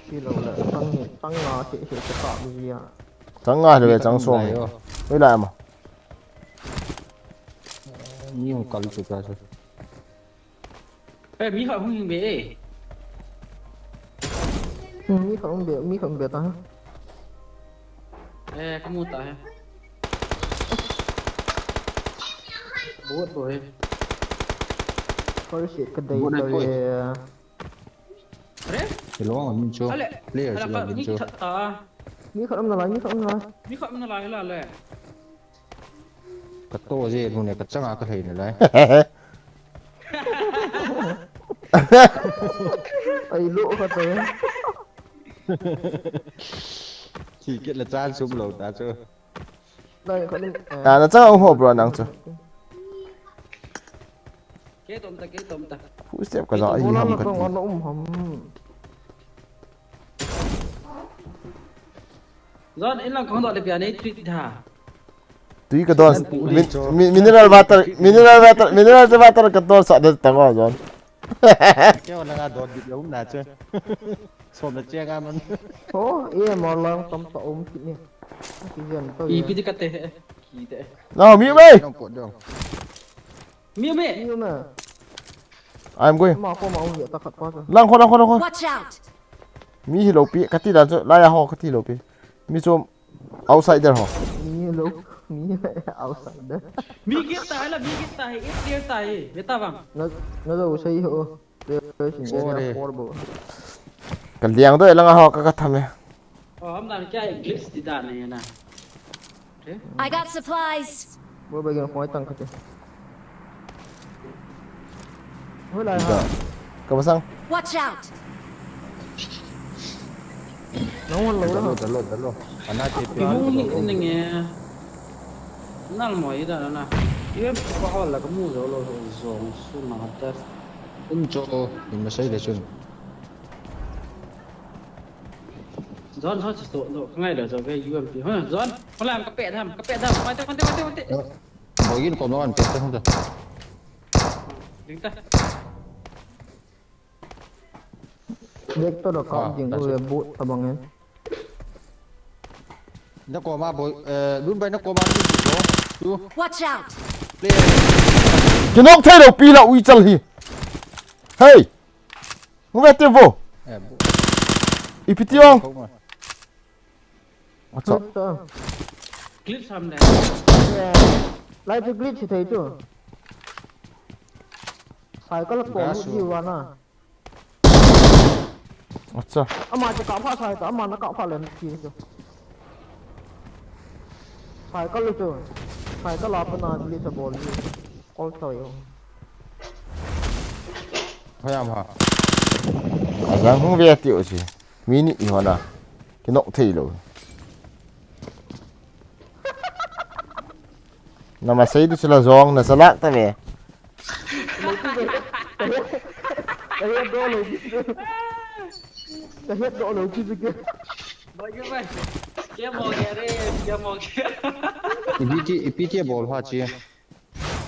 Chi lo la, tang ni, tang nga se se se ta bi ya. Chang nga le chang som. Lai yo. Oi la ma. Ni hong kal chu ka chu. Eh, mi khat hung hing be, eh. Hmm, mi khat hung be, mi khat hung be ta. Eh, kamu ta he. Bot bo he. Koi si ka dei Bot nai ta koi. Ye. Are? Hello, min cho. Ale. Player Ala sila ka min ni cho. Khat ta. Mi khat um na lai, mi khat um na lai. Mi khat um na lai la le. Ka to je nu ne ka changa ka hlei na lai. Ai lo ka to. Chi ke la chan sum lo ta chu. Lai ka ni. Ah, na chang ho bro nang chu. Ke tom ta, ke tom ta. Footstep ka za ai ham ka ti. Ngon um ham. John, in lang kong dot le pia nei treat tha. Tui ka don. Min-, min-, mineral water, mineral water, mineral water ka don sa de tang o, John. Keu na nga don bit lo na che. Som na che nga man. Oh, e mo lang tam ta um ki ni. Ki jen to. I pi di ka te he. Ki te. No, mi mai. Nong pot dong. Mi me. Mi me. I'm going. Ma ko ma u ta khat pa ta. Lang kho, lang kho, lang kho. Watch out. Mi hi lo pi, ka ti dan chu, lai a ho ka ti lo pi. Mi chu outsider ho. Mi lo, mi outsider. Mi get ta la, mi get ta he, it get ta he. Beta bang. Na, na lo sei ho. Four bo. Ka liang do lang a ho ka ka tham e. Oh, ham dan kya glitch ti dan e na. I got supplies. Bo begin khoi tang kate. Hoi lai ha. Ka masang. Watch out. Nang hon lo. Dalo, dalo, dalo. Ana te pia. Mu ni nge. Nal mo ida na. Iwe pa hol la ka mu lo lo zong su na ta. Un cho, in masai le chun. John, John, chu to, to, ka ngai lo, John, ve U M P. Ha, John, hola, ka pe tham, ka pe tham. Mate, mate, mate, mate. Boy, in kom lo an pe tham ta. Ding ta. Vector lo ka ding u ve bu ta bang e. Na koma boy, eh, Lun bai na koma ni bo. Tu. Watch out. Play. Kinok thei lo pi la ui chal hi. Hey. Ngu ve te vo. Eh, bo. Ipi ti ong. Acha. Glitch ham le. Lai chu glitch thei chu. Cycle ko lu ji wa na. Acha. Ama chu ka pha cycle, ama na ka pha len ki chu. Cycle chu. Cycle apa na glitch bol ji. Kol to yo. Phayam ha. Ajang hung ve ti u si. Mini i hona. Kinok thei lo. Nama sei du sila zong na salak ta ve. Ka hiat doh lou pi chu. Ka hiat doh lou pi chu ke. Bagi bai. Kya mo gaya re, kya mo gaya. Ipi ti, ipi ti bol pha chi.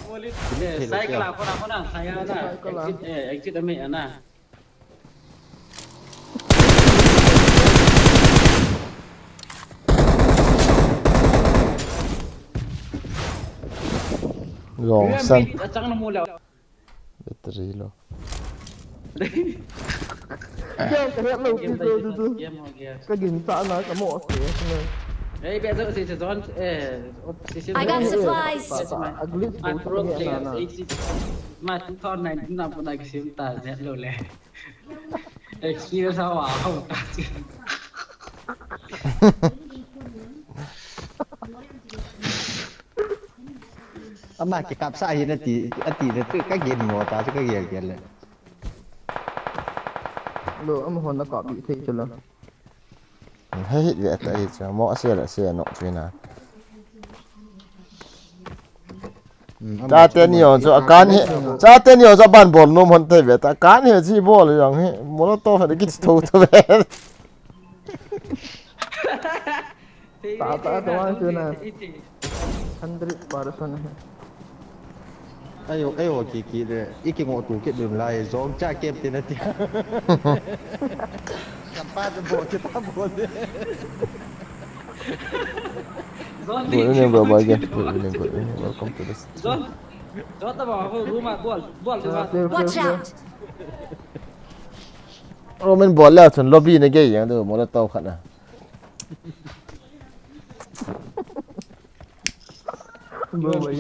Moli, eh, cycle a kona kona saya na. Cycle a. Exit, eh, exit a me ana. Long san. Battery low. Kya ka hiat lou pi chu tu tu. Ka gin sa na ka mo se na. Hey, be sa si si zon, eh, si si. I got supplies. A glitch bol sa ni na na. Ma two thousand nineteen na puna kisim ta hiat lou le. Experience a wa hau ta. Ama kikap sa hi na ti, ati na tu ka gin mo ta tu ka gel gel le. Lo, ama hon na kap bi thei chu lo. Hei hit ve ta hi chu mo ase la se no chu na. Chate ni ho chu akan he, chate ni ho chu aban bol nom hon te ve ta, akan he chi bol jong he, Molotov he kit tho tho ve. Ta ta ta wan chu na. Hundred percent he. Ayo, ayo, ki ki de, iki ngo tu ki dum lai, zong cha kep te na ti. Kampa de bo, kita bo de. Good evening, bro, bro, again. Good evening, good evening. Welcome to the stream. Zon, Zon, ta ba, ho, room a, bol, bol, bol. Watch out! Roman bol le chun lobby na gei yang tu, Molotov khat na. Bro, bro,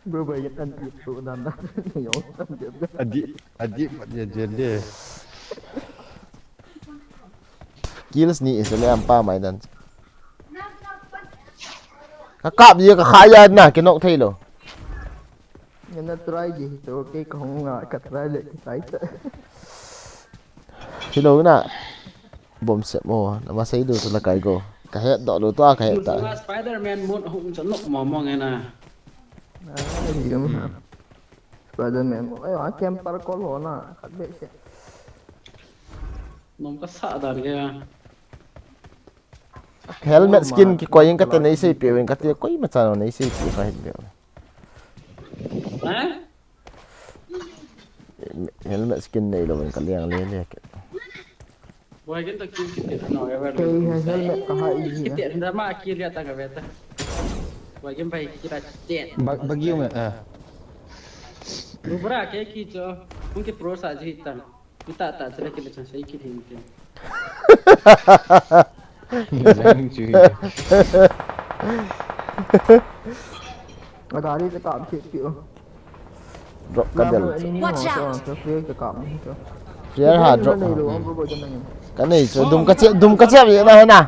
bro, bro, ya kan ti tu dan dan. Yo, kan ti. Adi, adi, adi, adi. Kills ni is le ampa mai dan. Ka kap ye ka kha ya na, kinok thei lo. Nana try ji, so ke ka hong nga, ka try le, ka try ta. Hello na. Bom sep mo, nama sei du sala kai go. Ka het doh lou tua, ka het ta. Spider-Man mode hung cha nok mo mo nge na. Ah, di um ha. Spider-Man mode. Ayo, a camper call ho na, khat be se. Nom ka sa dan ke. Helmet skin kikoi in kate nei sei pe in kate koima chan nei sei pe ka het be. Ha? Helmet skin nei lo in ka liang le le. Boy, kin ta kin kit no, ever. Kei he helmet ka ha i. Kit da ma ki lia ta ka ve ta. Boy, kin bai ki ra kit. Ba-, bagi me, ah. Rubra ke ki cho. Kun ke pro sa ji ta. Kita ta chale kile chan sei kit hin te. Jang chu. A gari te ka kit ki o. Drop ka del. Watch out. Ka free ka kam ni to. Free ha drop. Ka nei chu dum ka che, dum ka che ye na he na.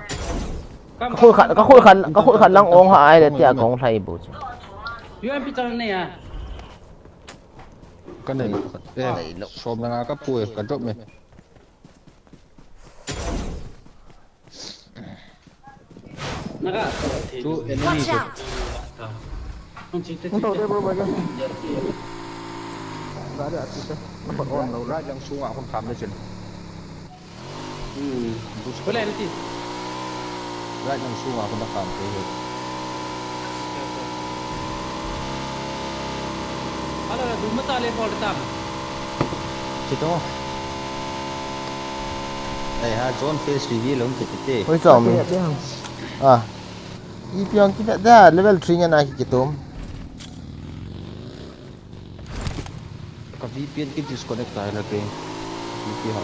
Ka khol khat, ka khol khat, ka khol khat lang ong ha ai le tia kong thlai bu chu. U M P chang nei a. Ka nei lo khat. Eh, nei lo. Som na nga ka pui, ka drop me. Naga. Two enemy. Watch out! Hung tau de bro, bai ka. Gari ati te. Nampak on lo. Right lang sunga hung tham de chin. Hmm. Bus ko le ti. Right lang sunga hung tham de. Hala, dum mata le bol tam. Chito. Ai ha, John face reveal hung kiti te. Hoi chong mi. Ah. Ipi hung kivet da, level three ngen a kikitum. Ka V P N ki disconnect tai la ke. V P N ha.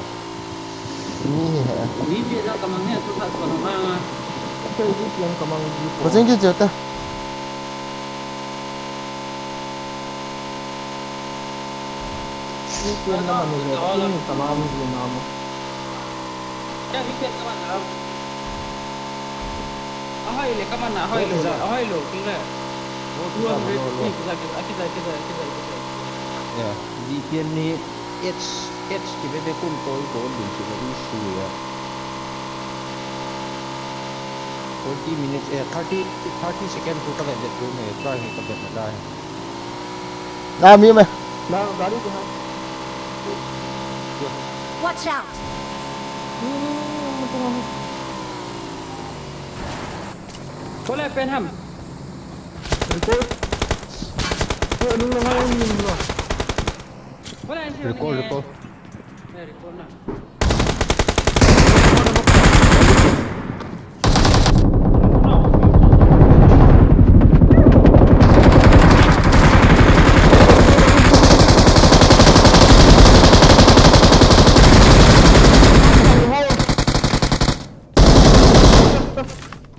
Ni he. V P N na ka mang he, tu khat ko na ma. Bajing ki jeta. Ken na manu ve, ken tamam ji na mo. Kya weekend ka man na? Ahoi le ka man na, ahoi lo, ahoi lo, king le. Lo, lo, lo. Kizai, kizai, kizai, kizai, kizai. Yeah, weekend ni H, H ki ve ve kun ko ko din ki ve su ya. Twenty minutes, eh, thirty, thirty seconds ko ka ve ve ko ne, try ka ve na dai. Na mi me. Na gari ko ha. Watch out! Kole pen ham. Record. Ko nung lo ha nung lo. Kole pen ham. Record, record. Eh, record na.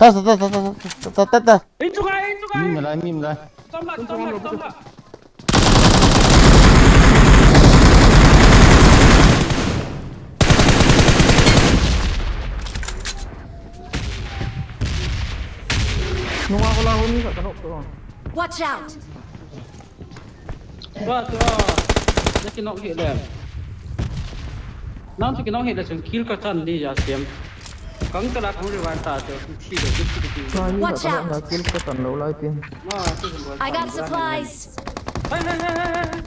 Ta, ta, ta. Inchunga, inchunga. Mim lai, mim lai. Tamba, tamba, tamba. Nunga ko la huni ka kanok to. Watch out! Ba, to. Naki nok hile. Nang tu kinok hile chun kill ka chan di ya siam. Kang tala kang revive ta to. Thi de, thi de, thi de. Watch out! Na kill ka chan lo lai tin. Ma, tu. I got supplies. Hai, hai, hai, hai.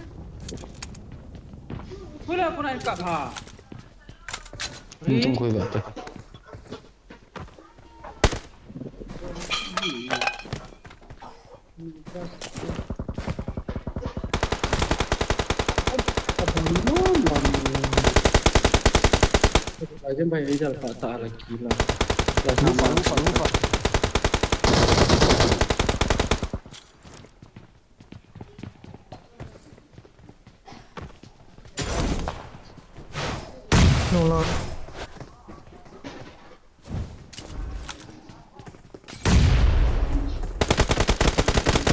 Kula, kula in kap ha. Tung khui ba te. Lupa, lupa, lupa. No, no.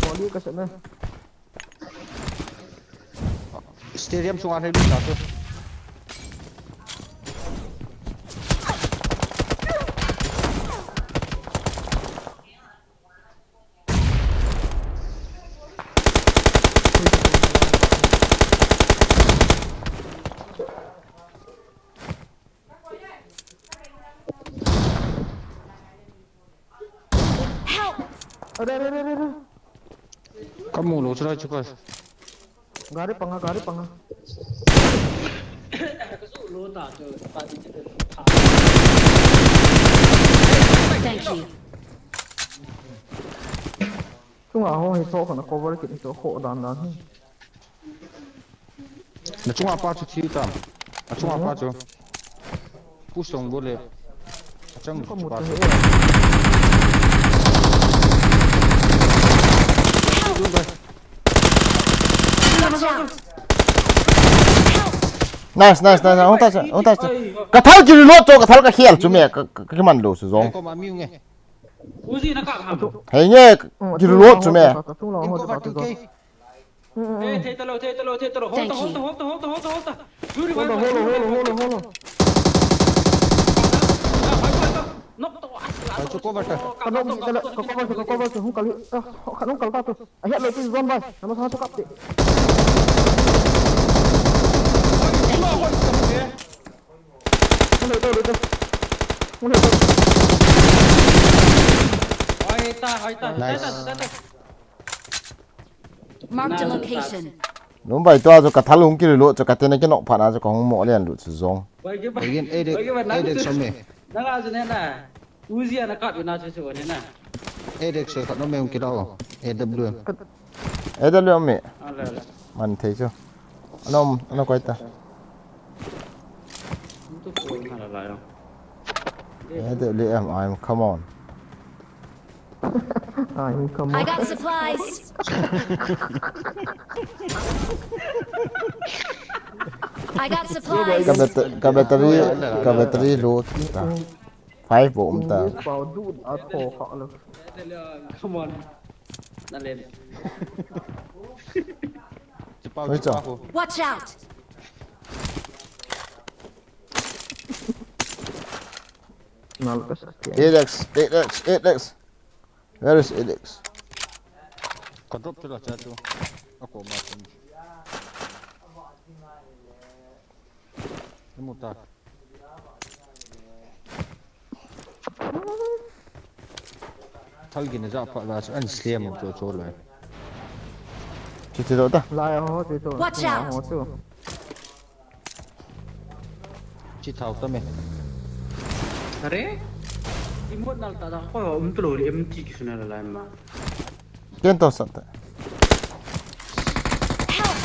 Boli ka sana. Stadium sunga hai lu ta tu. Help! Are, are, are, are, are. Kamu lo, chulai chupa. Gari panga, gari panga. Thank you. Chunga ho hi tho khana cover kit to kho dan dan hi. Na chunga pa chu thi ta. A chunga pa chu. Pu song bo le. A chang chu pa chu. Nice, nice, nice. Hung ta, hung ta. Ka thal ki reload chu, ka thal ka khel chu me. Ka, ka, ka man lo su jong. Ko ma mi nge. Uzi na ka ham. Hei nge, ki reload chu me. Ka tung lo ho ka tu. Eh, thei talo, thei talo, thei talo. Hold on, hold on, hold on, hold on, hold on, hold on. Hold on, hold on, hold on, hold on. Knock to. Ai, chu cover ta. Ka knock, ka cover, ka cover, hung kal. Ah, ka knock kal ta tu. Ahi lo pi zone bai. Nama sa chu kap te. Hung le to, le to. Hung le to. Oi ta, oi ta. Nice. Ta, ta, ta, ta. Marked a location. Number two chu ka thal hung ki reload chu ka tena ki knock phat na chu ka hung mo lian lut chu jong. Again, eight, eight, eight, some. Na ga chu ne na. Uzi ana kap ina chu chu ne na. Eight X ka no me hung ki lao. A W M. A W M me. Ala, ala. Man thei chu. Anom, ano koi ta. Tu ko na la la yo. A W M, I'm, come on. Ah, you come I on. Got supplies. I got supplies. Ka bat-, ka battery, ka battery low ta. Five bou um ta. English pau du a tho kha lo. Come on. Na le. Chipau, oi, chipau. Watch out! Nalkas. Alex, Alex, Alex. Where is Alex? Ka drop chu la cha chu. A ko ma chu. Ni mu ta. Thal gin ja pha la chu an sliam chu chu lai. Chu chu ta. Lai ho chu chu. Watch out! Ho chu. Chi thau ta me. Are? Emote nal ta da ko um tu lo ri M T ki suna la lai ma. Ken to sat ta. Help!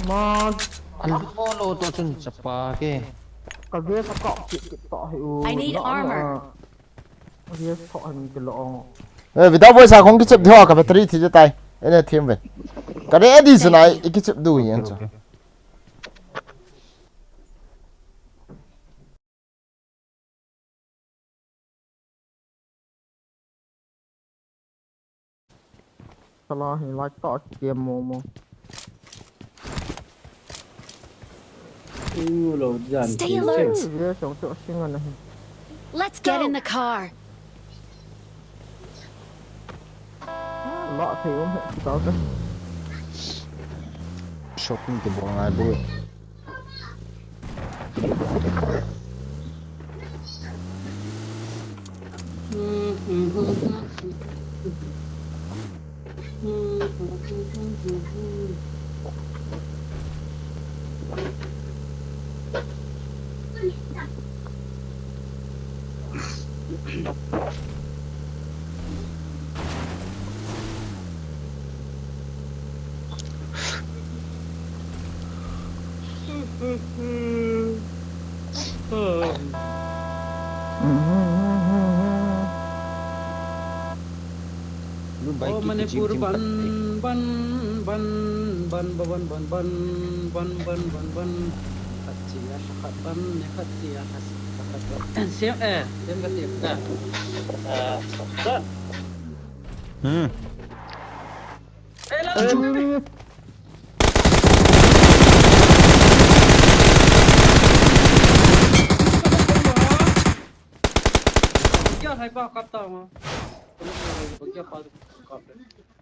Ma. Al ho lo to chun chapa ke. Ka ve ka ka ki ki to hi u. I need armor. Yes, thok han ti lo ong. Eh, Vita boy sa khong kichep di ho ka battery thi je tai. Ene thim ve. Ka re di sunai, i kichep du yen chu. Sala hi light torch game mo mo. Ui, lo jan. Stay alert. Ui, ye song to sing an hi. Let's get in the car. La thei um he ta ta. Shopping to bo ngai bo. Lu bai. O ki Manipur ki ban, ban, ban, ban, ban, ban, ban, ban, ban, ban, ban, ban, ban. Khat chia, khat ban, ne khat chia, khat, khat ban. Siam, eh, siam ka siam ka. Ah, done. Hmm. Eh, la.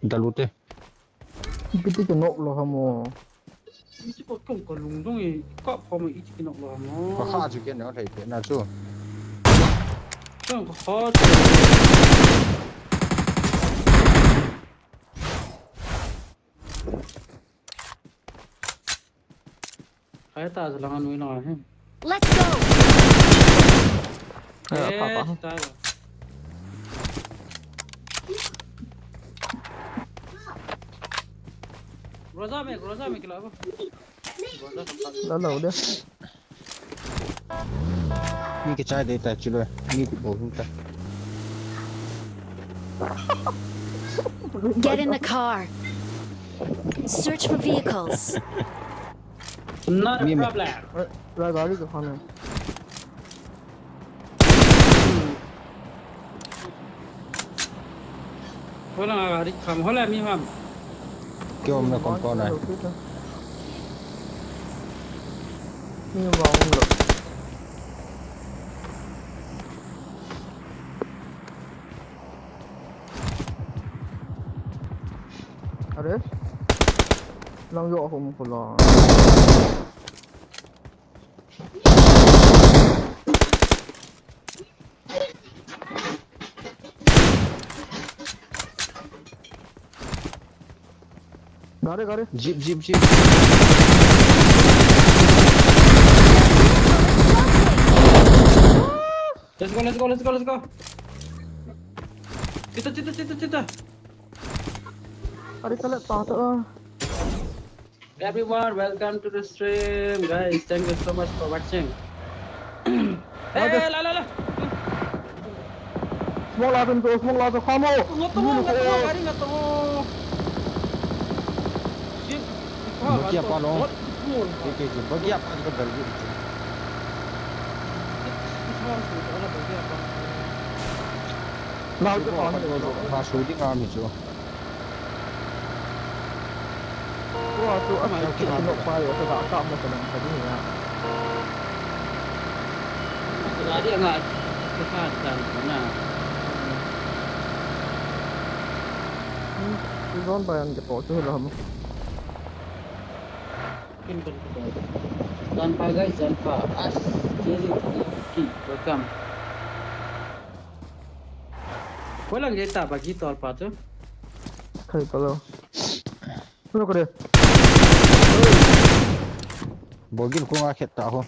Dalu te. Ipi ti kinok lou ham o. Ichi ko kong ko lungdong e, kap ko mo ichi kinok lou ham o. Ka kha chu ken no thei pe na chu. Kong ko kha chu. Hai ta jalang anui lang ahi. Let's go. Eh, eh, papa. Chita la. Groza me, groza me kila ba. Groza. La la de. Mi kichai de ta chilo. Mi kibo ta. Get in the car. Search for vehicles. Not a problem. Eh, la gari ko khana. Hola gari kham, hola mi ham. Kyo me kon kon hai. Mi ma um lo. Are? Nang yo hum ko la. Gari, gari. Jeep, jeep, jeep. Let's go, let's go, let's go, let's go. Chita, chita, chita, chita. Are, kala ta ta. Everyone, welcome to the stream, guys. Thank you so much for watching. Eh, la, la, la. Smoke la tum, smoke la tum, kamo. Ngato, ngato, gari ngato. Shit. Nokia pa lo. Kei, kei chu, bagi apa chu ka bel ding chu. Nau chu kon lo, ha su ding a mi chu. Tua chu a mai chu ki nok pa yo ka ka mo ka lang ka ding ya. Gari anga ka ka tan na. Zone ba yang ke to chu lo mo. Kin kin kin. Janpa guys, janpa. As, J J P, welcome. Koi lang gei ta bagi tol pa chu. Khai pa lo. Lo kare. Bogin ko nga khet ta ho.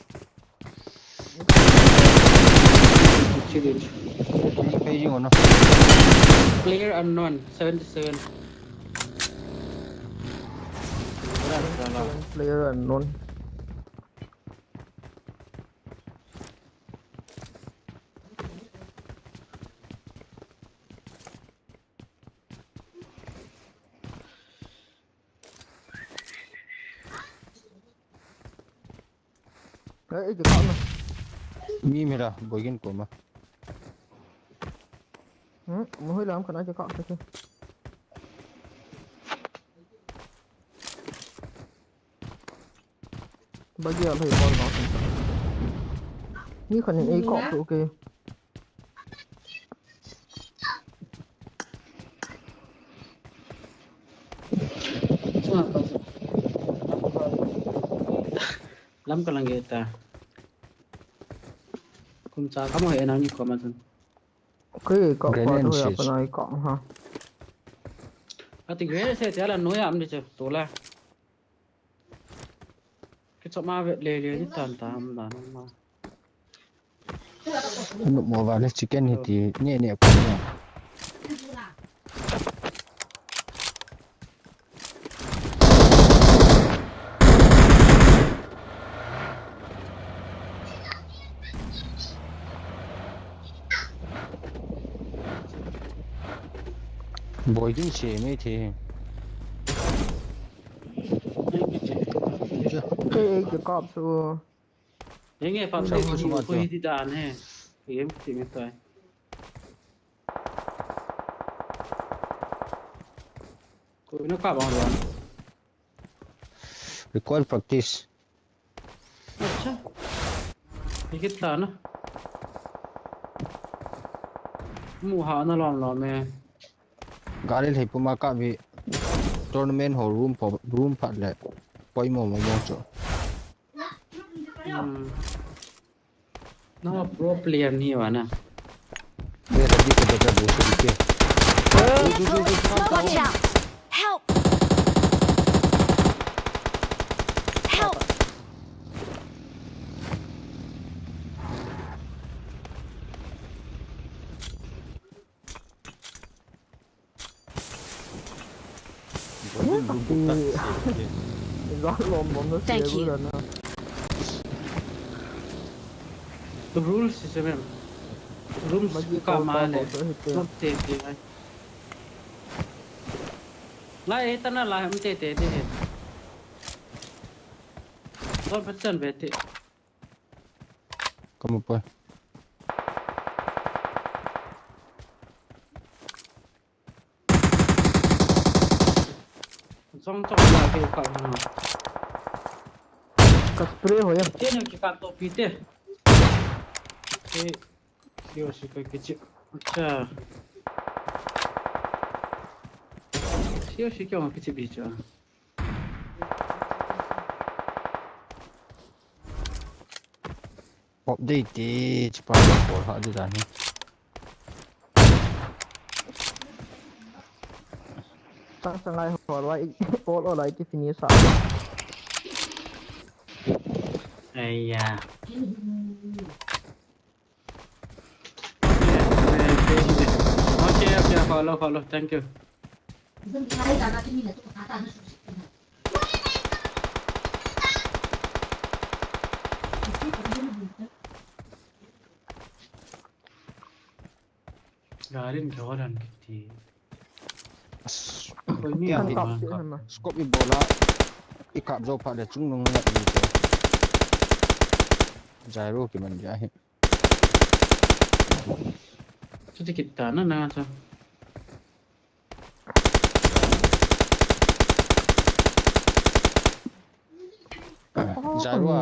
Chili. Paging ono. Player unknown, seventy-seven. Player unknown. Ei, ei, kikap na. Mi mira, boigin koma. Hmm, muhui lam kana kikap kaki. Bagi a lhai bol na sin ta. Ni khan in ei kop tu ke. Lam ka lang ge ta. Kum cha ka mo he na ni ko ma tun. Koi ko ko Grenade to ya shit. Pana i ko ha. Ati grenade se te la no ya am de che to la. Kichop ma vet le le ni tan ta am dan ma. Anu mo va le chicken hi ti ne ne ko ne. Boigin se me the. Ke ke kap su. Yenge pam de ni ko hi ti dan he. Yem ti me tai. Ko ina ka bang ron. Recoil practice. Acha. Ikit ta na. Mu ha na lom lom e. Gari lhei puma ka vi tournament ho room pho, room phat le. Poimo mo mo chu. Hmm. Nang pro player ni va na. Ye, ready ko da da do se ke. Watch out! Help! Help! Thank you. Rules si se mem. Rules ka ma le. Nok te te ai. Lai e ta na lai am te te te he. Don pachan ve te. Kamu pa. Jong jong la ke ka na. Ka spray ho ya. Te ne ki ka to pi te. Te. Yo si ka kichi. Acha. Yo si kya kichi bi cha. Update ti chipa bol ha di dan hi. Sang sangai ho lai, all, all lai ti finish sa. Aiya. Okay, okay, follow, follow. Thank you. Garin ke waran kiti. Koi ni a di man ka. Scope i bola. I kap jou phat le chungnung ngat ni chu. Jairo kiman dia hi. Chuti kit ta na na chu. Jairo a.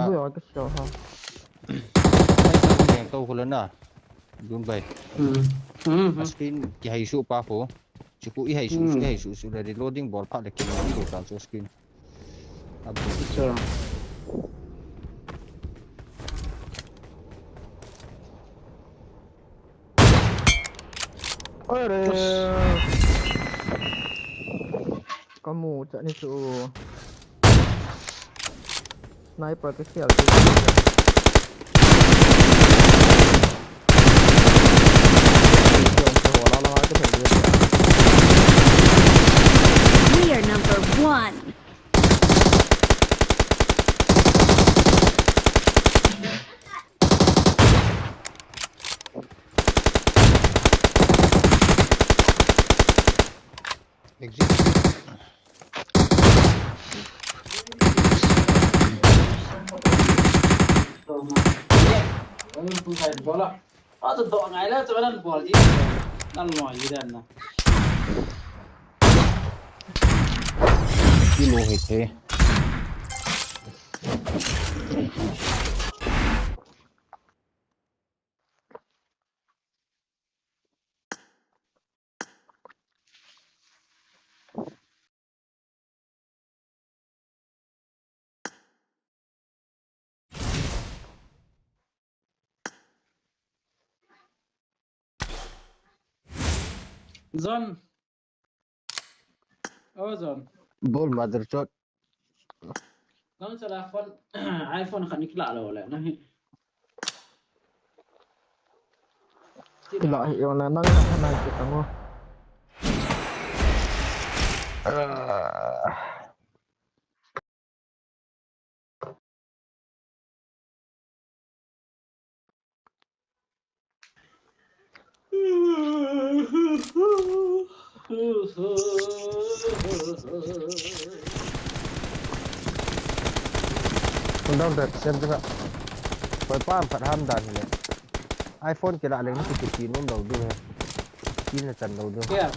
Ai sa neng to ko le na. Dun bai. Hmm. Hmm. A screen kihei su pa ko. Chu ko i hei su, hmm, i hei su su le reloading bol phat le kihei su ta chu screen. Abu. Acha. Ore. Kamu cha ni chu. Sniper ka khel chu. We are number one. Exit. Kilo hit he. John. Oh, John. Bol mother chot. Nang chala phone, iPhone khat ni kila lo le, nang hi. Kila hi yo na, nang na, nang kita mo. Ah. Undang dah, siap juga. Koi pam khat ham dan ni. iPhone kila leng ni kiti nom dau du he. Kiti na chan dau du. Kya?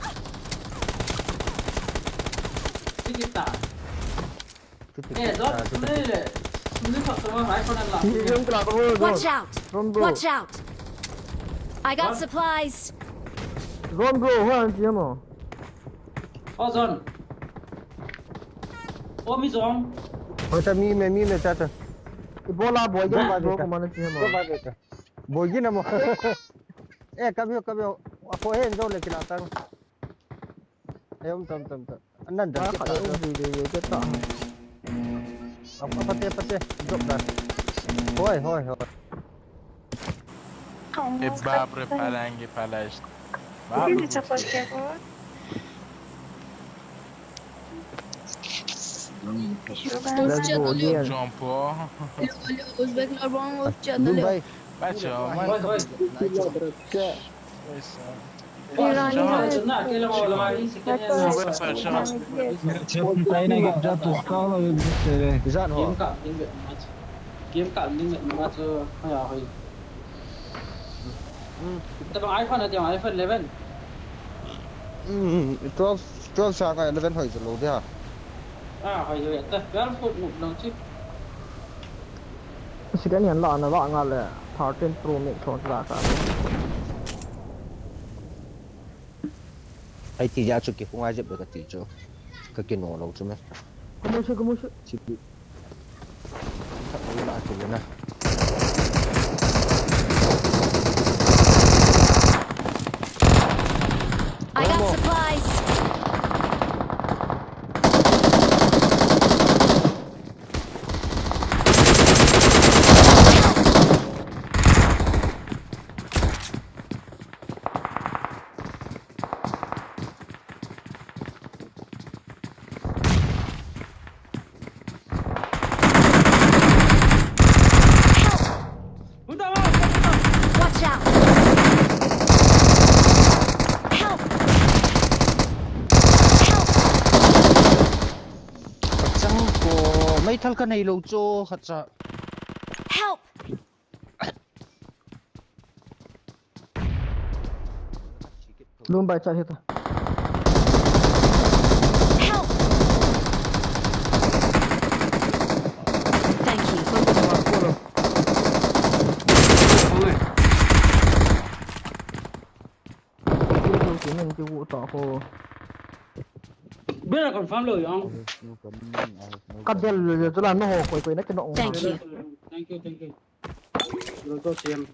Kiti ta. Chuti. Eh, John, ah, chuti. Sumni le. Sumni thot thot iPhone an la. Hi, John, kila ka bo, John. Watch out! John, bro. Watch out! I got supplies. John, bro, ha, an ti mo. Oh, John. Oh, mi John. Oh, cha mi me, mi me, cha cha. Ibola boy, bro, bro, bro, ko mana ti mo. Bro, bro, bro. Boy, na mo. Eh, kabhi, kabhi. Ako hen jo le kila tang. Em, tam, tam, tam. Anan dam. Ah, khat um video ye ke ta. Apa, apa te, apa te? Drop dah. Hoi, hoi, hoi. Eh, bap re, palangi, palash. Bap re. Let's go again. Jump, oh. Uzbek Lord Bang channel. Dubai. Bacho, man. Hoi, hoi. Yes, sir. Tabang iPhone ati, iPhone eleven. Hmm, twelve, twelve sanga eleven hoi lou dia. Ah, hoi hoi, ta twelve ko mu lou chi. Second hand la na la nga le thirteen Pro Max thon la ka. Ai ti ja chu ki khunga jep ka ti chu. Ka ki no lo chu me. Kamu chu, kamu chu. Chi pi. Thak lo la chu le na. I got supplies. Thal ka nei lou chu khat cha. Help! Lum bai cha hita. Help! Thank you. Bela confirm lou jong. Ka del le chu la no ho koi koi na kino. Thank you. Thank you, thank you. Lo to siam.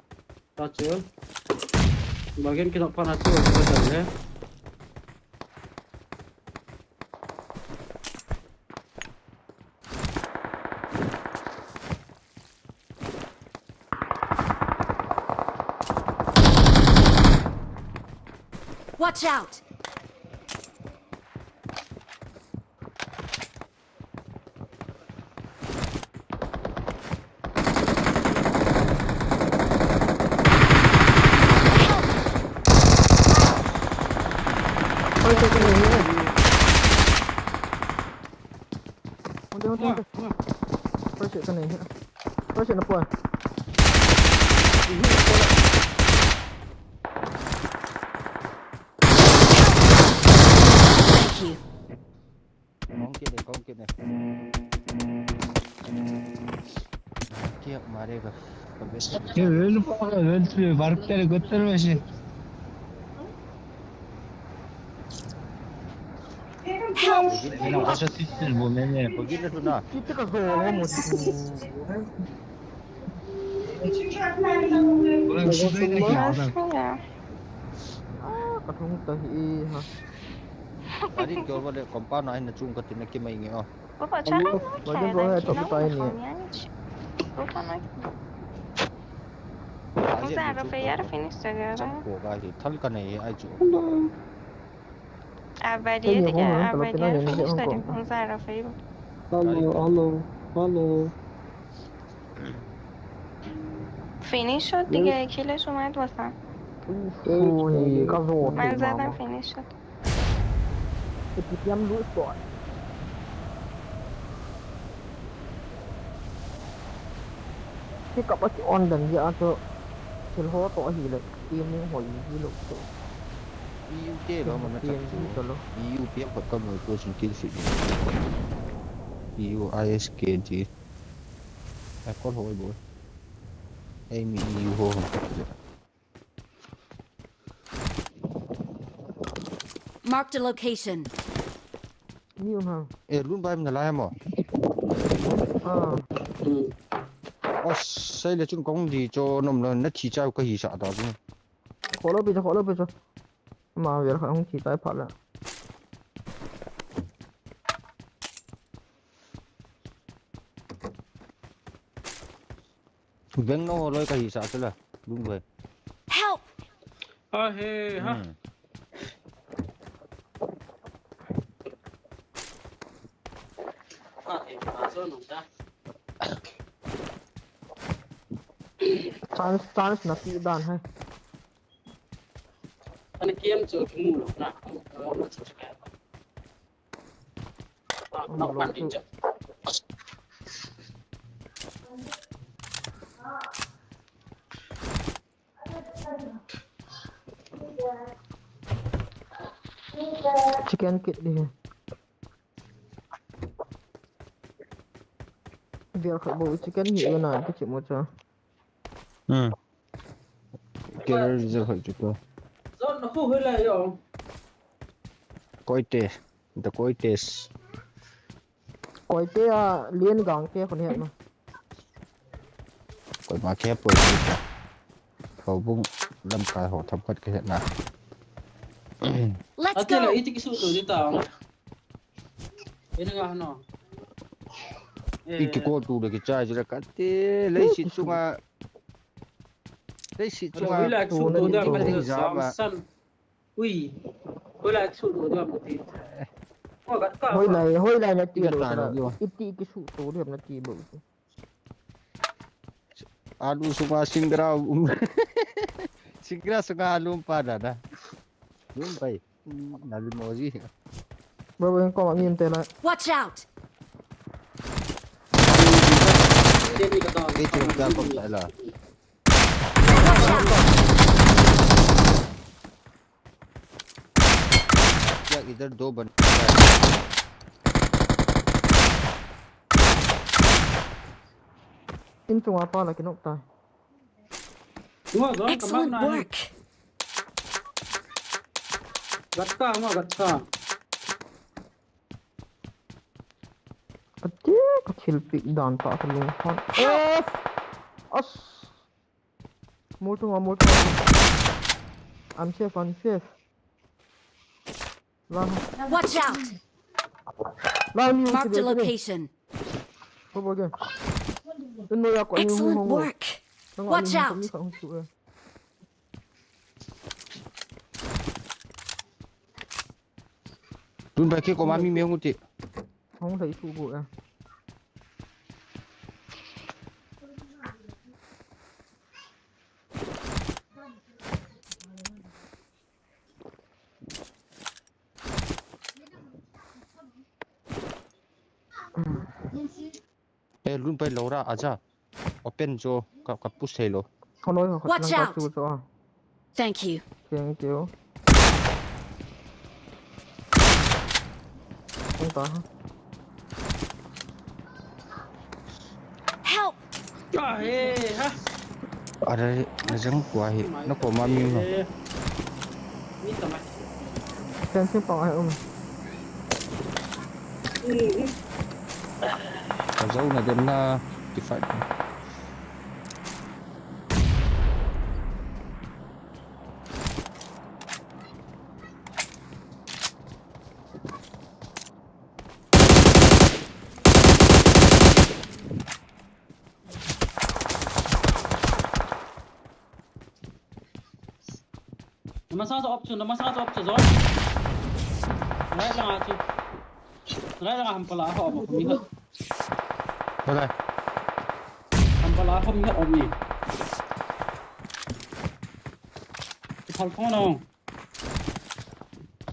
Ta chu. Ba gen kino pa na chu ka del le. Watch out! Oi, oi, oi, oi. Hunde, hunde, hunde. First aid ka nei hi. First aid na poi. Thank you. Kong kit de, kong kit de. Kia mare ka. Ye vel pa, vel pe, work kare, gottar mese. Help! Ina kasa sister bo mene. Pagina tu na. Kita ka go mo tu. Wala sister na kya. Ah, ka thung ta hi ha. Ari kyo wale compound ai na chung ka tin na ki mai nge o. Baba, cha. Baba, go ahead, talk to me. Baba, no. Aje Zara chu fe yar finish ta gaya. Chang ko ga hi thal ka nei ai chu. Abadi, abadi, finish ta din. Zara fe. Hello, hello, hello. Finish hoti gaya, khile sumat wasa. Ui, ka zo. Man zada finish hoti. Ipi tiam lut ko. Pick up a ki on dan jeh a chu thil ho toh ahile aiming hoi ji lou chu. P U te lo ma na chak chu. P U piak khat ka mu ko sun kill feed ding. P U I S K T. Ai, call hoi bo. Ei mi E U ho hon khat le. Marked a location. Ni um ha. Eh, lun bai na lai mo. Ah. Oh, sai le chun kong di cho nom lo na thi chau ka hi sa da chu. Kholo pi cho, kholo pi cho. Ma vel kha hung thi tai pha la. Veng no loi ka hi sa chu la. Lung loi. Help! A he ha. Hmm. Chance, chance na pi dan hai. Ani kiam chu kimu lo na. Chicken kit di. Biar khat bo chicken hi na kichi mo cha. Hmm. Killer result hoi chu ko. Zon na khu hoi la yo. Koite, the Koites. Koite a Lian Gang te khun het ma. Koima ke poi ta. Houbung lamkai ho themkhat ka het na. Let's go. Atila iti kisu tu di ta. Ina nga no. Eh. Iki ko tu de ki chai jira kate, leiset chunga. Leiset chunga. Relax tu tu da ma de jam san. Ui. Relax tu tu da ma de. Hoilai, hoilai na ti lo. Iti kisu tu de na ti bo. Alu sunga singra um. Singra sunga alu um pa da da. Lum pai. Na limoji. Bro, bro, ko ma min te la. Watch out! Kei chu ka kop ta la. Watch out! क्या इधर दो बन In chunga pa la kinok ta. Ngo zon ka mak na. Excellent work. Gatka, ngo gatka. Ati ka thilpeh dan ta ka lung hon. Eh! As! Motor, motor. I'm safe, I'm safe. Run. Watch out! Run, you Marked a see the location. Go, go, go. Don't know ya ko. Excellent work. Watch out! Tun ba ke ko ma mi me ngu ti. Hong thei su bu ya. Eh, lun pai lo ra aja. Open jo ka ka push thei lo. Hello, Watch out! Thank you. Thank you. Không có. Help! Ka he ha. Are na jang kwa hi na ko ma mi no. Mi ta mai. Sen sen pang ai um. Ka zo na dem na ki fight. Nama sa sa option, nama sa sa option zon. Right lang achu. Right lang ham pala ho mo mi ho. Bye bye. Ham pala ho mi ho mi. Phal phone no.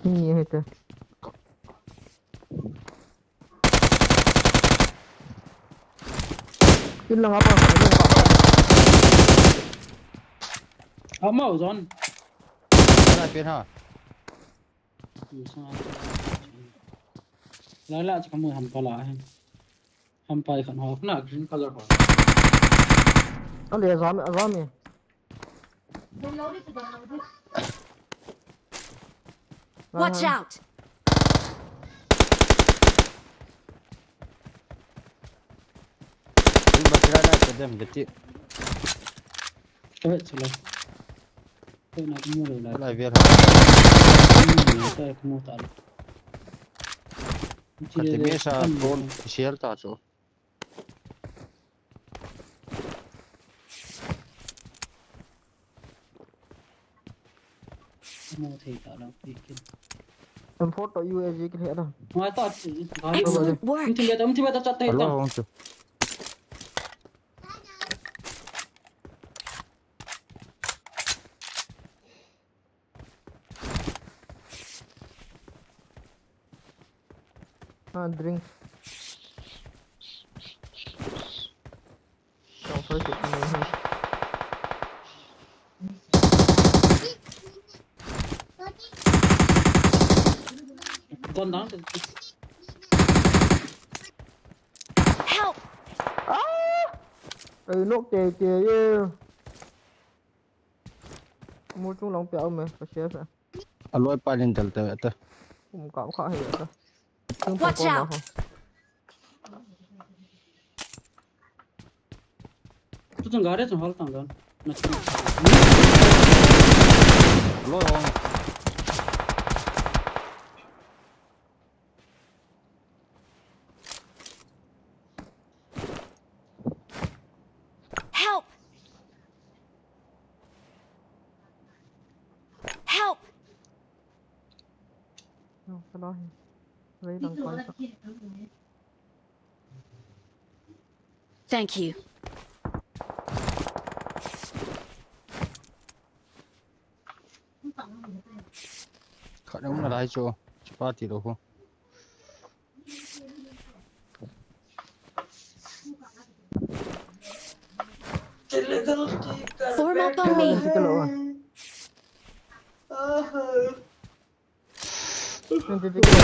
Ni hete. Kin lang apa? Amo zon. Bye bye ha. Lai la cha kamu ham pala he. Ham pai khan ho na green color ho. Ale azam azam e. Watch out! Tumba kira na kedem beti. Kawet sila. Kawet na kumu lo la. Lai ver. Kawet kumu ta. Kati mesa drone share ta cho. Mo thei ta lo pikin. Em photo U A G ke hela. Nga ta. Excellent work. Mti beta mti beta chat thei ta. Hello, hong chu. Ah, drink. Kau first itu ni. Gone down. Help! Ei, nok te te ye. Mu chung long pia um e, ka share sa. Aloi pa nin dal ta ta. Um ka kha he ta. Chung Watch ko ma out! Ho. Tu chung gare chung hol tang don. Na chung. Aloi hong. Help! Help! No, salah. Very long point. Thank you. Khat um na lai cho. Party lo ho. Form up on me. Twenty-three kilo. Oho. Twenty-three kilo.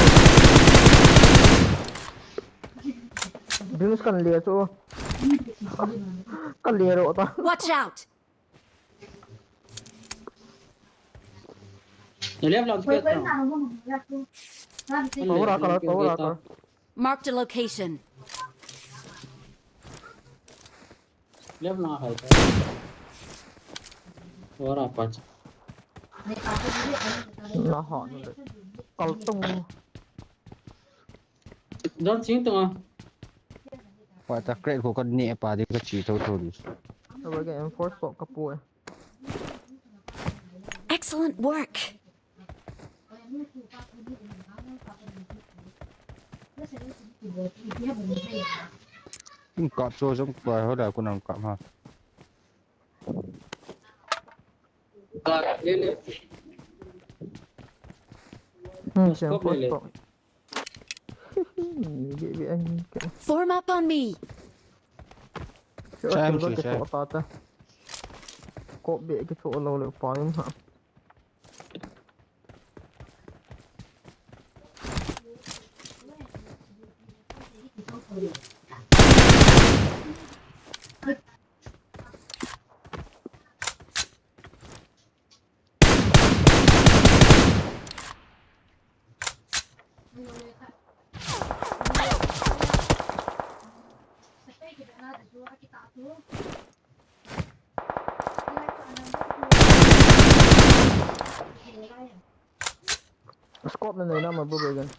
Dings kan le chu. Kan le ro ta. Watch out. Left lang sikit. Power akal, power akal. Marked a location. Left lang akal. Power akal. Na ha, na le. Kal tung. Don sing tung a. Wa ta crate ko ka ne pa de ka chi tho tho di. Aba ka M four stock ka pu e. Excellent work. Kin kap so jong pa ho da ko nang kap ha. Hmm, siang post ko. Form up on me. Siang, siang, siang. Kop be ke cho lo le pa yum ha. Scope na nei na ma bu be gan.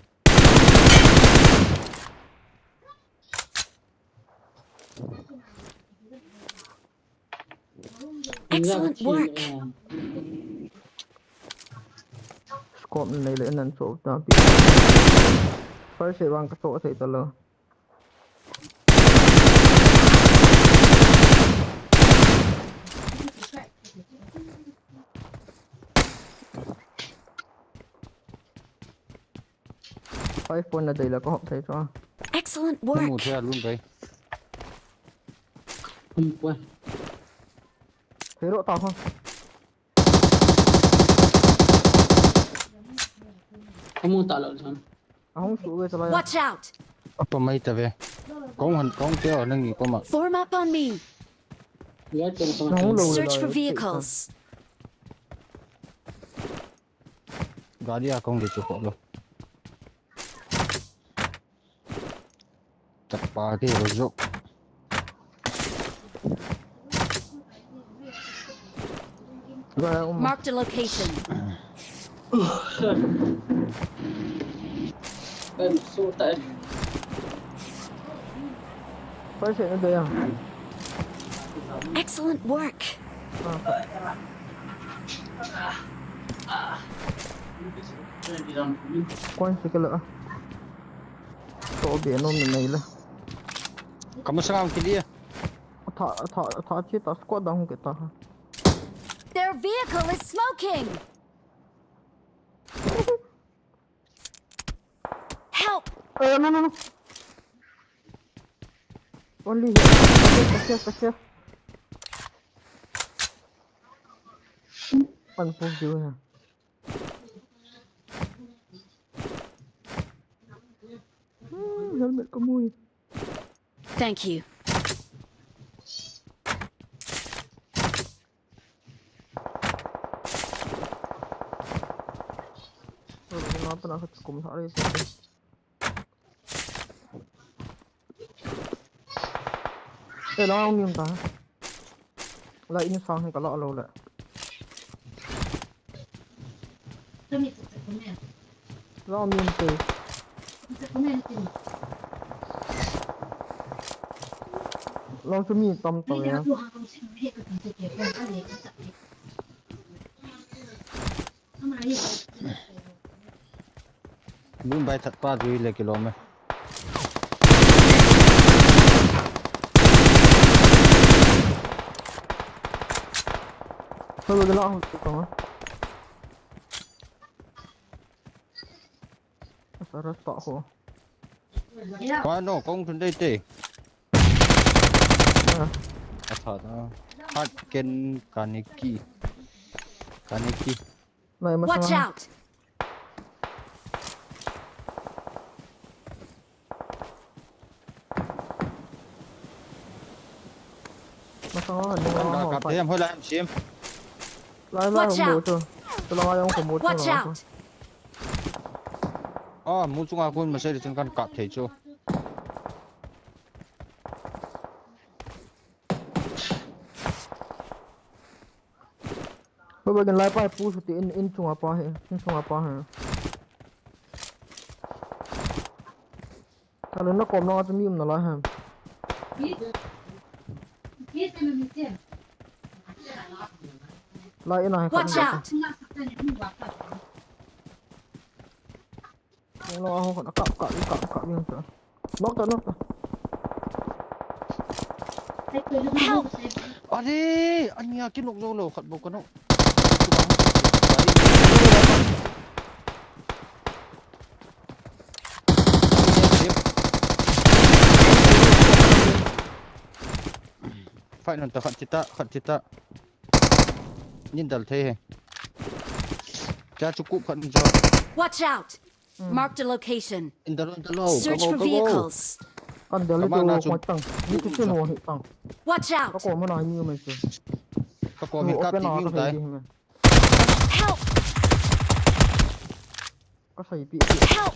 Excellent work. Scope na nei le nan so ta pi. First aid vang ka so thei ta lo. Five point na dei la ka hop thei chu. Excellent work. Mu thei a lun bai. Um, poi. Hero ta ho. Amu ta lo chan. Ahung su ve chalai. Watch out. Apa mai ta ve. Kong han kong te o nang ni koma. Form up on me. Light kong kong. Nang lo. Search for vehicles. Gari a kong de chu ko lo. Tapa ke lo jo. Marked a location. Em, so ta. First aid na dei a. Excellent work. Koi si kala. To be no mi nei la. Kamu sangam kili a. Tha, tha, tha, chi ta squad dang ke ta. Their vehicle is smoking. Help! Eh, no, no, no. Only here. Kasih, kasih, kasih. Pan push dia. Hmm, helmet kamu. Thank you. Eh, lang ang yung ta. Lai ni sang ni kala lo le. Lao min te. Lao chu mi tam tam ya. Bun bai that pa dui le kilom e. Hello, de la hung tu kama. Asa ras pa ho. Kwa no, kong tun dei te. Ah. Atha ta. At ken Kaneki. Kaneki. Nai, masang. Watch out! Masang ho, ni ho, ho, kap pa. Tem, hoi la, em, sim. Lai, lai, watch out! Hong bu tu. Tu la, lai, hong bu tu. Watch out! Ah, mu chunga kun masai le chun kan kap thei chu. Baba kan lai pa pu su ti in, in chunga pa he, in chunga pa he. Kalu na kom na tu mi um na lai he. Lai in a he. Watch out! Long long a ho khat a kap, kap, kap, kap, kap, kap. Knock ta, knock ta. Help! Are, ania ki knock jou lou khat bou ka knock. Fight non ta, khat chita, khat chita. Nin dal thei he. Cha chu kup khat nin jo. Watch out! Mark the location. In dal, in dal, oh, search for vehicles. Kan dal to, ko tang. Ni tu sin ho hi tang. Watch out! Ka ko mana ni mai chu. Ka ko mi kap ti mi tai. Help! Ka sai pi. Help!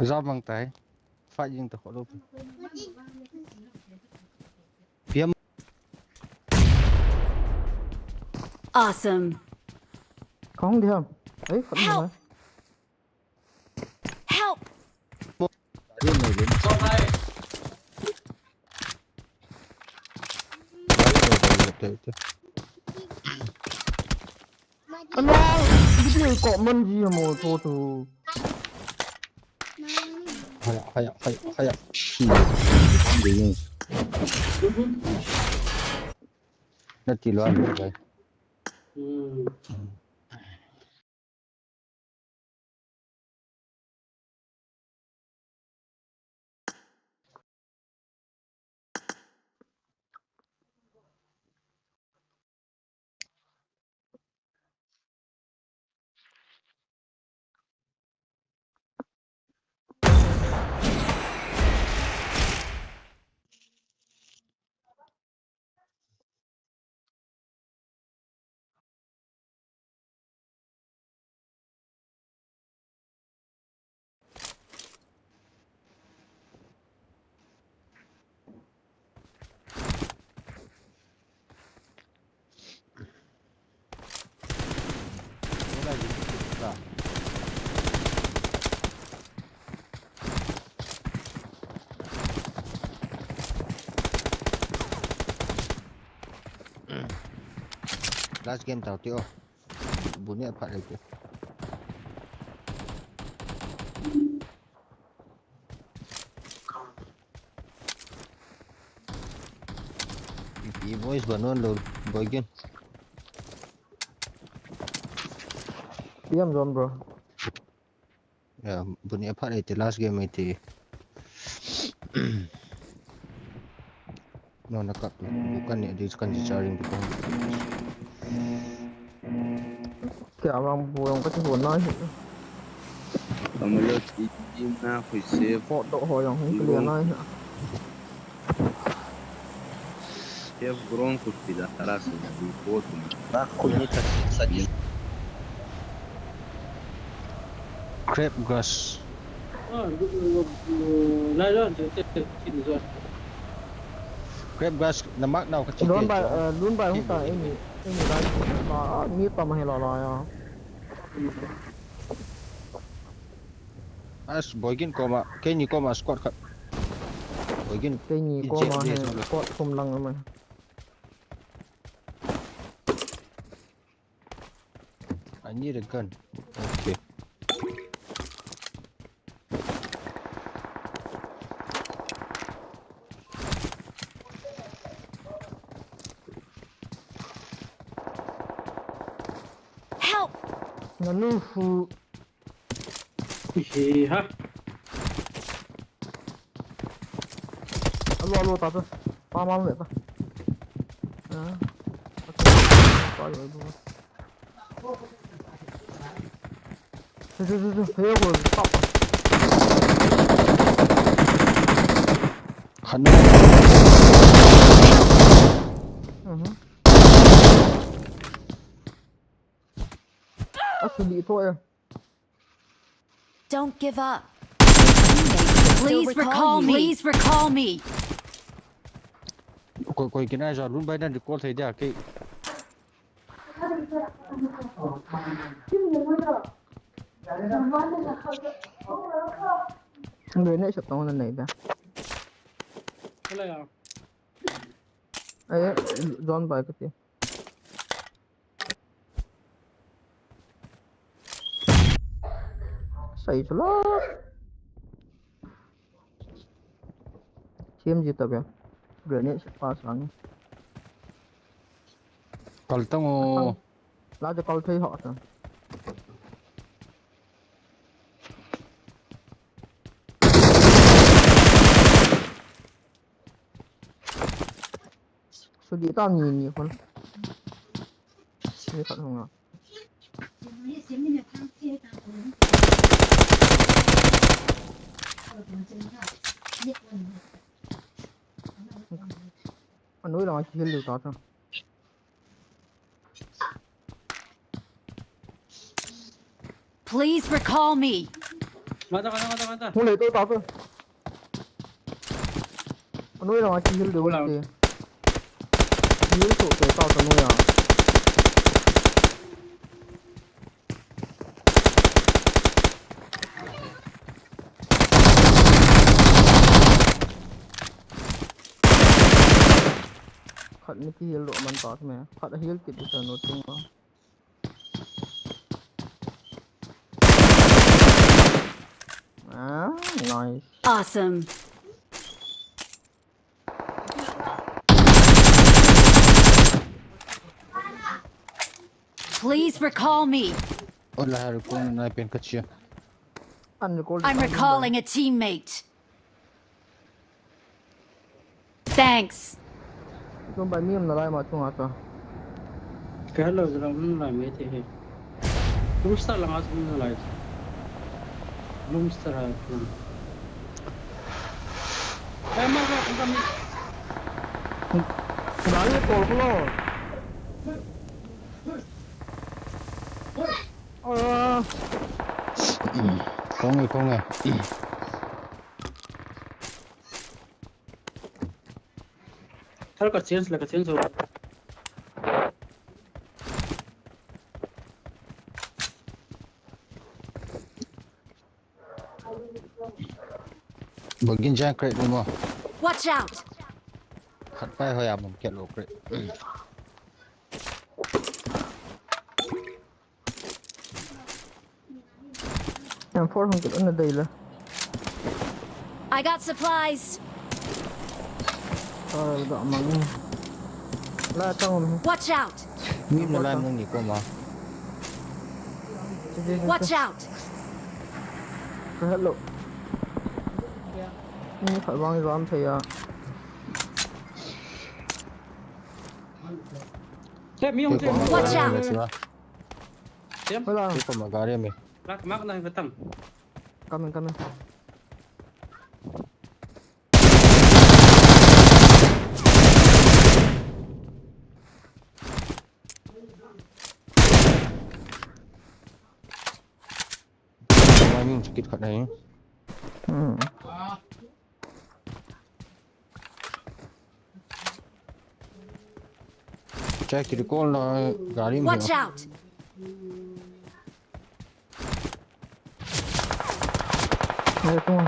Jabang tai. Fight jing ta kho lou. Piam. Awesome. Kong dia. Ei, khat ni. Help! Help! Ana, bidi ko man ji mo to to. Haya, haya, haya, haya. Na ti lo an bai. Last game tau ti o. Bu ni a phat le ti. P P boys ba non lo boy gen. Piam zone, bro. Ya, bu ni a phat le ti, last game le ti. No, na kap tu. Bu kan ni, this kan si charging tu. Kya bang bu jong ka ti ho nai. Kamu lo ti ti na khu se. Photo ho jong hung clear nai. Have grown ku ti da ras ni ko tu. Ba khu ni ta sa ni. Crab grass. Crab grass na mark nau ka chi. Lun bai, eh, lun bai hung ta, eh, ni, eh, ni lai chi ta, ah, mi ta ma he la la ya. As boy gin koma, keini koma squad khat. Boy gin. Keini koma he, squad thum lang ma. I need a gun. Okay. Help! Nanu fu. He ha. Alo, alo, ta ta. Pa ma me ta. Ah. Pa lo lo. Chu, chu, chu, chu. Phei ko pa pa. Khan. Mhm. A suli to ya. Don't give up. Please recall me. Please recall me. Koi, koi kina ja lun bai dan recall thei dia ke. Grenade shot tong na nei da. Hello ya. Ai, John bai ka ti. Sai chu lo. Thiam ji ta bia. Grenade se pa sang. Kal tang o. La de kal thei ho ta. Sudi ta ni ni kon. Ni khat hung a. Anoi lang a kihil lou ta ta. Please recall me. Mata, mata, mata, mata. Hung le to ta to. Anoi lang a kihil lou. Hung lang. Te. Hil to te ta ta noi a. Khat ni kihil lou man ta me. Khat hil kit di sa no ting a. Ah, nice. Awesome. Please recall me. Ola, recall na pen kachia. Unrecall. I'm recalling a teammate. Thanks. Tum bai mi um nalai ma chunga ta. Ka hello jala um nalai me te he. Tum star langa um nalai. Tum star ha. Ai ma ka tum kami. Nalai ko lo. Ah. Kong e, kong e. Thal ka change la ka change ho. Bogin jang crate mo. Watch out. Khat pai ho ya mum ke lo crate. M four hung kit ana dei le. I got supplies. Ah, da mang. La tang um. Watch out. Ni na la mang ni ko ma. Watch out. Hello. Ni khat vang jam thei a. Hey, mi hung thei. Watch out. Siam. Hola. Iko magari mi. Mak, mak na batang. Coming, coming. Wai mi sakit khat nahi. Hmm. Chai kiri kol na gari mi. Watch out! Ayo, tung.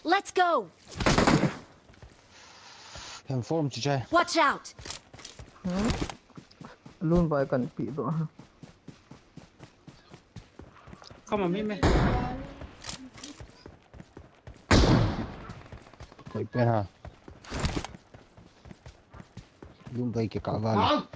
Let's go. Hem form chi chai. Watch out. Lun bai kan pi do. Come on, mi me. Koi pen ha. Lun bai ke ka va le.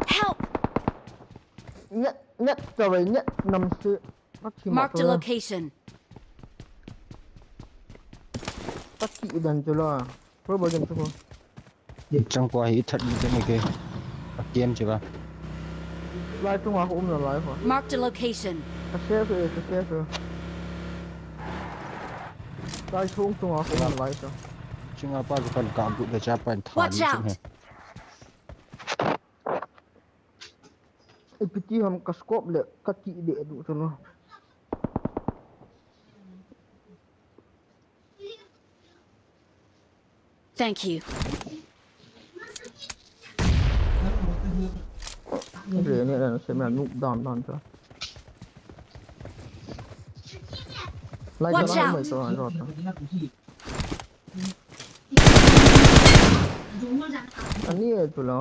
Help! Net, net kawai, net namse. Marked a location. Pati dan chula. Pura bajan chula. Chang kwa hi that ni chang ke. A kiam che ba. Lai chunga ko um la lai ko. Marked a location. Ka safe e, ka safe e. Lai chung chunga ko um la lai ko. Chunga pa ko kan ka bu da cha pan tha. Watch out. Ipiti ham ka scope le ka ti de du chula. Thank you. Re ne na se me nu dan dan cha. Lai cha. Watch out. Ani e tu la.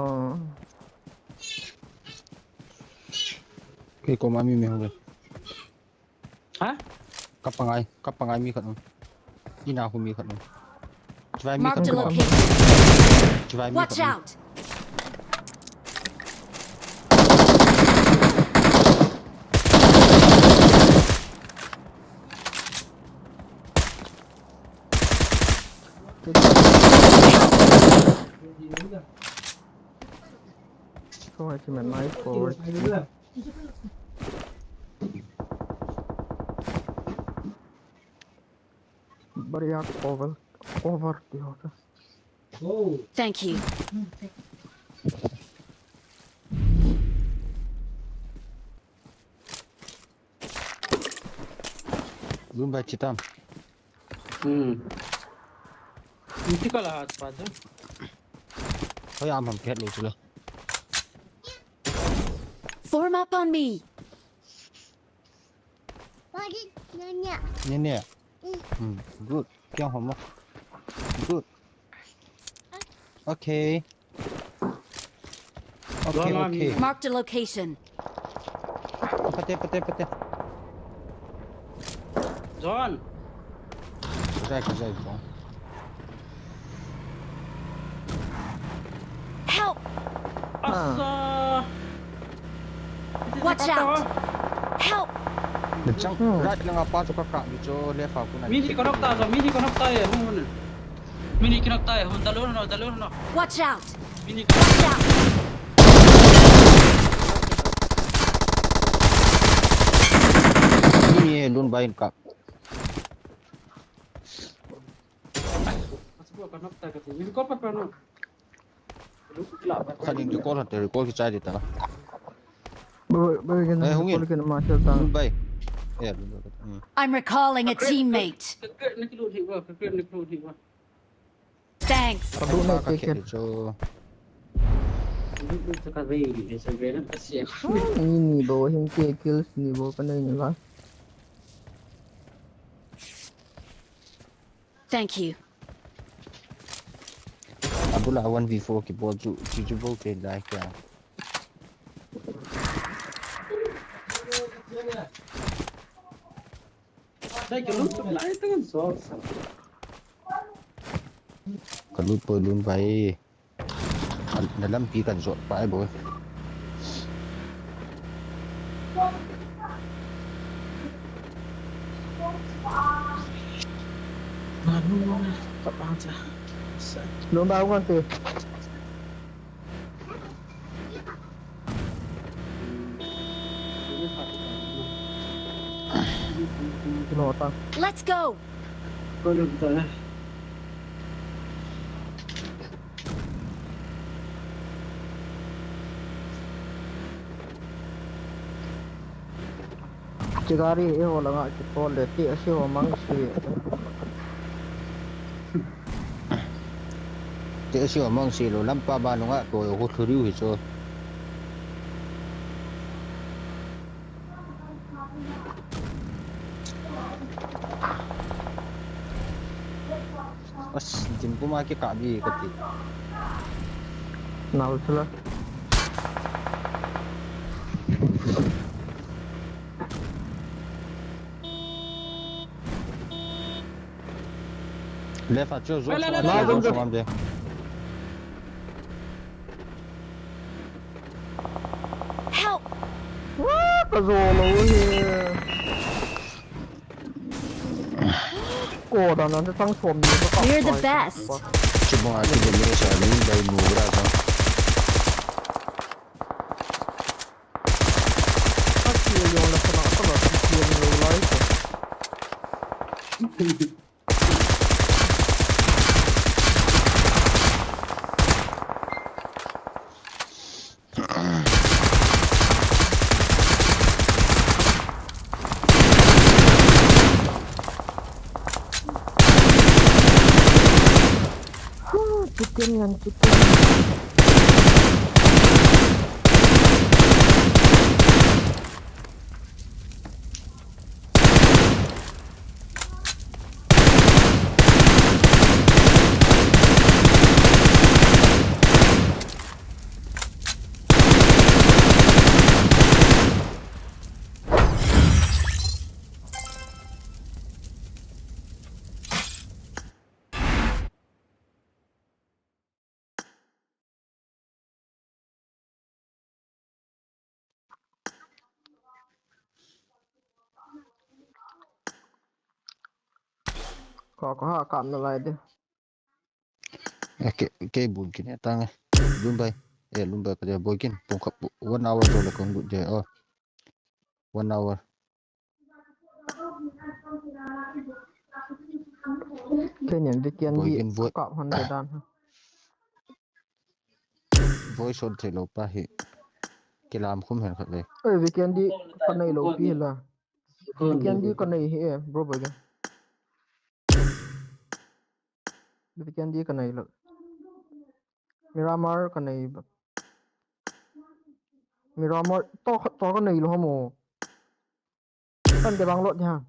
Ke ko ma mi me ho. Ha? Ka pangai, ka pangai mi khat um. Ina hu mi khat um. Chivai mi khat um. Marked a location. Chivai mi khat um. Watch out! Kawai chi man nice forward. बढ़िया cover, cover दिया था। Thank you. Lun bai chitam. Hmm. Inti kala hat pa da. Hoy, am ham khet lo chula. Form up on me. Nene. Hmm, good. Kiang hom. Good. Okay. Okay, okay. Marked a location. Pate, pate, pate. John. Kajai, kajai, John. Help! Asa! Watch out! Help! Chang, right lang apa chu ka kap ni chu left a kuna. Mi hi ka knock ta, mi hi ka knock ta e, hun hun. Mi hi ka knock ta e, hun, dalun no, dalun no. Watch out! Mi hi ka knock ta. Watch out! Mi hi lun bai in kap. Khat in recall hante, recall kichai ding ta. Bai, bai, ken, eh, hung in. Ken ma chel ta. Bai. Eh, hmm. I'm recalling a teammate. Thanks. Ka bu ne ka khe khe. Chu. Ni ni bo hin ke kills ni bo ka nei ni la. Thank you. Abula one v four kibol chu, chu, chu bol te lai kya. Dai ka lut lai ta kan so. Ka lut poi lun bai. Na lampi kan jot pai boi. Ka pa cha. Lun bai kan te. Let's go. Gari eiho langa kithol le, ti asi ho mang si. Ti asi ho mang si lo, lampa ba nunga ko ho thuriu hi chu. As, din puma kikap di kati. Nau chula. Left a chu, zo, zo, zo, zo, zo, zo. Help! Wah, ka zo lo hi. Ko dan nan te tang som ni ka. We're the best. Chibang a kidem le sa ni dai mu gra sa. Ka ki yo la kana ka la ki yo lo lai ko. Huh, chicken ngan chicken. Ka, ka ha kap nalai de. Eh, ke, ke bun kine tang eh. Lumbai. Eh, Lumbai ka dia boikin. Pung kap one hour jo le kong gut je. Oh. One hour. Kenin weekend di boikin voi. Kap han de dan ha. Voi sot thei lo pa hi. Kilam khum hen khat le. Eh, weekend di ka nei lo pi la. Weekend di ka nei hi eh, bro boikin. Weekend di ka nei lo. Miramar ka nei ba. Miramar to, to ka nei lo hamo. Kan ke bang lo dia.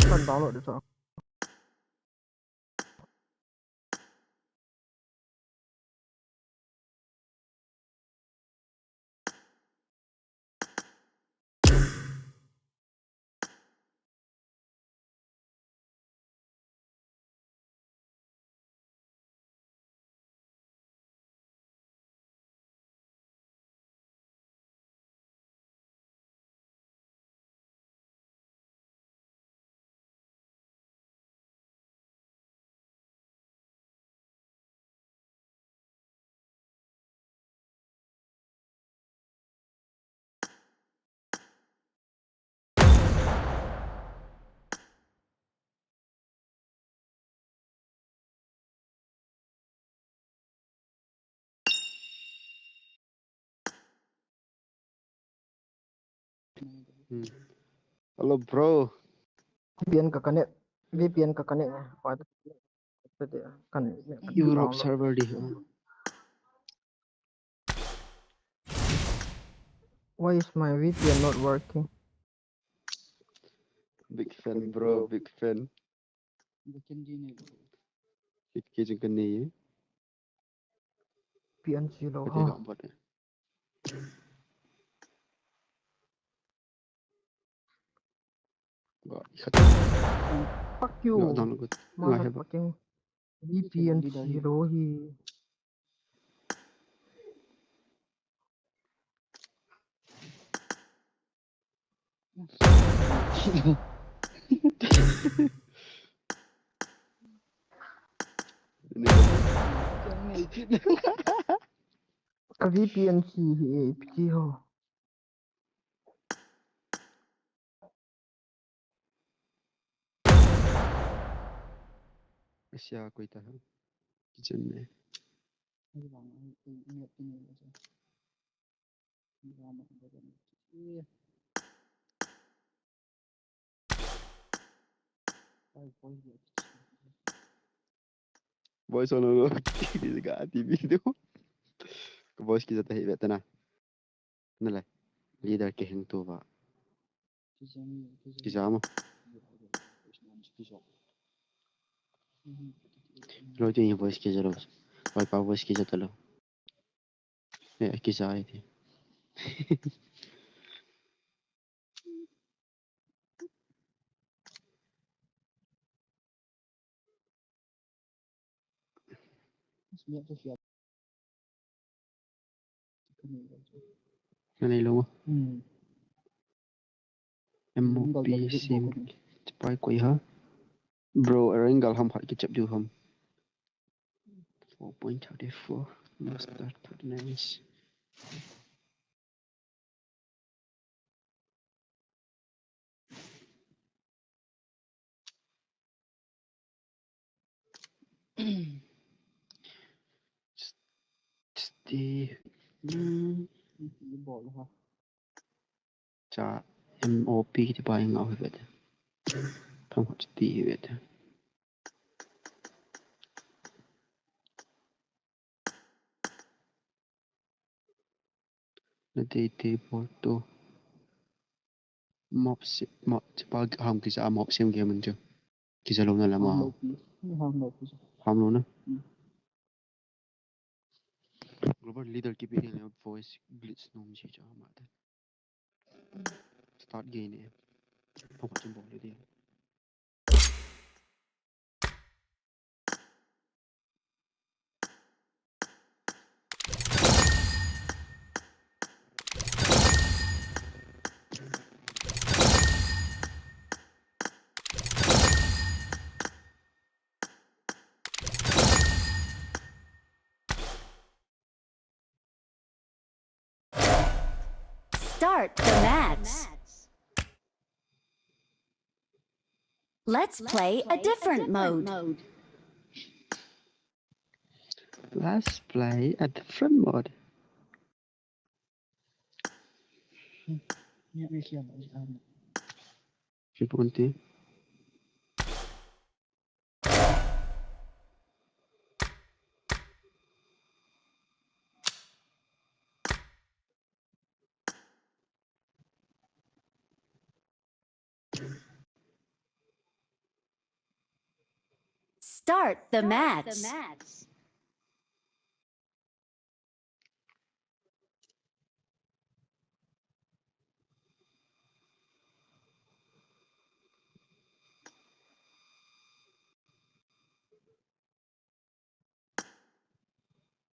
Kan download deh, so. Hmm. Hello, bro. V P N ka connect. V P N ka connect. Kan Europe server di. Why is my V P N not working? Big fan, bro, big fan. Kit kit jing kani. P N C lo ha. Fuck you. Motherfucking V P N C lo hi. Ka V P N C hi e, piti ho. Asia koi ta ha. Kitchen ne. Voice on lo, kiti ka T V tu. Ka voice kija ta hi ve ta na. Na le. Leader ke hing tu va. Kija mo. Loi tu voice kija lo. Loi pa voice kija ta lo. Eh, kija ai ti. Nanei lou. Hmm. M O P sim. Chipai koi ha. Bro, a ring gal ham hat kichep diu ham. Four point thirty-four. Master thirty-nine. Stay. Hmm. Cha M O P kiti pa ing au hi ve te. Thong ho stay hi ve te. Na tei tei bol tu. Mob sim, mob, chipa ham kija mob sim game an chu. Kija lou na lama. Ham lou pi. Ham lou pi. Ham lou na. Hmm. Global leader kipe ni le voice glitch nom ji cha ma te. Start game ni. Thong ho chun bol le di. Start the match. Let's play a different mode. Let's play a different mode. Kipunti. Start the match.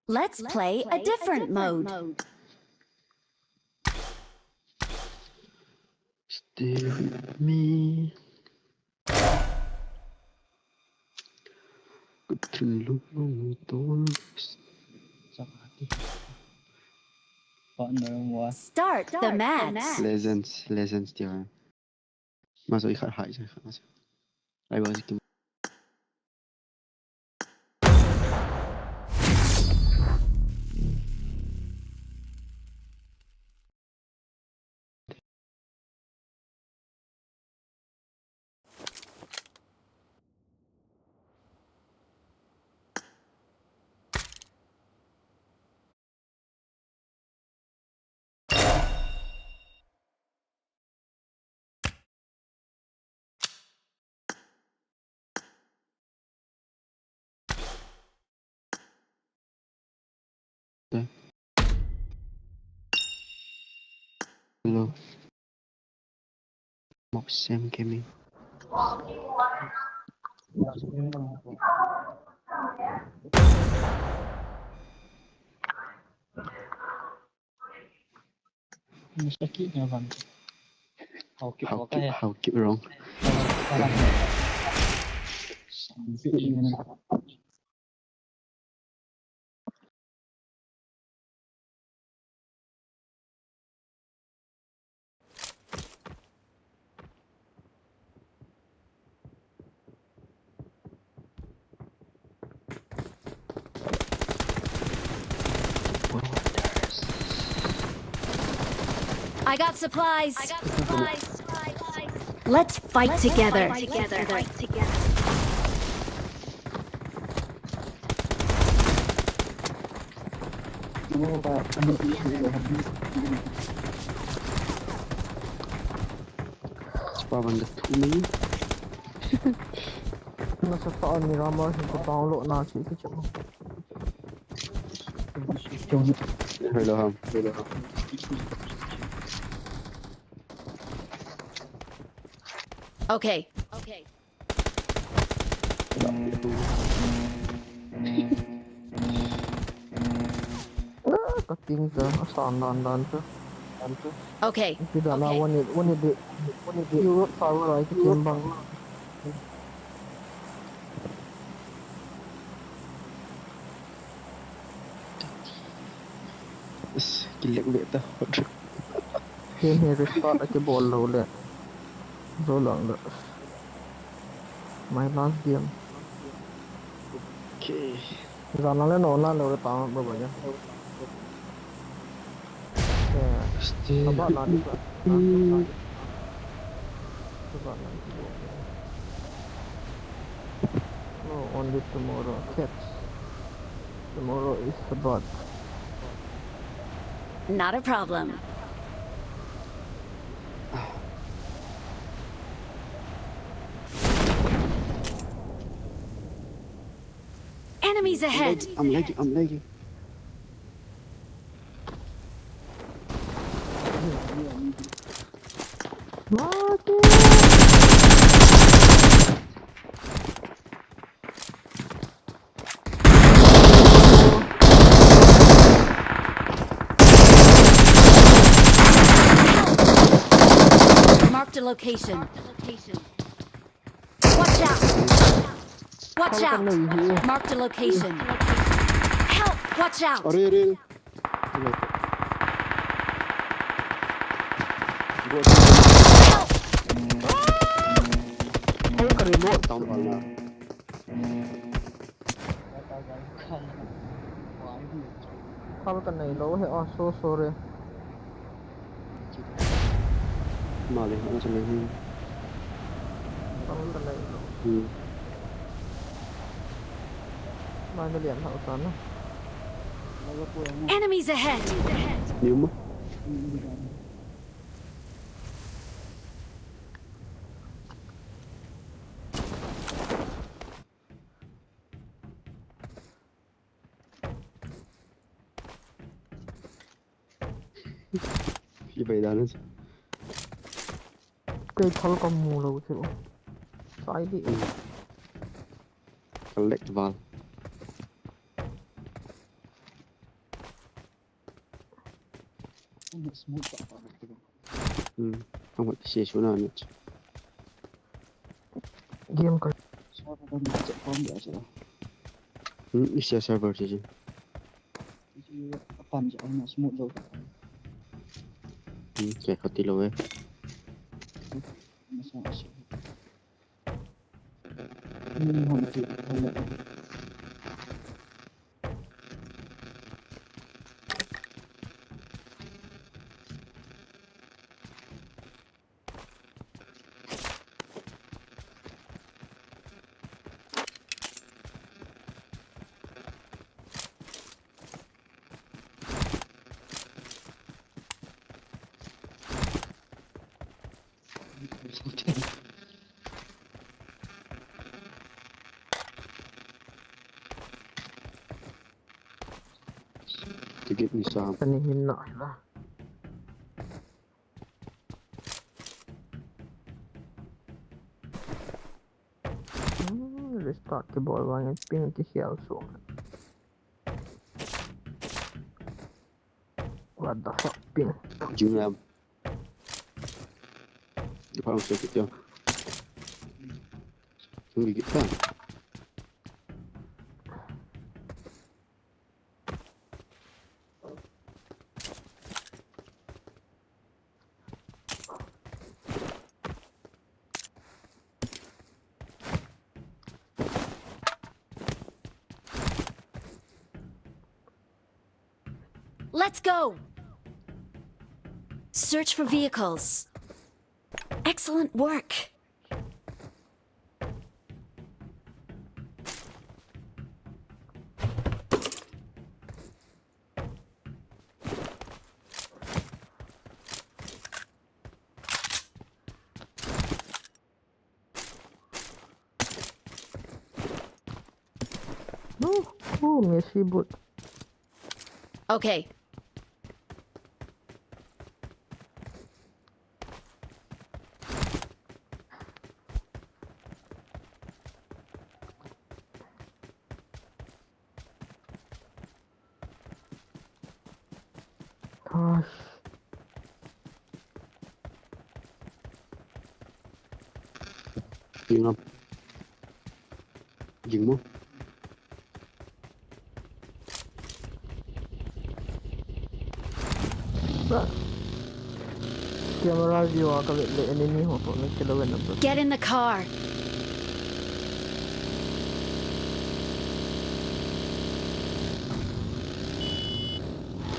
Let's play a different mode. Stay with me. Good to look on the door. Start the match. Legends, legends dia. Masa ikhat hai, ikhat masa. Ai ba sikim. Hello. Mob Sam Gaming. Mistake niya bang. How keep, how keep wrong. I got supplies. I got supplies. Let's fight together. Spavanga tumi. Nasa pa ni rama hin ko download na si ki chama. Hello ham. Hello ham. Okay. Okay. Kating ta, asan dan dan ta. Dan ta. Okay. Kita na one eight, one eight, one eight Europe server ai kitim bang. Kilek ve ta. Game hi restart akibol lou le. Zo lang le. My last game. Okay. Zan lang le no na lou le ta ba ba ya. Still. Sabat na di sa. Sabat na di sa. No, only tomorrow. Catch. Tomorrow is Sabat. Not a problem. Enemies ahead! I'm lagging, I'm lagging. Marked a location. Watch out! Watch out! Marked a location. Help! Watch out! Are, are, are. Hal ka reload. Tam bal na. Hal ka nei lou he, oh, so sorry. Mali, ano sa lahi? Hal ka nei lou. Hmm. Mai na lian hal ka na. Enemies ahead! Niyo mo? Ibai danas. Kei thal ka mu lou chu. Sai di. Collect val. Smooth tak tak. Hmm. Ang wat si suna ni. Game ka. Hmm, isi server si. Pan ja ang smooth daw. Hmm, kaya kati lo eh. Masa asi. Hmm, hon ti. Tigit ni sa. Ani hin na ila. Hmm, restart kibol vang ping kikhel sung. What the fuck, ping? Junior. Di pa ang sakit yan. Ang gigit ka. Let's go! Search for vehicles. Excellent work. Ooh, ooh, Messi boot. Okay. Gosh. Jing up. Jing mo. Camera view a ka le le enemy ho to ne kilo na bro. Get in the car.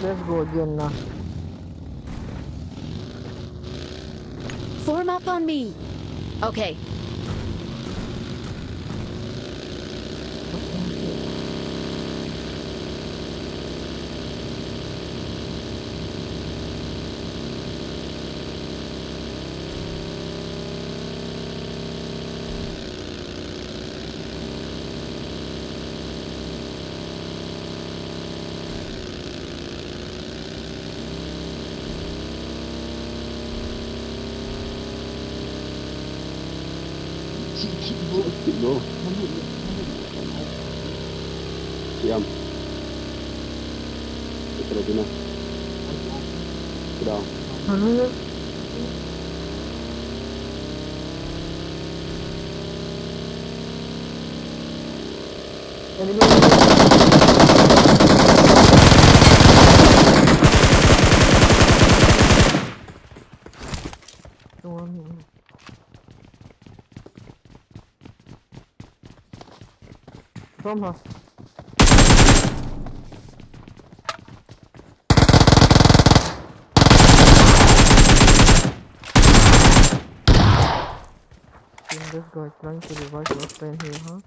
Let's go again na. Form up on me. Okay. Siam. Ito na din na. Ito daw. Ano yun? From her. This guy trying to revive your friend here, huh?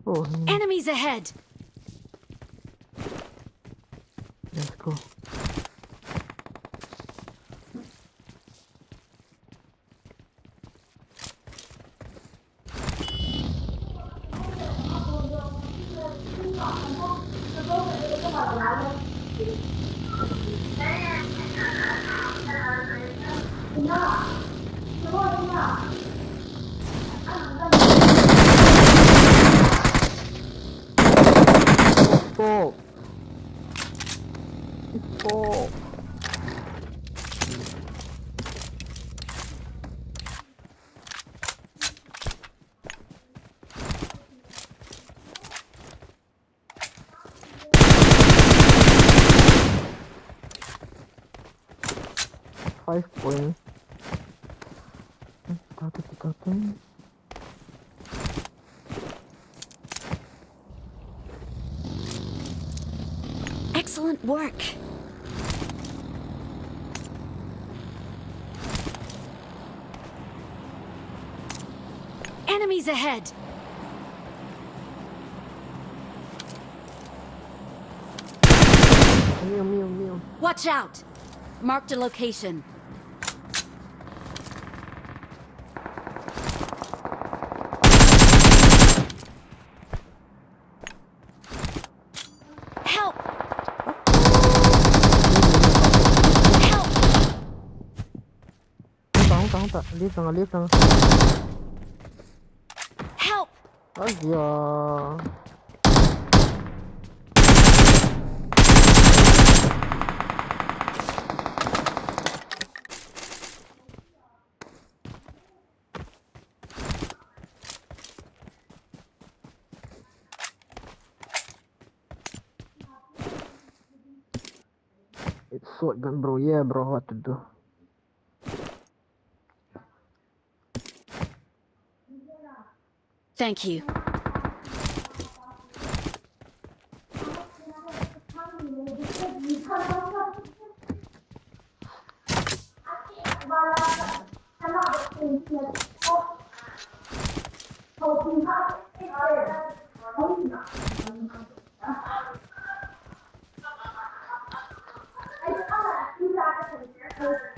Oh, hmm. Enemies ahead! Let's go. Oh. Oh. Five point. Tatu, tatu. Excellent work! Enemies ahead! Mew, mew, mew. Watch out! Marked a location. Help! Help! Hung ta, hung ta, hung ta. Left lang, left lang. Help! Aiya. It's shotgun, bro. Yeah, bro. What to do? Thank you.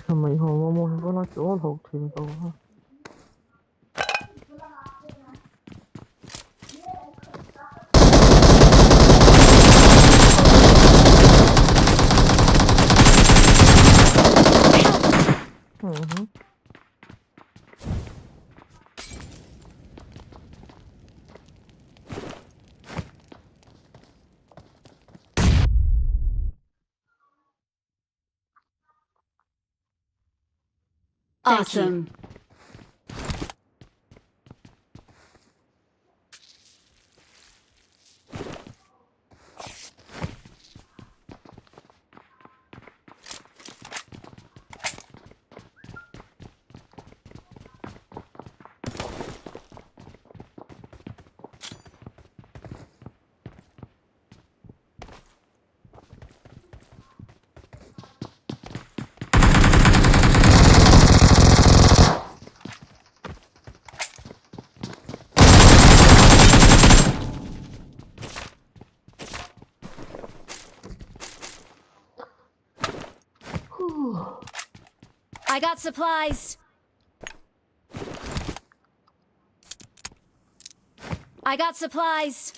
Amei ho mo mo ko na chol ho thim ko ha. Mhm. Thank you. Awesome. I got supplies. I got supplies.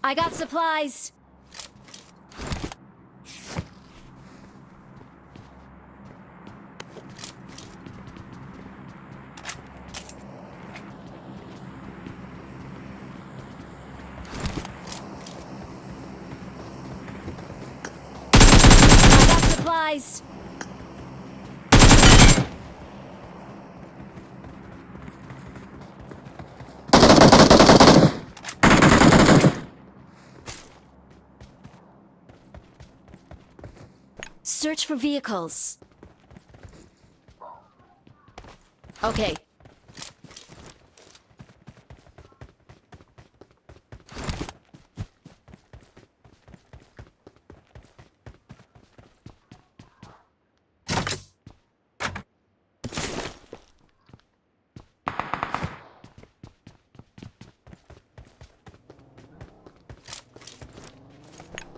I got supplies. I got supplies. Search for vehicles. Okay.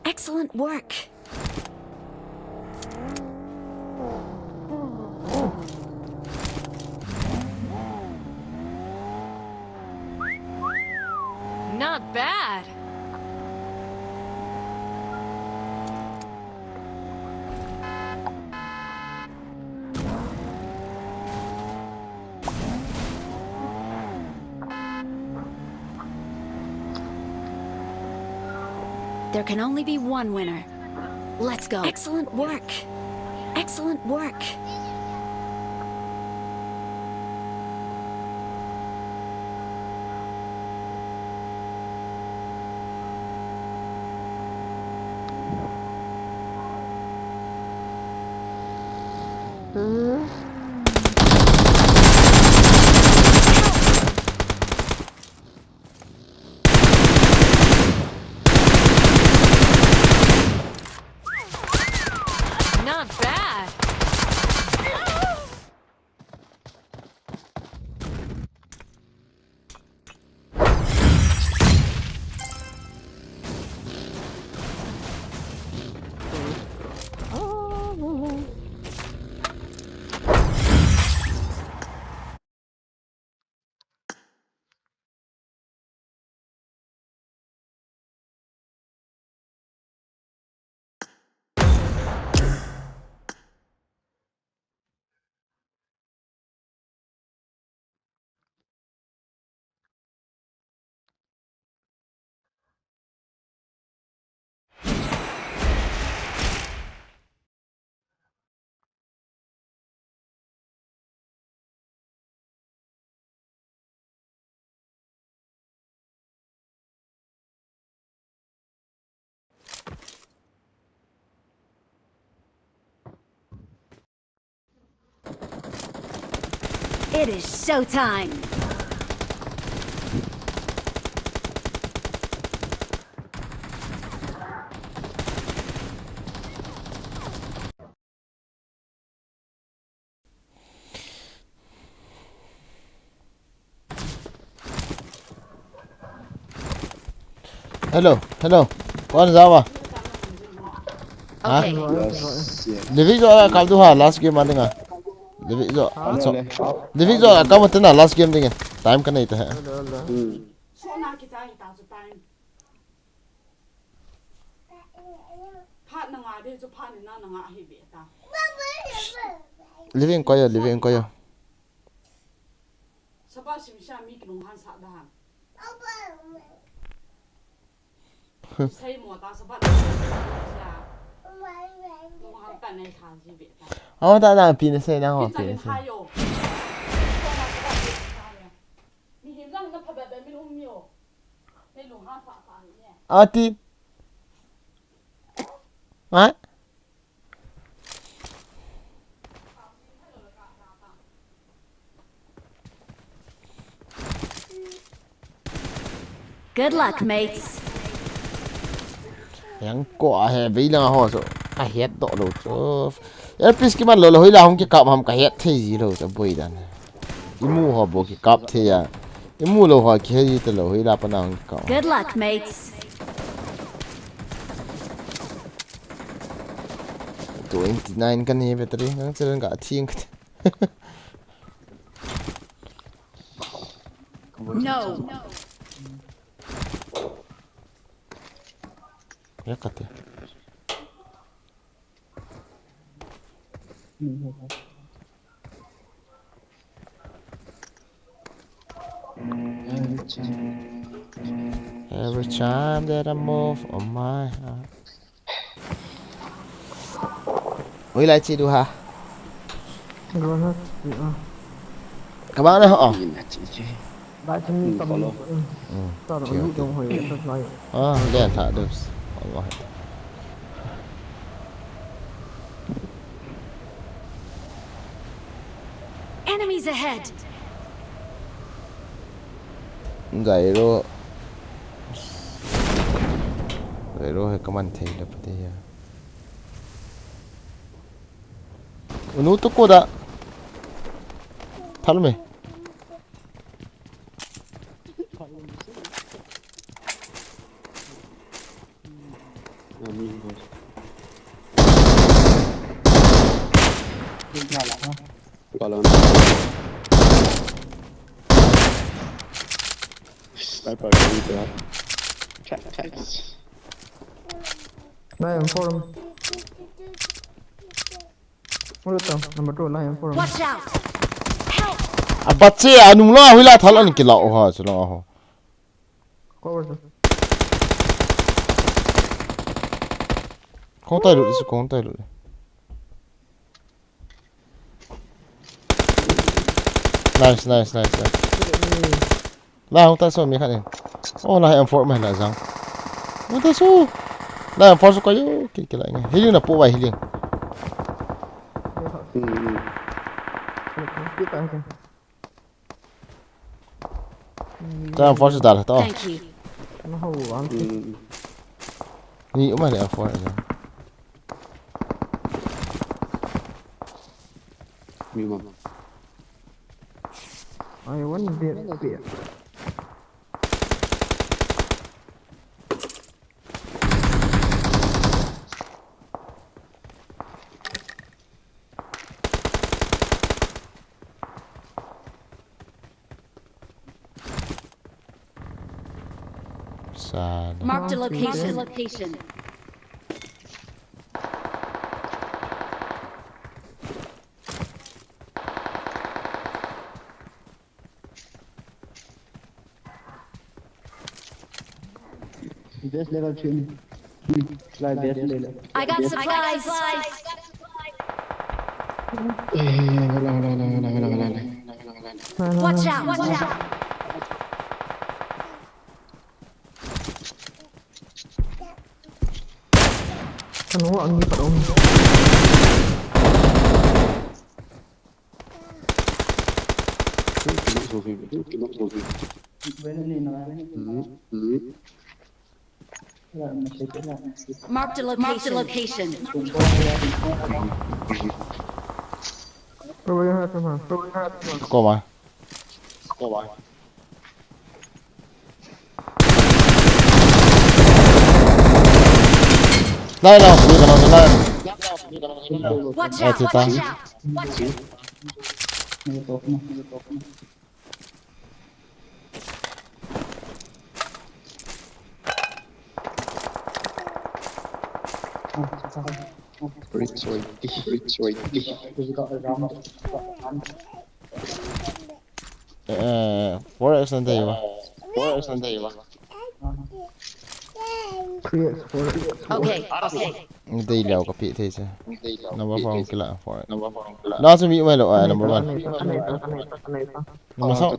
Excellent work. Not bad. There can only be one winner. Let's go. Excellent work. Excellent work. Not bad. It is showtime. Hello, hello. Kon jawa. Ha? Okay. Livik jo a kal du ha, last game a dinga. Livik jo. Acho. Livik jo a kam tena last game dinga. Time kanei ta he. Hello, hello. Hmm. Sona kita kita chu time. Phat na nga de chu phat ni na na nga hi be ta. Livik ko yo, livik ko yo. Saba sim sha mi kilung han sa da han. Sai mo ta saba. Mo han ta nei kha ji be ta. Aw ta na pi na sai na ho pi na sai. Mi him lang na pha ba ba mi lung mi o. Nei lung han sa sa ni. Ati. Ha? Good luck, mates. Yang ko a he vei lang ho chu. Ka het doh lou chu. Earpiece kiman lou lou hoi la hung kikap ham ka het thei ji lou chu boi dan. Imu ho bou kikap thei a. Imu lou ho kihe ji ta lou hoi la pa na hung kikap. Good luck, mates. Twenty nine kan hi battery ngang chilen ka thing ka. No. Ya kate. Every time that I move on my heart. Oi lai chi du ha. Granat. Ka ba na ho. Ba chin ni tam. Hmm. Ta ro lu dong hoi ta lai. Ah, dia tak dus. Allah. Enemies ahead. Gairo. Gairo he kaman thei le pate ya. Unu tu ko da. Thal me. Sniper, check, check. Nine M four. Hold on, number two, nine M four. Watch out! Help! Abache, anung la, hoi la, thal an kila, oha, so la, oha. Cover, sir. Kong tai lu, si kong tai lu. Nice, nice, nice, nice. La, hung ta so mi khat in. Oh, la M four mai la jang. Hung ta so. La M four so kayo, ki, ki la nge. Healing na po bai healing. Hmm. Kita, kita. Try and force dal to. Thank you. Ano ho, ang. Hmm. Ni uma le force. Ni uma. I want this beer. Sa. Marked a location. Marked a location. Best level three. Try best level. I got supplies. Watch out! Watch out! Kan huang ni pat um. Marked a location. Koma. Lai, lai, lai, lai. Watch out! Watch out! Watch out! Rich Whitey, Rich Whitey. Eh, four X na dei ba? Four X na dei ba? Three X, four X. Okay, okay. Dei leo ka pi thei se. Number four kila four. Number four kila. La chu mi mai lo, ah, number one. Number song.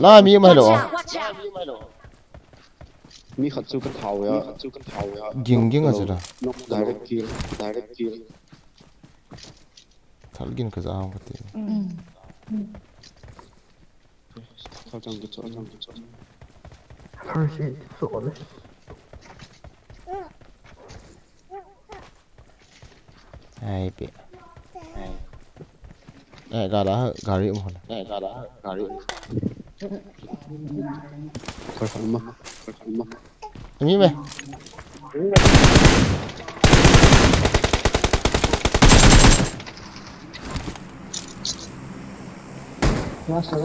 La mi mai lo. Watch out, watch out. Mi khat chu ka thau ya, khat chu ka thau ya. Ging ging a chu da. Knock direct kill, direct kill. Thal gin ka ja hang ka ti. Thal chang ka chang ka chang. First aid, so honest. Ai pe. Eh, gala, gari um hon. Eh, gala, gari um. Koi khan ma, koi khan ma. Ni me. Watch out!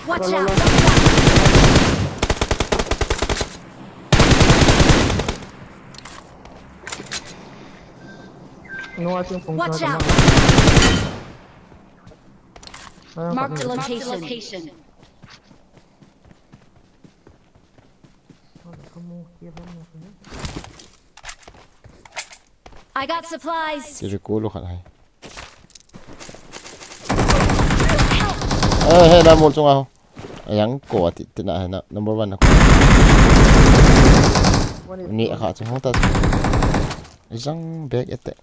Watch out! No, I think Watch out! Marked a location. I got supplies. Ti recall khat hai. Eh, he, la mol chunga ho. Ayang ko ati tina hai na number one na ko. Ni kha chu hong ta. Jang back attack.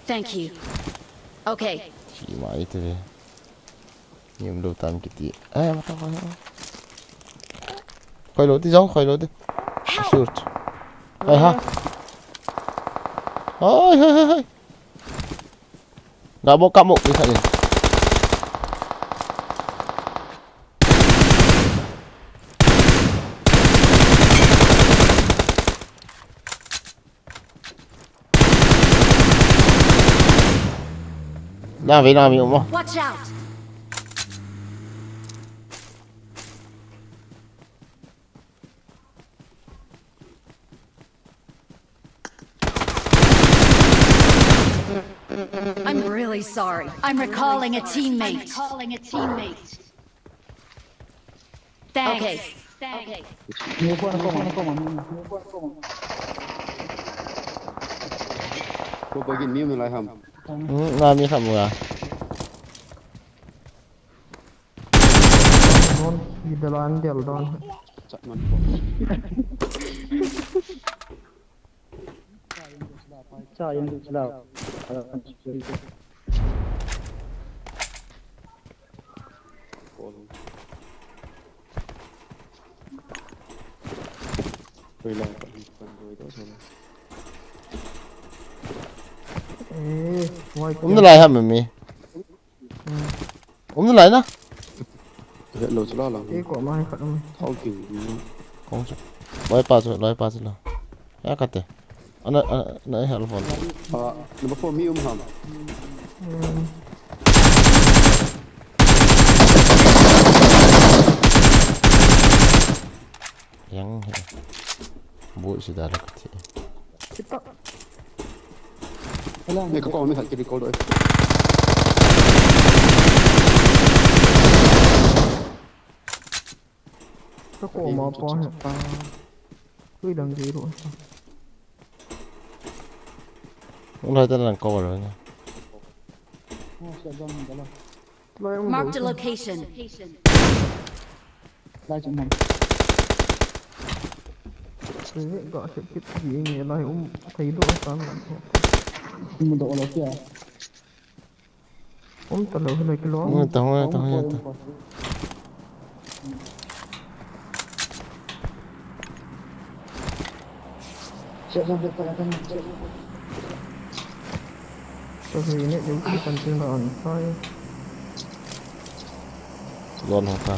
Thank you. Okay. Chi mai te ve. Niam lo tam kiti. Eh, mata ko. Khoi lo ti jong, khoi lo ti. Help! Shoot. Ai ha. Ai, hai, hai, hai. Ga bo kap mo, isa in. Lang ve, lang ve, um mo. Watch out! I'm really sorry. I'm recalling a teammate. Calling a teammate. Thanks. Okay. Thanks. Ko bagin mi um lai ham. Hmm, nga mi khat mu a. Don, ki dalan del don. Chat man ko. Cha yang du chila. Eh, wai. Um na lai ham mi. Hmm. Um na lai na. He lo chu la la. Ei ko ma he khat um. Thau ki. Kong chu. Loi pa chu, loi pa chu la. Ya ka te. Ana, ana, na hel phone. Ah, number four mi um ham. Hmm. Yang he. Bu si da la ka ti. Kita. Ela, ne ka ko mi khat ki recall doi. Ka ko ma pa he. Kui dang ki ro. Ung lai ta lang ko ro ne. Marked a location. Lai chung man. Ga se kit ji nge lai um thei do san la. Mu do lo kya? Um ta lo le kilo. Hung ta, hung ta, hung ta. Lon ho ka.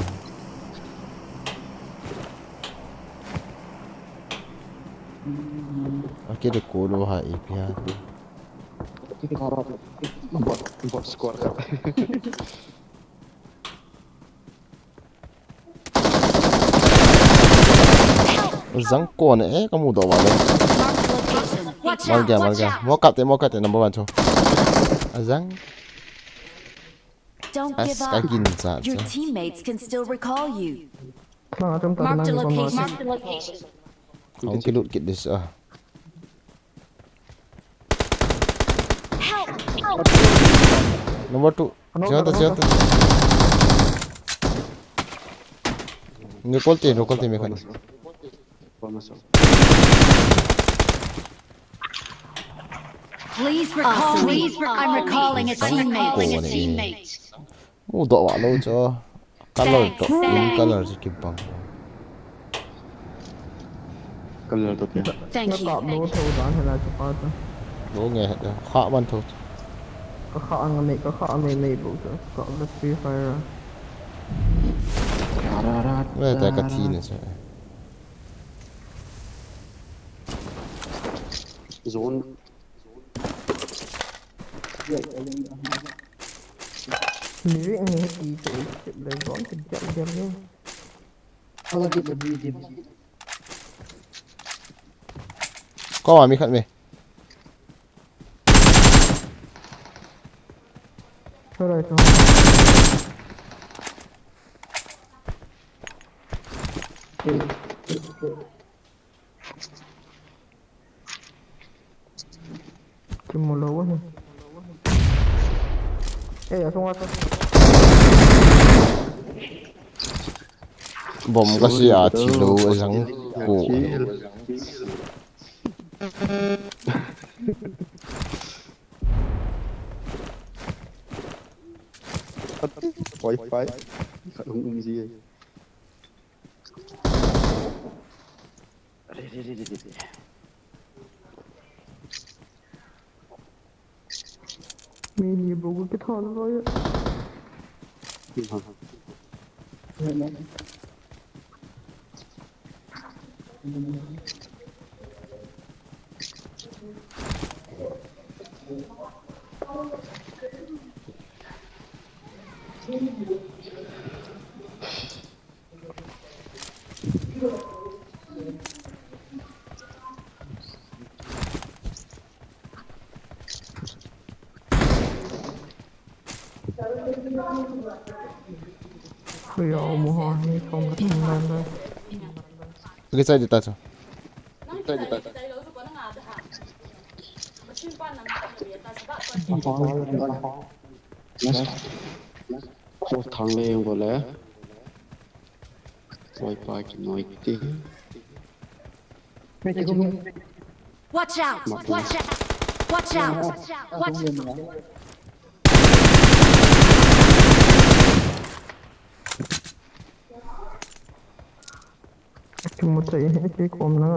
Akide ko lo ha ipi ha. Bot, bot squad ka. Jang kon e, kamu doh vale. Mark the location. Watch out! Malga, watch malga. Out! Mo kap te, mo kap te, number one chu. Ajang. Don't give up. As ka gin cha cha. Your teammates can still recall you. Mark the location. Hung kilut kit dis a. Help! Help! Number two. Siya ta, siya ta. Recall te, recall te, mekhan. Please recall me. I'm recalling a teammate. Mu doh vah lou chu. Color toh, green color chu kibang. Color toh kya? Thank you. Lo tho dan hela chu pa chu. Lo nge hela, kha man tho. Ka kha ang me, ka kha me me bu chu. Ka la Free Fire. Ara, ara. Me ta ka thi ne chu. Zone. Lyric ni heti chu sip le zone chu jam jam ni. Ko a mi khat me. Alright. Kimu lou ahi. Eh, asunga sa. Bomb ka sia thi lou, ajang ko. Wifi. Khat hung um ji. Re, re, re, re, re, re. Mi ni bu ki thon lo ya. Ui, a um ho hi thom ka thom lai lai. Kisa di ta chu. Ko thang le bole. Koi pa ki noi ti. Watch out! Watch out! Watch out! Kimu thei, kikom na.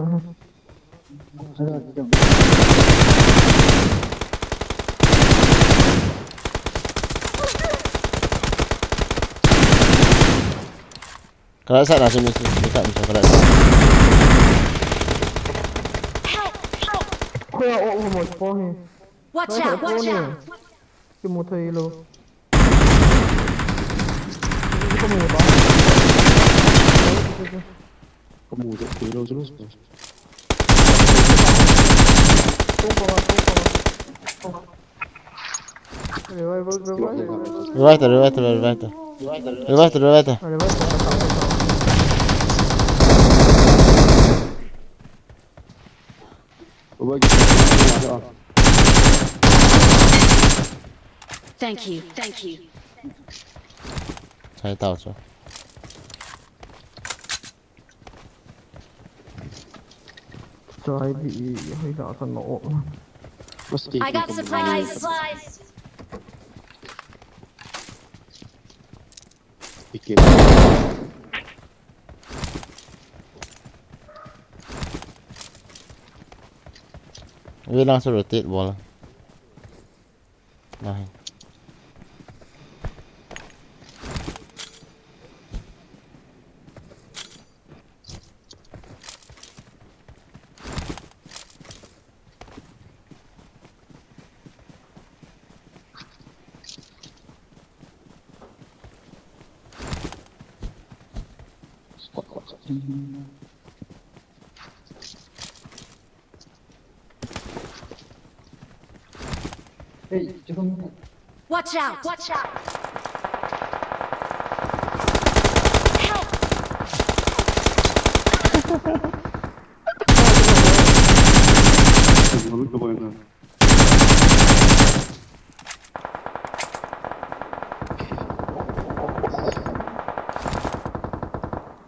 Kala sa na si Miss, Miss, Miss, kala sa. Help! Help! Kuya, oh, oh, mo, oh, eh. Watch out! Watch out! Kimu thei lou. Kamu thei lou, thei lou. Revive, revive. Revive ta, revive ta, revive ta. Revive ta, revive ta. Revive ta. Thank you. Thank you. Sai tao chu. Ai di, hoilah ka na-op. I got supplies. Wait lang, sa rotate bol. Nahin. Watch out! Watch out! Help!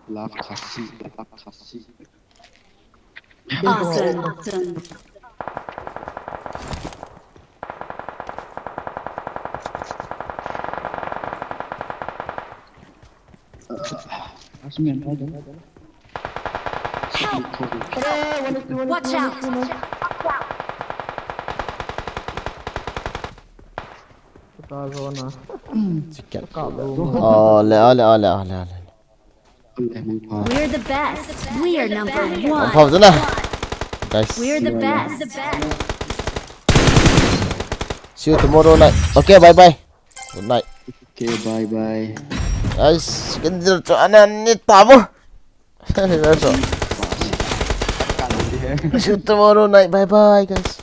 Love Khasi, love Khasi. Awesome. Awesome. Asmen, ada. Help! Watch out! Kita zona. Chicken. Ka lo. Ole, ole, ole, ole, ole. Alhamdulillah. We're the best. We are number one. Pau tu na. Guys. We're the best. See you tomorrow night. Okay, bye bye. Good night. Okay, bye bye. Guys, kan dir tu ana ni tamu. That's all. See you tomorrow night. Bye bye, guys.